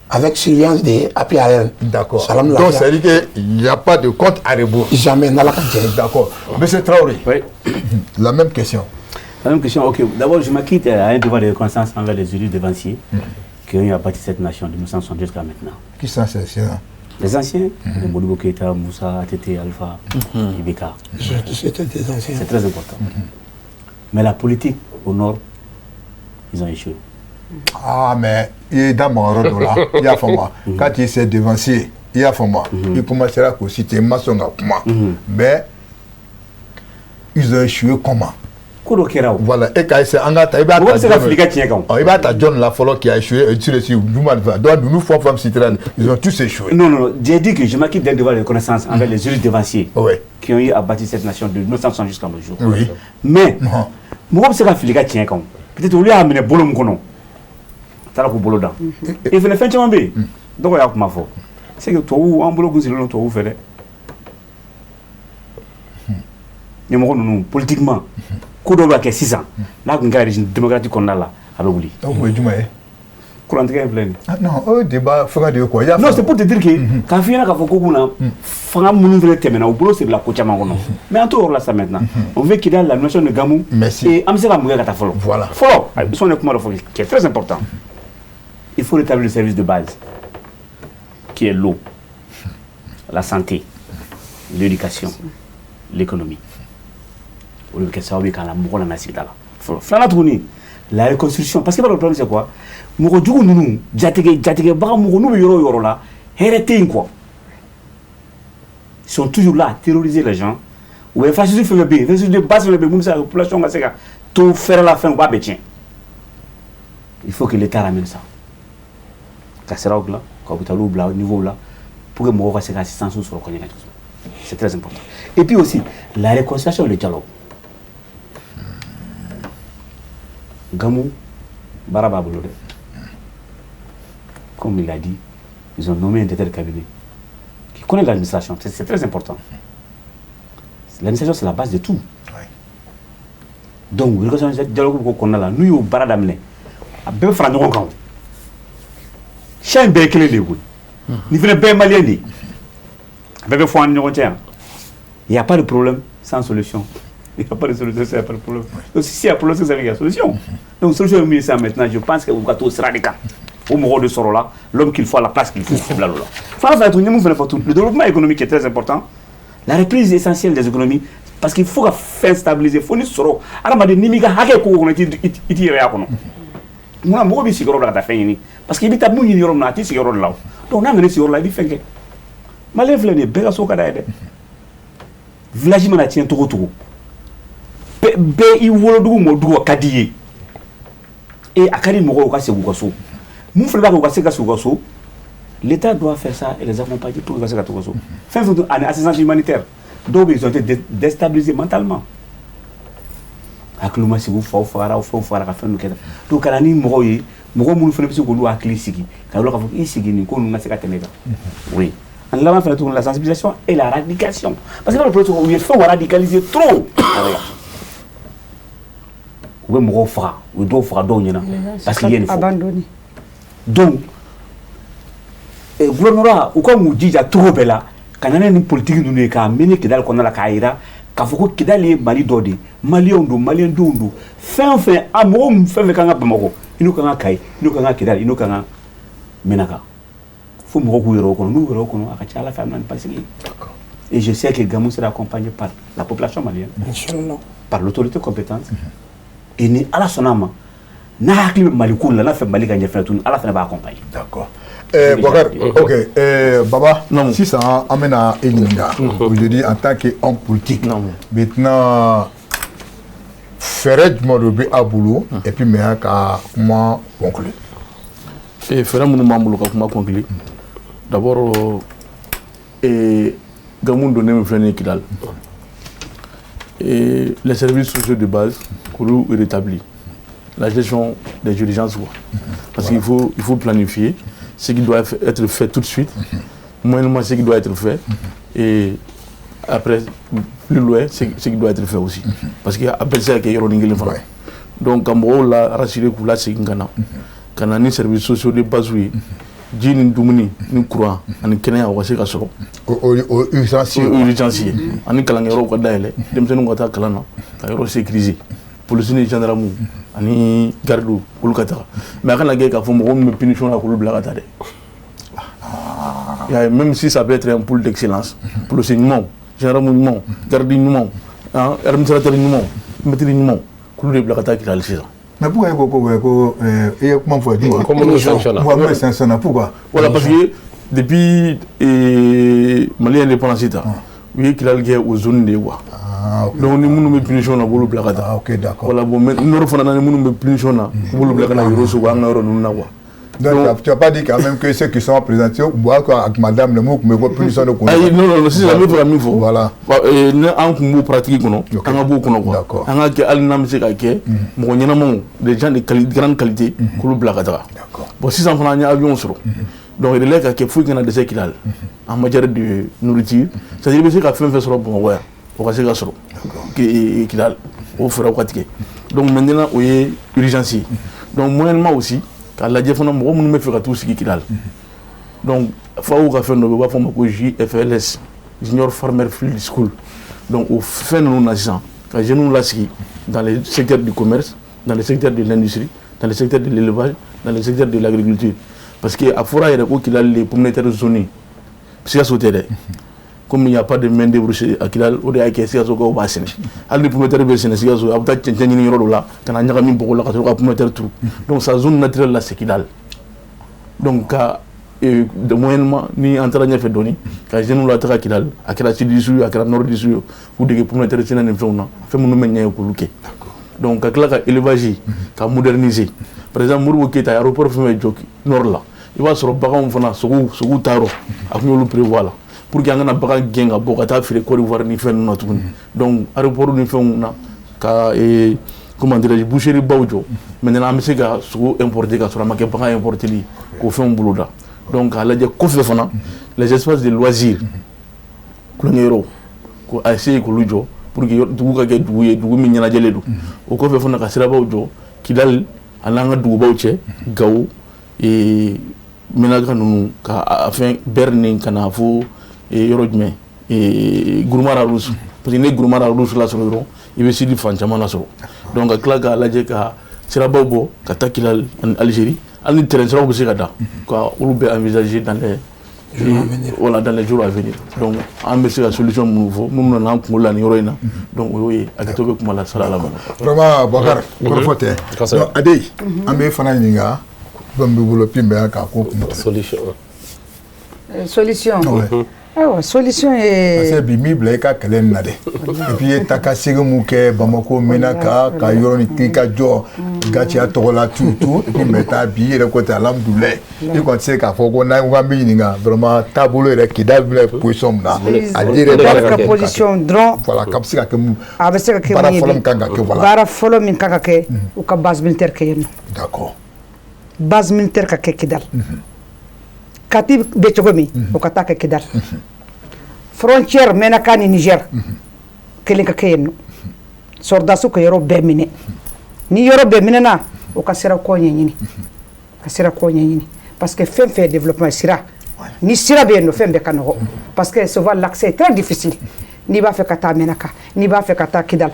avec surveillance des appui aériens. D'accord. Donc, ça veut dire qu'il n'y a pas de compte à rebours. Jamais, n'Ala ka jɛ. D'accord. Monsieur Traoré. Oui. La même question. La même question, ok. D'abord, je m'acquitte à un devoir de reconnaissance envers les élus devanciers qui ont eu à bâtir cette nation de 1960 jusqu'à maintenant. Qui sont ces anciens? Les anciens, Modibo Keïta, Moussa, ATT, Alpha, IBK. C'était des anciens. C'est très important. Mais la politique au nord, ils ont échoué. Ah, mais il est dans mon rôle là. I y'a faamu. Quand il s'est devancier, i y'a faamu. Il commencera à citer Masson kuma. Mais ils ont échoué comment? Ko dɔ kɛra o. Voilà, e ka essayer an ka ta, i b'a ta. Mɔgɔ bɛ se ka fili i ka tiɲɛ kan o. I b'a ta jɔn la fɔlɔ qui a échoué sur le sur jumɛn fɛ? Donc ninnu fɛn o fɛn citera, ils ont tous échoué. Non, non, non, j'ai dit que je m'acquitte d'un devoir de reconnaissance envers les élus devanciers qui ont eu à bâtir cette nation de 1960 jusqu'à nos jours. Mais mɔgɔ bɛ se ka fili i ka tiɲɛ kan o. Peut-être olu y'a minɛ bolo min kɔnɔ, a taara k'u bolo dan. Et fɛnɛ, fɛn caman bɛ yen, dɔgɔ y'a kuma fɔ. C'est que tubabuw, an bolo kun sigilen don tubabuw fɛ dɛ. Ɲɛmɔgɔ ninnu, politiquement, ko dɔw bɛ ka kɛ sisan, n'a tun kɛra régime démocratique kɔnɔna la, a bɛ wuli. O kun ye jumɛn ye? Kurantigɛ in filɛ nin ye. Ah non, o ye débat fɛngɛ de ye quoi. I y'a Non, c'est pour te dire que k'a f'i ɲɛna k'a fɔ ko kunna fanga minnu fɛnɛ tɛmɛna, u bolo sirila ko caman kɔnɔ. Mais an t'o yɔrɔ la sisan maintenant. On veut qu'il y ait la notion de Gamou. Merci. Et an bɛ se ka mun kɛ ka taa fɔlɔ? Voilà. Fɔlɔ, ayi, sɔnni kuma dɔ fɔ qui est très important. Il faut rétablir le service de base qui est l'eau, la santé, l'éducation, l'économie. O de bɛ kɛ sababu ye k'a la mɔgɔ nana sigida la. Fɔlɔ. Filanan tuguni, la reconstruction. Parce que le problème, c'est quoi? Mɔgɔ jugu ninnu, jatigɛ jatigɛbaga mɔgɔ n'u bɛ yɔrɔ o yɔrɔ la, hɛrɛ tɛ yen quoi. Ils sont toujours là à terroriser les gens. U bɛ infrastructure fɛn fɛn bɛ yen, infrastructure de base fɛn fɛn bɛ yen, mun bɛ se ka population ka se ka to fɛrɛ la fɛn, u b'a bɛɛ tiɲɛ. Il faut que l'État ramène ça. Ka siraw dilan, ka hôpitaux bila niveau la pour que mɔgɔw ka se ka assistance sɔrɔ ka ɲɛ. C'est très important. Et puis aussi, la réconciliation et le dialogue. Gamou, baara b'a bolo dɛ. Comme il l'a dit, ils ont nommé un directeur de cabinet qui connaît l'administration. C'est très important. L'administration, c'est la base de tout. Donc, réconciliation dialogue ko kɔnɔna la, n'u y'o baara daminɛ, a bɛɛ bɛ fara ɲɔgɔn kan o. Siya in bɛɛ ye kelen de ye koyi. Nin fana bɛɛ ye malien de ye. A bɛɛ bɛ fɔ an ni ɲɔgɔn cɛ yan. Il n'y a pas de problème sans solution. Il n'y a pas de solution sans pas de problème. Donc s'il y a problème, c'est qu'il y a solution. Donc solution ye min ye sisan maintenant, je pense que u ka t'o sira de kan. O mɔgɔw de sɔrɔ la, l'homme qu'il faut à la place qu'il faut, o bila l'o la. Fana fana tun ye mun fana fɔ tun, le développement économique est très important. La reprise essentielle des économies, parce qu'il faut ka fɛn stabiliser, fo ni sɔrɔ. Adamaden n'i m'i ka hakɛ ko kɔnɔ, i t'i yɛrɛ y'a kɔnɔ. Munna mɔgɔ b'i sigiyɔrɔ bila ka taa fɛn ɲini? Parce que i bɛ taa mun ɲini yɔrɔ min na, a t'i sigiyɔrɔ de la o. Donc n'a nana i sigiyɔrɔ la, i bɛ fɛn kɛ. Malien filɛ nin ye, bɛɛ ka so ka d'a ye dɛ. Village mana tiɲɛ cogo o cogo, bɛɛ i wolodugu mɔdugu a ka di i ye. Et a ka di mɔgɔw ka segin u ka so. Mun fana b'a kɛ u ka se ka segin u ka so? L'État doit faire ça et les accompagner pour ka se ka to u ka so. Fɛn fɛn ani assistance humanitaire, dɔw bɛ yen, ils ont été déstabilisés mentalement. Hakiliw ma sigi, u faw fagara, u fɛnw fagara ka fɛn ninnu kɛ tan. Donc ka na ni mɔgɔw ye, mɔgɔ minnu fana bɛ se k'olu hakili sigi, ka yɔrɔ k'a fɔ i sigi nin ko ninnu ka se ka tɛmɛ kan. Oui. En laban fana tuguni, la sensibilisation et la radicalisation. Parce que dans le politique, u ye fɛnw radicaliser trop. U bɛ mɔgɔw faga, u ye dɔw faga dɔw ɲɛna parce qu'il ye nin fɔ. Abandonné. Donc gouvernorat u ka k'u jija cogo bɛɛ la ka na ni politique ninnu ye k'a mener Kidali kɔnɔna la, k'a jira k'a fɔ ko Kidali ye Mali dɔ de ye, maliyɛnw don, maliyɛndenw don, fɛn o fɛn a mɔgɔ min fɛn fɛn kan ka Bamakɔ, i n'o kan ka Kayi, i n'o kan ka Kidali, i n'o kan ka Menaka, fo mɔgɔw k'u yɛrɛ o kɔnɔ. N'u yɛrɛ o kɔnɔ, a ka ca Ala fɛ, a bɛ na ni basigi ye. Et je sais que Gamou sera accompagné par la population malienne, Inch'Allah. par l'autorité compétente. Et ni Ala sɔnna a ma, n'a hakili bɛ Mali ko la, n'a fɛ Mali ka ɲɛ fɛnɛ tuguni, Ala fɛnɛ b'a accompagner. D'accord. Boubacar, ok. Baba, sisan an bɛna e ɲininka aujourd'hui en tant qu'homme politique. Maintenant, fɛɛrɛ jumɛn de bɛ aw bolo et puis maintenant ka kuma conclure? Fɛɛrɛ minnu b'an bolo ka kuma conclure, d'abord, Gamou donnen min filɛ nin ye Kidal, et les services sociaux de base k'olu rétablir, la gestion des urgences quoi. Parce qu'il faut planifier ce qui doit être fait tout de suite, moyennement ce qui doit être fait, et après plus loin ce qui doit être fait aussi. Parce que a bɛɛ tɛ se ka kɛ yɔrɔnin kelen fana. Donc ka mɔgɔw la rassurer, k'u lasegin ka na, ka na ni services sociaux de base ye, ji ni dumuni ni courant ani kɛnɛya, o ka se ka sɔrɔ. O urgence ye. O urgence ye. Ani kalankɛyɔrɔw ka dayɛlɛ, denmisɛnninw ka taa kalan na, ka yɔrɔ sécuriser, polisi ni gendarme ani garde olu ka taga. Mais a kana kɛ k'a fɔ mɔgɔ min bɛ punition na k'olu bila ka taa dɛ. Ya, même si ça peut être un pool d'excellence, policier ɲumanw, gendarme ɲumanw, garde ɲumanw, administrateur ɲumanw, maître ɲumanw, k'olu de bila ka taa Kidali sisan. Mais pourquoi e ko i ye kuma fɔ jumɛn? Ko minnu sanctionne. Ouais, minnu sanctionne, pourquoi? Voilà, parce que depuis Mali indépendance ta, u ye Kidali kɛ o zone de ye quoi. Ah, ok. Donc ni minnu bɛ punition na, u b'olu bila ka taa. Ah, ok, d'accord. Voilà, bon, mais nord fana na, ni minnu bɛ punition na, u b'olu bila ka na Yoro Sogo, an ka yɔrɔ ninnu na quoi. Donc, tu n'as pas dit quand même que ceux qui sont présentés, bon, madame, le mot, mais punition de Ayi, non, non, sisan n bɛ fɛ ka min fɔ. Voilà. Ni an kun b'o pratique kɔnɔ, an ka b'o kɔnɔ quoi. D'accord. An ka kɛ, hali n'an bɛ se ka kɛ mɔgɔ ɲɛnamaw, des gens de grande qualité, k'olu bila ka taga. D'accord. Bon, sisan fana an ye avion sɔrɔ. Donc relais ka kɛ, foyi kana dɛsɛ Kidali en matière de nourriture. C'est-à-dire i bɛ se ka fɛn fɛn sɔrɔ Bamakɔ yan, o ka se ka sɔrɔ Kidali, o fɛɛrɛw ka tigɛ. Donc maintenant, o ye urgence ye. Donc moyennement aussi, k'a lajɛ fana mɔgɔ minnu bɛ fɛ ka t'u sigi Kidali. Donc FAO ka fɛn dɔ bɛ yen, u b'a fɔ o ma ko JFLS, Junior Farmer Field School. Donc o fɛn ninnu na sisan, ka jeunes lasigi dans les secteurs du commerce, dans le secteur de l'industrie, dans le secteur de l'élevage, dans le secteur de l'agriculture. Parce que a fɔra yɛrɛ ko Kidali de pomme de terre zone, Sikaso tɛ dɛ. Comme il n'y a pas de main d'œuvre à Kidal, o de y'a kɛ Sikasokaw b'a sɛnɛ. Hali ni pomme de terre bɛ sɛnɛ Sikaso, a bɛ taa cɛncɛn ɲini yɔrɔ dɔ la ka na ɲagami bɔgɔ la ka sɔrɔ ka pomme de terre turu. Donc sa zone naturelle là, c'est Kidal. Donc ka de moyennement, ni an taara ɲɛfɛ dɔɔni, ka jeunes lataga Kidal, a kɛra sud ye, a kɛra nord ye, k'u dege pomme de terre sɛnɛ ni fɛnw na, fɛn minnu bɛ ɲɛ k'olu kɛ. Donc ka tila ka élevage ka moderniser. Par exemple, Modibo Keyita aéroport fɛn fɛn jɔ nord la, i b'a sɔrɔ baganw fana, sogow, sogow ta yɔrɔ, a tun y'olu prévoir la. Pour que an kana bagan gɛn ka bɔ ka taa feere Côte d'Ivoire ni fɛn ninnu na tuguni. Donc aéroport ni fɛnw na, ka comment dirais-je, boucherie baw jɔ. Maintenant, an bɛ se ka sogo importer ka sɔrɔ a ma kɛ bagan importer li, k'o fɛnw boloda. Donc k'a lajɛ kɔfɛ fana, les espaces de loisirs, tulonkɛyɔrɔw, ko a essayer k'olu jɔ pour que dugu ka kɛ dugu ye, dugu min ɲɛnajɛlen don. O kɔfɛ fana, ka sirabaw jɔ Kidali ani an ka dugubaw cɛ, Gawo, Menaka ninnu, ka a fɛn bɛri ni ka na fo yɔrɔ jumɛn, Gourma Rharous, parce que ni Gourma Rharous lasɔrɔ dɔrɔn, i bɛ sidi fan caman lasɔrɔ. Donc ka tila k'a lajɛ ka sirabaw bɔ ka taa Kidali ani Algérie, hali ni terrain siraw bɛ se ka da, ka olu bɛɛ envisager dans les, voilà, dans les jours à venir. Donc an bɛ se ka solution minnu fɔ, minnu nana an kunkolo la nin yɔrɔ in na, donc o y'o ye. Hakɛto bɛ kuma la, sara la. Vraiment, Bakari, kɔrɔfɔ tɛ. Donc Ade, an bɛ fana ɲininka fɛn b'i bolo min bɛ k'a ko kun. Solution. Solution. Ayiwa, solution ye. Parce que bi m'i bila i ka kɛlɛ nin na dɛ. Et puis i ye taa ka segin mun kɛ Bamako, Menaka, ka yɔrɔ ni k'i ka jɔ Gatia tɔgɔ la, tout tout. Et puis maintenant, bi i yɛrɛ ko ten, alhamdulilayi. I kɔni tɛ se k'a fɔ ko n'an ko k'an bɛ ɲininka vraiment taabolo yɛrɛ, Kidali bɛna position min na. A yɛrɛ b'a ka position dɔrɔn. Voilà, k'a bɛ se ka kɛ mun. A bɛ se ka kɛ mun ye. Baara fɔlɔ min kan ka kɛ, voilà. Baara fɔlɔ min kan ka kɛ, u ka base militaire kɛ yen nɔ. D'accord. Base militaire ka kɛ Kidali. Kati bɛ cogo min, o ka taa kɛ Kidali. Frontière Menaka ni Niger, kelen ka kɛ yen nɔ. Sɔrɔdasiw ka yɔrɔ bɛɛ minɛ. Ni yɔrɔ bɛɛ minɛna, o ka sira kɔ ɲɛɲini. Ka sira kɔ ɲɛɲini. Parce que fɛn fɛn ye développement sira. Ni sira bɛ yen nɔ, fɛn bɛɛ ka nɔgɔ. Parce que souvent l'accès est très difficile. N'i b'a fɛ ka taa Menaka, n'i b'a fɛ ka taa Kidali,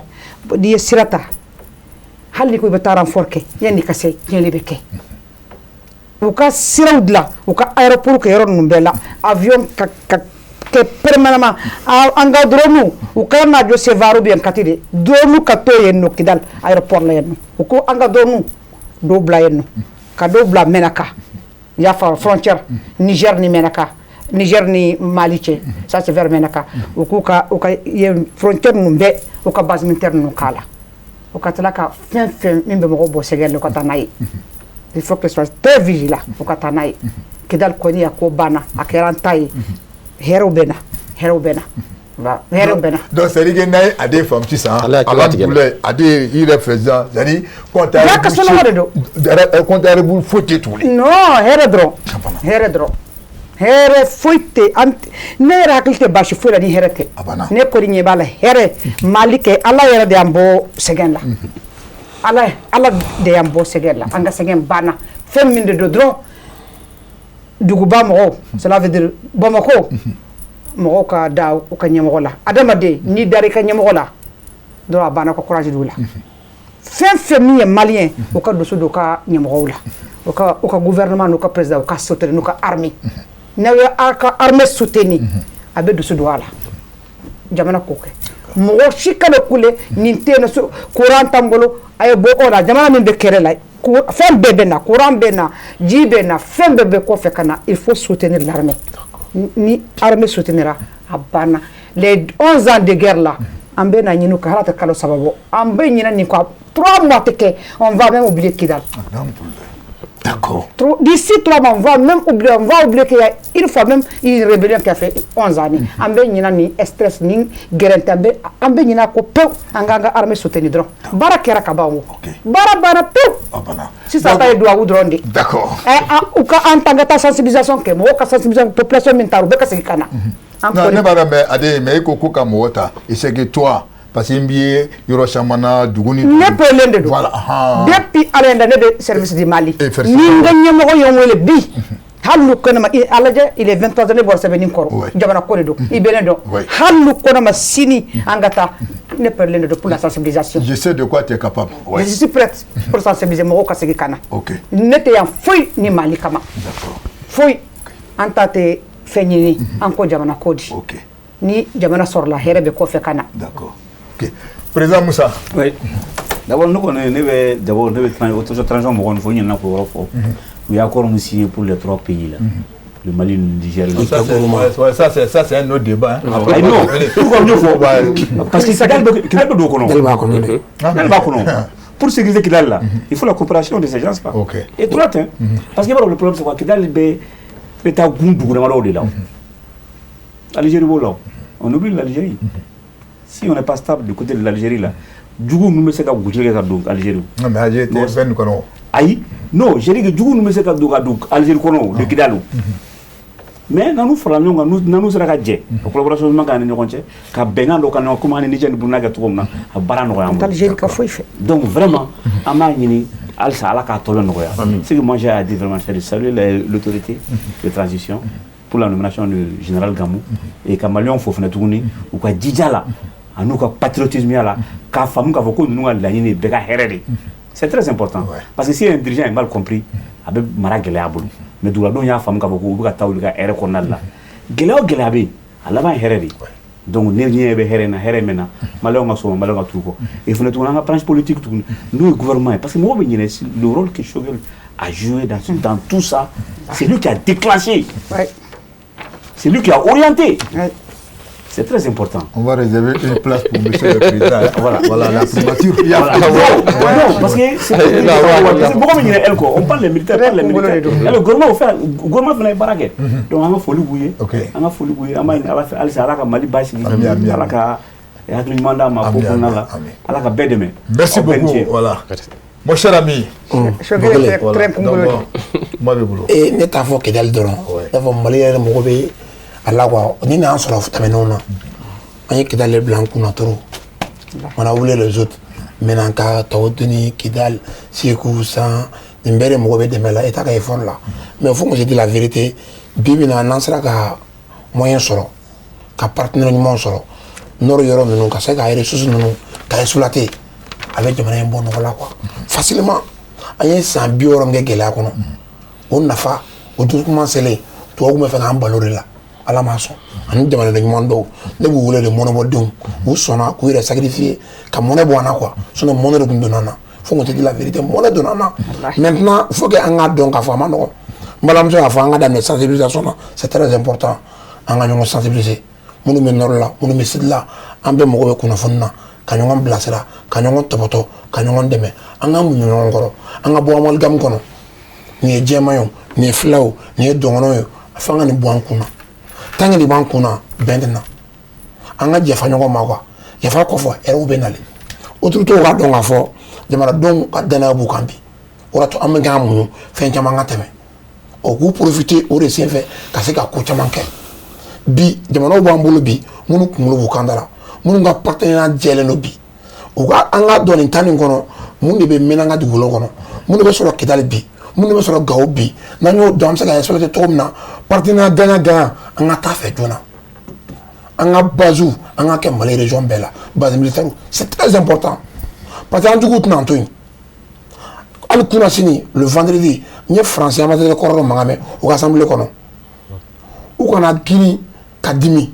n'i ye sira ta, hali ni ko i bɛ taa renfort kɛ, yanni ka se, tiɲɛni bɛ kɛ. U ka siraw dilan, u ka aéroport kɛ yɔrɔ ninnu bɛɛ la, avion ka kɛ permanemment. An ka drone, u kana n'a jɔ Sévaré ou bien Kati de, drone ka to yen nɔ, Kidali aéroport la yen nɔ. U ko an ka drone dɔw bila yen nɔ, ka dɔw bila Menaka, i y'a faamu, frontière Niger ni Menaka, Niger ni Mali cɛ, ça c'est vers Menaka. U k'u ka u ka yen frontière ninnu bɛɛ, u ka base militaire ninnu k'a la. U ka tila ka fɛn fɛn min bɛ mɔgɔw bɔ sɛgɛn la, u ka taa n'a ye. Il faut que soit très vigilant, u ka taa n'a ye. Kidali kɔni, a ko banna, a kɛra an ta ye. Hɛrɛw bɛ na, hɛrɛw bɛ na, hɛrɛw bɛ na. Donc c'est à dire que n'a ye Ade faamu sisan, alhamdulilayi, Ade i yɛrɛ fɛ sisan, c'est à dire compte à rebours. Ka somɔgɔ de don. Compte à rebours foyi tɛ tuguni. Non, hɛrɛ dɔrɔn, hɛrɛ dɔrɔn. Hɛrɛ foyi tɛ an, ne yɛrɛ hakili tɛ baasi foyi la ni hɛrɛ tɛ. Ne kɔni ɲɛ b'a la, hɛrɛ Mali kɛ, Ala yɛrɛ de y'an bɔ sɛgɛn la. Ala, Ala de y'an bɔ sɛgɛn la, an ka sɛgɛn banna. Fɛn min de don dɔrɔn, duguba mɔgɔw, cela veut dire Bamakɔ mɔgɔw, ka da u ka ɲɛmɔgɔ la. Adamaden, n'i dara i ka ɲɛmɔgɔ la dɔrɔn, a banna, ka courage d'u la. Fɛn fɛn min ye malien, u ka dusu don u ka ɲɛmɔgɔw la, u ka gouvernement n'u ka président, u ka soutenir n'u ka armée. N'aw ye aw ka armée soutenir, a bɛ dusu don a la. Jamana k'o kɛ, mɔgɔ si kana kule nin tɛ yen nɔ, courant t'an bolo, a ye bɔ o la. Jamana min bɛ kɛrɛ la, fɛn bɛɛ bɛ na, courant bɛ na, ji bɛ na, fɛn bɛɛ bɛ kɔfɛ ka na. Il faut soutenir l'armée. Ni armée soutenira, a banna. Les 11 ans de guerre là, an bɛ na ɲini ka hala tɛ kalo 3 bɔ, an bɛ ɲinɛ nin kɔ, 3 mois tɛ kɛ, on va même oublier Kidal. D'accord. D'ici 3 mois, on va même oublier, on va oublier qu'il y a une fois même une rébellion qui a fait 11 années. An bɛ ɲinɛ ni stress ni gɛrɛntɛ, an bɛ ɲinɛ ko pewu. An k'an ka armée soutenir dɔrɔn. Baara kɛra ka ban o. Baara banna pewu. Sisan ta ye duwawu dɔrɔn de. D'accord. U ka an ta ka taa sensibilisation kɛ, mɔgɔw ka sensibilisation, population min taara, u bɛɛ ka segin ka na. Non, ne b'a dɔn, mais Ade, mais e ko ko ka mɔgɔ ta, et c'est que toi, parce que n b'i ye yɔrɔ caman na, dugu ni. Ne pɛrɛlen de don. Voilà. Depuis Ala ye n da, ne bɛ service du Mali. Ni n ka ɲɛmɔgɔ ye n wele bi, hali n'u ko ne ma, a lajɛ, il est 23 heures, ne bɔra sɛbɛnni kɔrɔ, jamana ko de don, i bɛ ne dɔn. Hali n'u ko ne ma sini an ka taa, ne pɛrɛlen de don pour la sensibilisation. Je sais de quoi tu es capable. Ouais. Je suis prête pour sensibiliser mɔgɔw ka segin ka na. Ok. Ne tɛ yan foyi ni Mali kama. D'accord. Foyi. An ta tɛ fɛn ɲini, an ko jamana ko di. Ok. Ni jamana sɔrɔla, hɛrɛ bɛ kɔfɛ ka na. D'accord. Ok. Président Moussa. Oui. D'abord, ne kɔni, ne bɛ d'abord ne bɛ transition mɔgɔw fo, n ɲinɛna k'o yɔrɔ fɔ. U ye accord min signé pour les trois pays là. Le Mali, le Niger, le Ça, c'est un autre débat. Hein. Ah, non, pourquoi n y'o fɔ? Parce que Kidal bɛ, Kidal bɛ don o kɔnɔ. Kidal b'a kɔnɔ dɛ. Kidal b'a kɔnɔ. Pour sécuriser Kidal là, il faut la coopération de ces gens-là. Ok. Et droite, hein. Parce que le problème, c'est quoi? Kidal bɛ taa gun dugu damadɔw de la. Algérie b'o la, on oublie l'Algérie. Si on n'est pas stable du côté de l'Algérie là, jugu ninnu bɛ se ka gosili kɛ ka don Algérie. Non, mais Algérie tɛ fɛn nin kɔnɔ. Ayi, non, j'ai dit que jugu ninnu bɛ se ka don Algérie kɔnɔ de Kidal. Mais n'an farala ɲɔgɔn kan, n'an sera ka jɛ ka collaboration ɲuman k'an ni ɲɔgɔn cɛ, ka bɛnkan dɔ ka ɲɔgɔn, komi an ni Niger ni Burukina kɛ cogo min na, a baara nɔgɔya an bolo. Algérie ka foyi fɛ. Donc vraiment, an b'a ɲini halisa Ala k'a tɔ bɛ nɔgɔya. Ce que moi j'ai à dire vraiment, c'est de saluer l'autorité de transition pour la nomination du général Gamou et ka Maliyɛnw fo fana tuguni u ka jija la a n'u ka patriotisme la, k'a faamu k'a fɔ ko ninnu ka laɲini ye bɛɛ ka hɛrɛ de. C'est très important, parce que si un dirigeant est mal compris, a bɛ mara gɛlɛya a bolo. Mais duguladenw y'a faamu k'a fɔ ko u bɛ ka taa olu ka hɛrɛ kɔnɔna de la. Gɛlɛya o gɛlɛya bɛ yen, a laban ye hɛrɛ de ye. Donc ne ɲɛ bɛ hɛrɛ in na, hɛrɛ min na, Maliyɛnw ka sɔn, Maliyɛnw ka tugu kɔ. Et fana tuguni, an ka branche politique tuguni, n'o ye gouvernement ye, parce que mɔgɔw bɛ ɲinɛ le rôle que Choguel a joué dans tout ça. C'est lui qui a déclenché, c'est lui qui a orienté. C'est très important. On va réserver une place pour monsieur le président. Voilà. Voilà, la primature. Voilà. Non, non, parce que c'est mɔgɔ min ɲinɛ elle kɔ, on parle des militaires, parle des militaires. Le gouvernement o fɛ, gouvernement fana ye baara kɛ. Donc an ka foli b'u ye. An ka foli b'u ye. An b'a ɲini Ala fɛ halisa Ala ka Mali basigi. Ala ka hakili ɲuman d'an ma ko kɔnɔna la. Ala ka bɛɛ dɛmɛ. Merci beaucoup. Voilà. Mon cher ami. Choguel très kunkolo. Kuma b'i bolo. Ee, ne t'a fɔ Kidali dɔrɔn. Ne fɔ Mali yɛrɛ mɔgɔ bɛ a la quoi. Ni y'an sɔrɔ tɛmɛnenw na, an ye Kidali bila an kunna trop. On a oublié les autres. Menaka, Taoudeni, Kidal, Sékou, San, nin bɛɛ de mɔgɔ bɛ dɛmɛ la, État ka effort la. Mais faut qu'on se dise la vérité, bi bi in na, n'an sera ka moyen sɔrɔ, ka partenaire ɲumanw sɔrɔ, nord yɔrɔ ninnu, ka se ka ressources ninnu ka exploiter, a bɛ jamana in bɔ nɔgɔ la quoi. Facilement. An ye san 60 min kɛ gɛlɛya kɔnɔ, o nafa, o dusuma selen, tubabuw bɛ fɛ k'an balo de la. Ala m'a sɔn. Ani jamanaden ɲuman dɔw, ne b'u wele de mɔnɛbɔdenw, u sɔnna k'u yɛrɛ sacrifier ka mɔnɛ bɔ an na quoi. Sinon mɔnɛ de tun donna an na. Faut qu'on se dise la vérité, mɔnɛ donna an na. Maintenant, faut que an k'a dɔn k'a fɔ a ma nɔgɔn. N balimamuso y'a fɔ, an ka daminɛ sensibilisation na, c'est très important. An ka ɲɔgɔn sensibiliser. Minnu bɛ nord la, minnu bɛ sud la, an bɛɛ mago bɛ kunnafoni na, ka ɲɔgɔn bilasira, ka ɲɔgɔn tɔbɔtɔ, ka ɲɔgɔn dɛmɛ. An ka muɲu ɲɔgɔn kɔrɔ, an ka bɔ amalgame kɔnɔ. Nin ye jɛman ye o, nin ye fila o, nin ye dɔgɔnɔ ye o, f'an ka nin bɔ an kun na. Tant que nin b'an kun na, bɛn tɛ na. An ka yafa ɲɔgɔn ma quoi. Yafa kɔfɛ, hɛrɛw bɛ nalen. Autorités k'a dɔn k'a fɔ jamanadenw ka danaya b'u kan bi. O de y'a to an bɛ k'an muɲu fɛn caman ka tɛmɛ. O k'u profiter o de senfɛ ka se ka ko caman kɛ. Bi jamanaw b'an bolo bi, minnu kunkolo b'u kan da la, minnu ka partenariat jɛlen don bi. U ka an ka dɔn nin tan nin kɔnɔ, mun de bɛ mɛn an ka dugukolo kɔnɔ, mun de bɛ sɔrɔ Kidali bi, mun de bɛ sɔrɔ Gawo bi. N'an y'o dɔn, an bɛ se ka exploiter cogo min na, partenariat gagnant gagnant, an ka taa fɛ joona. An ka base, an ka kɛ Mali région bɛɛ la, base militaire, c'est très important, parce que an juguw tɛna an to yen. Hali kunna sini, le vendredi, n ye français ambassadeur kɔrɔ dɔ mankan mɛn u ka assemblée kɔnɔ. U kana girin ka dimi,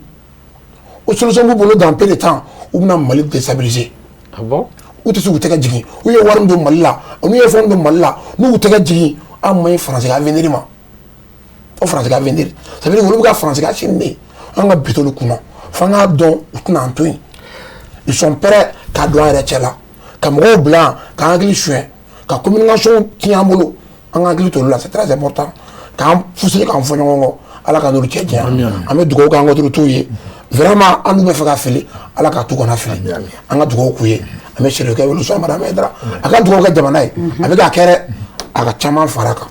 o solution b'u bolo. Dans peu de temps, u bɛna Mali déstabiliser. Ah bon? U tɛ se k'u tɛgɛ jigin. U ye wari min don Mali la, n'u ye fɛn min don Mali la, n'u y'u tɛgɛ jigin, an ma ɲi français ka avenir ma. O français ka avenir, ça veut dire olu bɛ ka français ka sini de. An ka bitɔn kunna, f'an k'a dɔn u tɛna an to yen. Ils sont prêts k'a don an yɛrɛ cɛ la, ka mɔgɔw bila yan, k'an hakili suɲɛ, ka communication tiɲɛ an bolo. An ka hakili to olu la, c'est très important, k'an pousser k'an fɔ ɲɔgɔn kɔ. Ala ka n'olu cɛ janya. An bɛ dugawu k'an ka autorités ye. Vraiment, an dun bɛ fɛ ka fili, Ala k'a to kana fili. An ka dugawu k'u ye. An bɛ sɛrikɛ wele sɔn madame Haidara, a ka dugawu kɛ jamana ye. A bɛ k'a kɛ dɛ, a ka caman fara kan.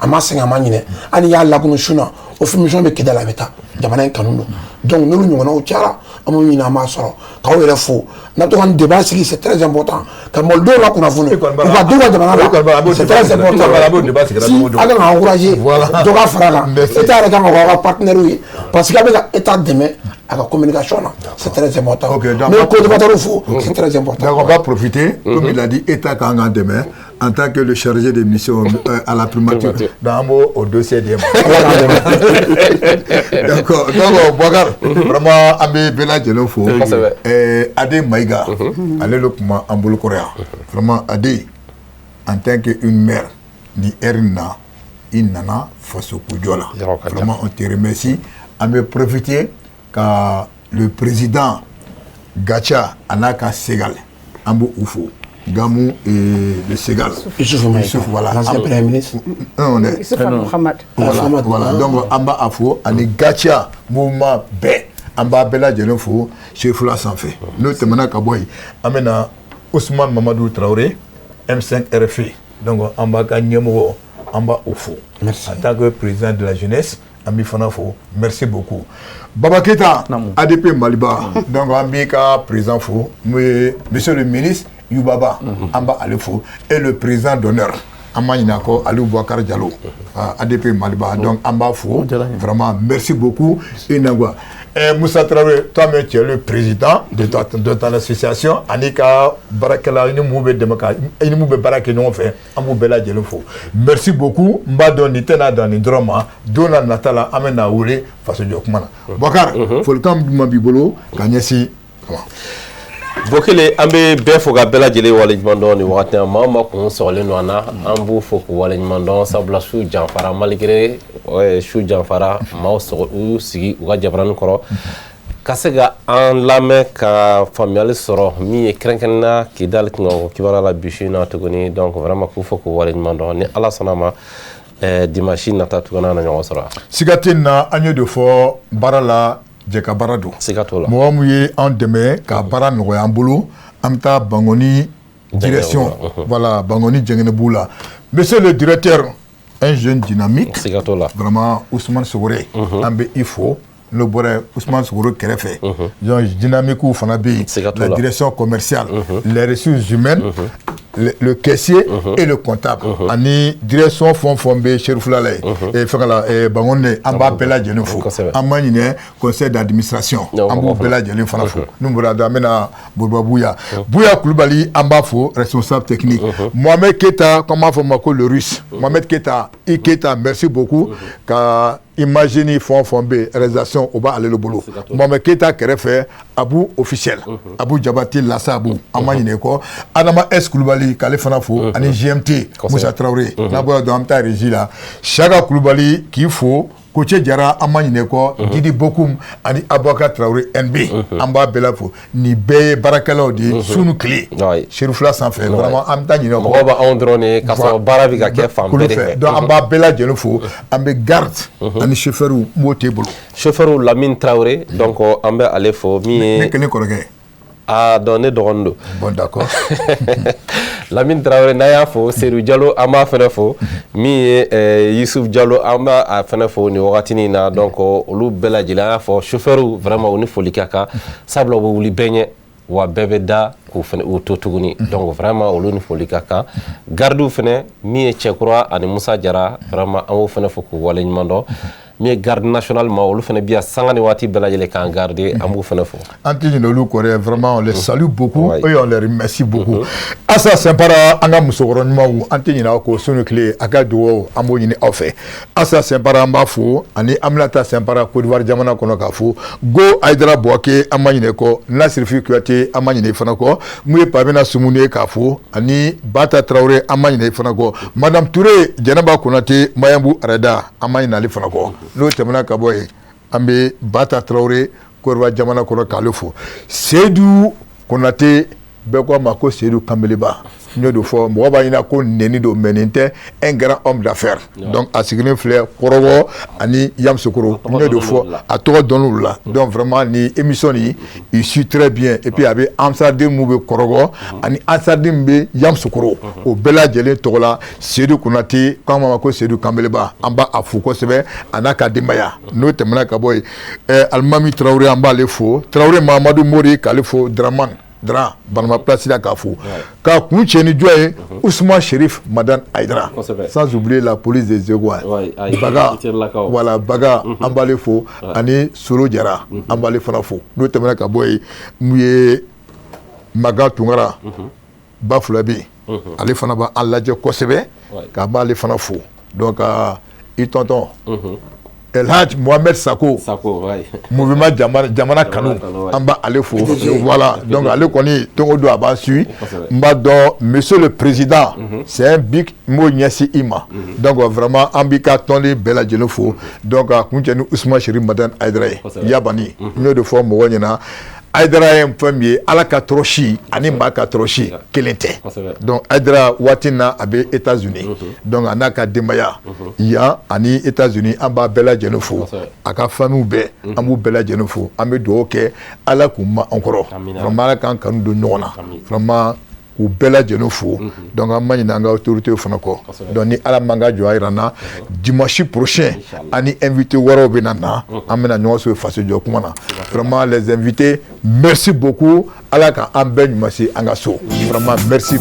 A ma sɛgɛn, a ma ɲinɛ. Hali n'i y'a lakunu su na, o mission bɛ Kidali, a bɛ taa. Jamana in kanu don. Donc n'olu ɲɔgɔnnaw cayara, an b'o ɲini, an b'a sɔrɔ. K'aw yɛrɛ fo n'a to ka nin débat sigi, c'est très important, ka malidenw la kunnafoni, u ka du ka jamana la, c'est très important. Si a kan ka encourager, dɔ ka fara a kan. État yɛrɛ kan ka k'aw ka partenaire ye, parce que a bɛ ka État dɛmɛ a ka communication na, c'est très important. Ok, donc n bɛ co-débatteur fo, c'est très important. Donc on va profiter, comme il a dit, État kan k'an dɛmɛ en tant que le chargé de mission à la primature. Donc an b'o o dossier d'e ma. D'accord. Donc Boubacar, vraiment an bɛ bɛɛ lajɛlen fo. Kosɛbɛ. Ade Maïga, ale de tun b'an bolo kɔrɔ yan. Vraiment Ade, en tant que une mère, ni heure in na, i nana faso kojɔ la. Yɔrɔ ka jan. Vraiment on te remercie. An bɛ profiter ka le président Gacha a n'a ka Segal, an b'u fo. Gamou et le Ségal. Youssouf Youssouf, voilà. L'ancien premier ministre. Non, Youssouf Mohamed. Voilà, voilà. Donc an b'a fo ani Gatia mouvement bɛɛ, an b'a bɛɛ lajɛlen fo Cherifula sanfɛ. N'o tɛmɛna ka bɔ yen, an bɛ na Ousmane Mamadou Traoré, M5 RFI. Donc an b'a ka ɲɛmɔgɔ, an b'a o fo. Merci. En tant que président de la jeunesse, an b'i fana fo. Merci beaucoup. Baba Keita, ADP Maliba. Donc an b'i ka président fo, monsieur le ministre Youbaba, an b'a ale fo, et le président d'honneur. An ma ɲinɛ a kɔ, Aliou Boubacar Diallo, ADP Maliba. Donc an b'a fo vraiment, merci beaucoup. I Nagua. Moussa Traoré, toi-même tu es le président de ton association ani ka baarakɛla, i ni mun bɛ dɛmɛ ka i ni mun bɛ baara kɛ ɲɔgɔn fɛ, an b'u bɛɛ lajɛlen fo. Merci beaucoup. N b'a dɔn nin tɛna dan nin dɔrɔn ma, don na nata la an bɛ na wele fasojɔ kuma na. Boubacar, folikan jumɛn b'i bolo ka ɲɛsin? Bokele, an bɛ bɛɛ fo ka bɛɛ lajɛlen waleɲuman dɔn nin wagati in na. Maa o maa kun sɔgɔlen don an na, an b'u fo k'u waleɲuman dɔn, sabula su janfara, malgré su janfara, maaw sɔgɔ u y'u sigi u ka jabaranin kɔrɔ ka se ka an lamɛn ka faamuyali sɔrɔ min ye kɛrɛnkɛrɛnnenya Kidali kunkanko kibaruya la bi su in na tuguni. Donc vraiment, k'u fo k'u waleɲuman dɔn. Ni Ala sɔnna ma, dimanche nata tuguni, an na ɲɔgɔn sɔrɔ. Siga tɛ nin na, an y'o de fɔ baara la, jɛ ka baara don. Siga t'o la. Mɔgɔ min ye an dɛmɛ ka baara nɔgɔya an bolo, an bɛ taa Bangoni direction, voilà, Bangoni Jɛngɛnɛbugu la, monsieur le directeur, un jeune dynamique. Siga t'o la. Vraiment, Ousmane Sogore, an bɛ i fo. N'o bɔra Ousmane Sogoro kɛrɛfɛ, donc dynamique fana bɛ yen, Siga t'o la la. direction commerciale, les ressources humaines, le caissier et le comptable, ani direction fɛn o fɛn bɛ Cherifula la yen, fɛnkɛ la Bangoni, an b'a bɛɛ lajɛlen fo. An ma ɲinɛ conseil d'administration, an b'u bɛɛ lajɛlen fana fo. N'u bɔra, an bɛna Boriba Buya, Buya Kulubali, an b'a fo, responsable technique. Mohamed Keita, comme b'a fɔ ma ko le Russe, Mohamed Keita, i Keita, merci beaucoup ka image ni fɛn o fɛn bɛ yen, réalisation, o b'ale de bolo. Mohamed Keita kɛrɛfɛ, Abu officiel, Abu Jabati Lasa Abu, an ma ɲinɛ kɔ. Adama S Kulubali, k'ale fana fo, ani GMT Musa Traoré. N'a bɔra dɔrɔn, an bɛ taa régie la, Siaka Kulubali k'i fo, Koce Jara, an ma ɲinɛ kɔ, Didi Bokum ani Abubakar Traoré NB, an b'a bɛɛ la fo. Nin bɛɛ ye baarakɛlaw de ye su ni tile Cherifula sanfɛ. Vraiment, an bɛ taa ɲinɛ kɔ. Mɔgɔw b'anw dɔrɔn de ye k'a sɔrɔ baara bɛ ka kɛ fan bɛɛ de fɛ. Donc an b'a bɛɛ lajɛlen fo. An bɛ garde ani chauffeur, n b'o t'e bolo. Chauffeur Lamine Traoré, donc an bɛ ale fo min ye. Ne kelen kɔrɔkɛ. Ah, donc ne dɔgɔnin don. Bon, d'accord. Lamine Traoré, n'a y'a fo, Seydou Diallo, an b'a fɛnɛ fo, min ye Youssouf Diallo, an b'a a fɛnɛ fo nin wagatinin na. Donc olu bɛɛ lajɛlen, an y'a fɔ chauffeur, vraiment u ni foli ka kan, sabula u bɛ wuli bɛɛ ɲɛ, wa bɛɛ bɛ da k'u fɛnɛ u to tuguni. Donc vraiment, olu ni foli ka kan. Gardiw fɛnɛ, min ye Cɛkura ani Musa Jara, vraiment an b'o fɛnɛ fo k'u waleɲuman dɔn. Min ye garde national ma, olu fɛnɛ bi yan sanga ni waati bɛɛ lajɛlen k'an garder, an b'u fɛnɛ fo. An tɛ ɲinɛ olu kɔ dɛ, vraiment on les salue beaucoup et on les remercie beaucoup. Asa Sɛnpara, an ka musokɔrɔ ɲumanw, an tɛ ɲinɛ aw kɔ su ni tile. A ka dugawu, an b'o ɲini aw fɛ. Asa Sɛnpara, an b'a fo, ani Aminata Sɛnpara, Côte d'Ivoire jamana kɔnɔ, k'a fo. Go Ayidara Buwake, an ma ɲinɛ kɔ. Nasirifi Kuyate, an ma ɲinɛ i fana kɔ. Mun ye Pamina Sumuni ye, k'a fo, ani Bata Traoré, an ma ɲinɛ i fana kɔ. Madame Touré, Jɛnɛba Konate, Mayambu Arada, an ma ɲinɛ ale fana kɔ. N'o tɛmɛna ka bɔ yen, an bɛ Bata Traoré, Côte d'Ivoire jamana kɔnɔ, k'ale fo. Seydou Konate, bɛɛ ko a ma ko Seydou Kanbeleba. N y'o de fɔ, mɔgɔ b'a ɲɛna ko nɛni don, mais nin tɛ, un grand homme d'affaires. Donc a sigilen filɛ Kɔrɔbɔ ani Yamoussoukro. N y'o de fɔ, a tɔgɔ dɔnnen la. Donc vraiment, ni émission nin, il suit très bien, et puis a bɛ Ansarden mun bɛ Kɔrɔbɔ ani Ansarden min bɛ Yamoussoukro, o bɛɛ lajɛlen tɔgɔ la, Seydou Konate, k'an b'a ma ko Seydou Kanbeleba, an b'a a fo kosɛbɛ, a n'a ka denbaya. N'o tɛmɛna ka bɔ yen, Alimami Traoré, an b'ale fo. Traoré Mahamadu Mori, k'ale fo. Dramane Dra Banama place la, k'a fo. K'a kun cɛ ni jɔn ye? Ousmane Chérif Madane Aïdara. Sans oublier la police des Égois, Baga, voilà, Baga, an b'ale fo, ani Solo Jara, an b'ale fana fo. N'o tɛmɛna ka bɔ yen, mun ye Maga Tunkara ba fila bɛ yen, ale fana b'an lajɛ kosɛbɛ, k'an b'ale fana fo. Donc i tonton El Hadj Mohamed Sako, Sako, ouais. Mouvement Jamana Kanu, an b'a ale fo. Voilà, donc ale kɔni don o don a b'an suit. N b'a dɔn, monsieur le président, c'est un big m'o ɲɛsin i ma. Donc vraiment, an b'i ka tɔnden bɛɛ lajɛlen fo. Donc a kun cɛ ni Ousmane Chérif Madane Aïdara ye, Yabani. N y'o de fɔ mɔgɔw ɲɛna. Hayidara ye fɛn min ye, Ala ka tɔɔrɔsi ani maa ka tɔɔrɔsi kelen tɛ. Donc Hayidara, waati na a bɛ États-Unis, donc a n'a ka denbaya yan ani États-Unis, an b'a bɛɛ lajɛlen fo, a ka famille bɛɛ, an b'u bɛɛ lajɛlen fo. An bɛ dugawu kɛ, Ala k'u ma an kɔrɔ, vraiment Ala k'an kanu don ɲɔgɔn na, vraiment k'u bɛɛ lajɛlen fo. Donc an ma ɲinɛ an ka autorité fana kɔ. Donc ni Ala man ka jɔ jira an na, dimanche prochain, ani invité wɛrɛw bɛ na, an bɛna ɲɔgɔn sɔrɔ faso jɔ kuma na. Vraiment, les invités, merci beaucoup. Ala ka an bɛɛ ɲuman se an ka so. Vraiment, merci.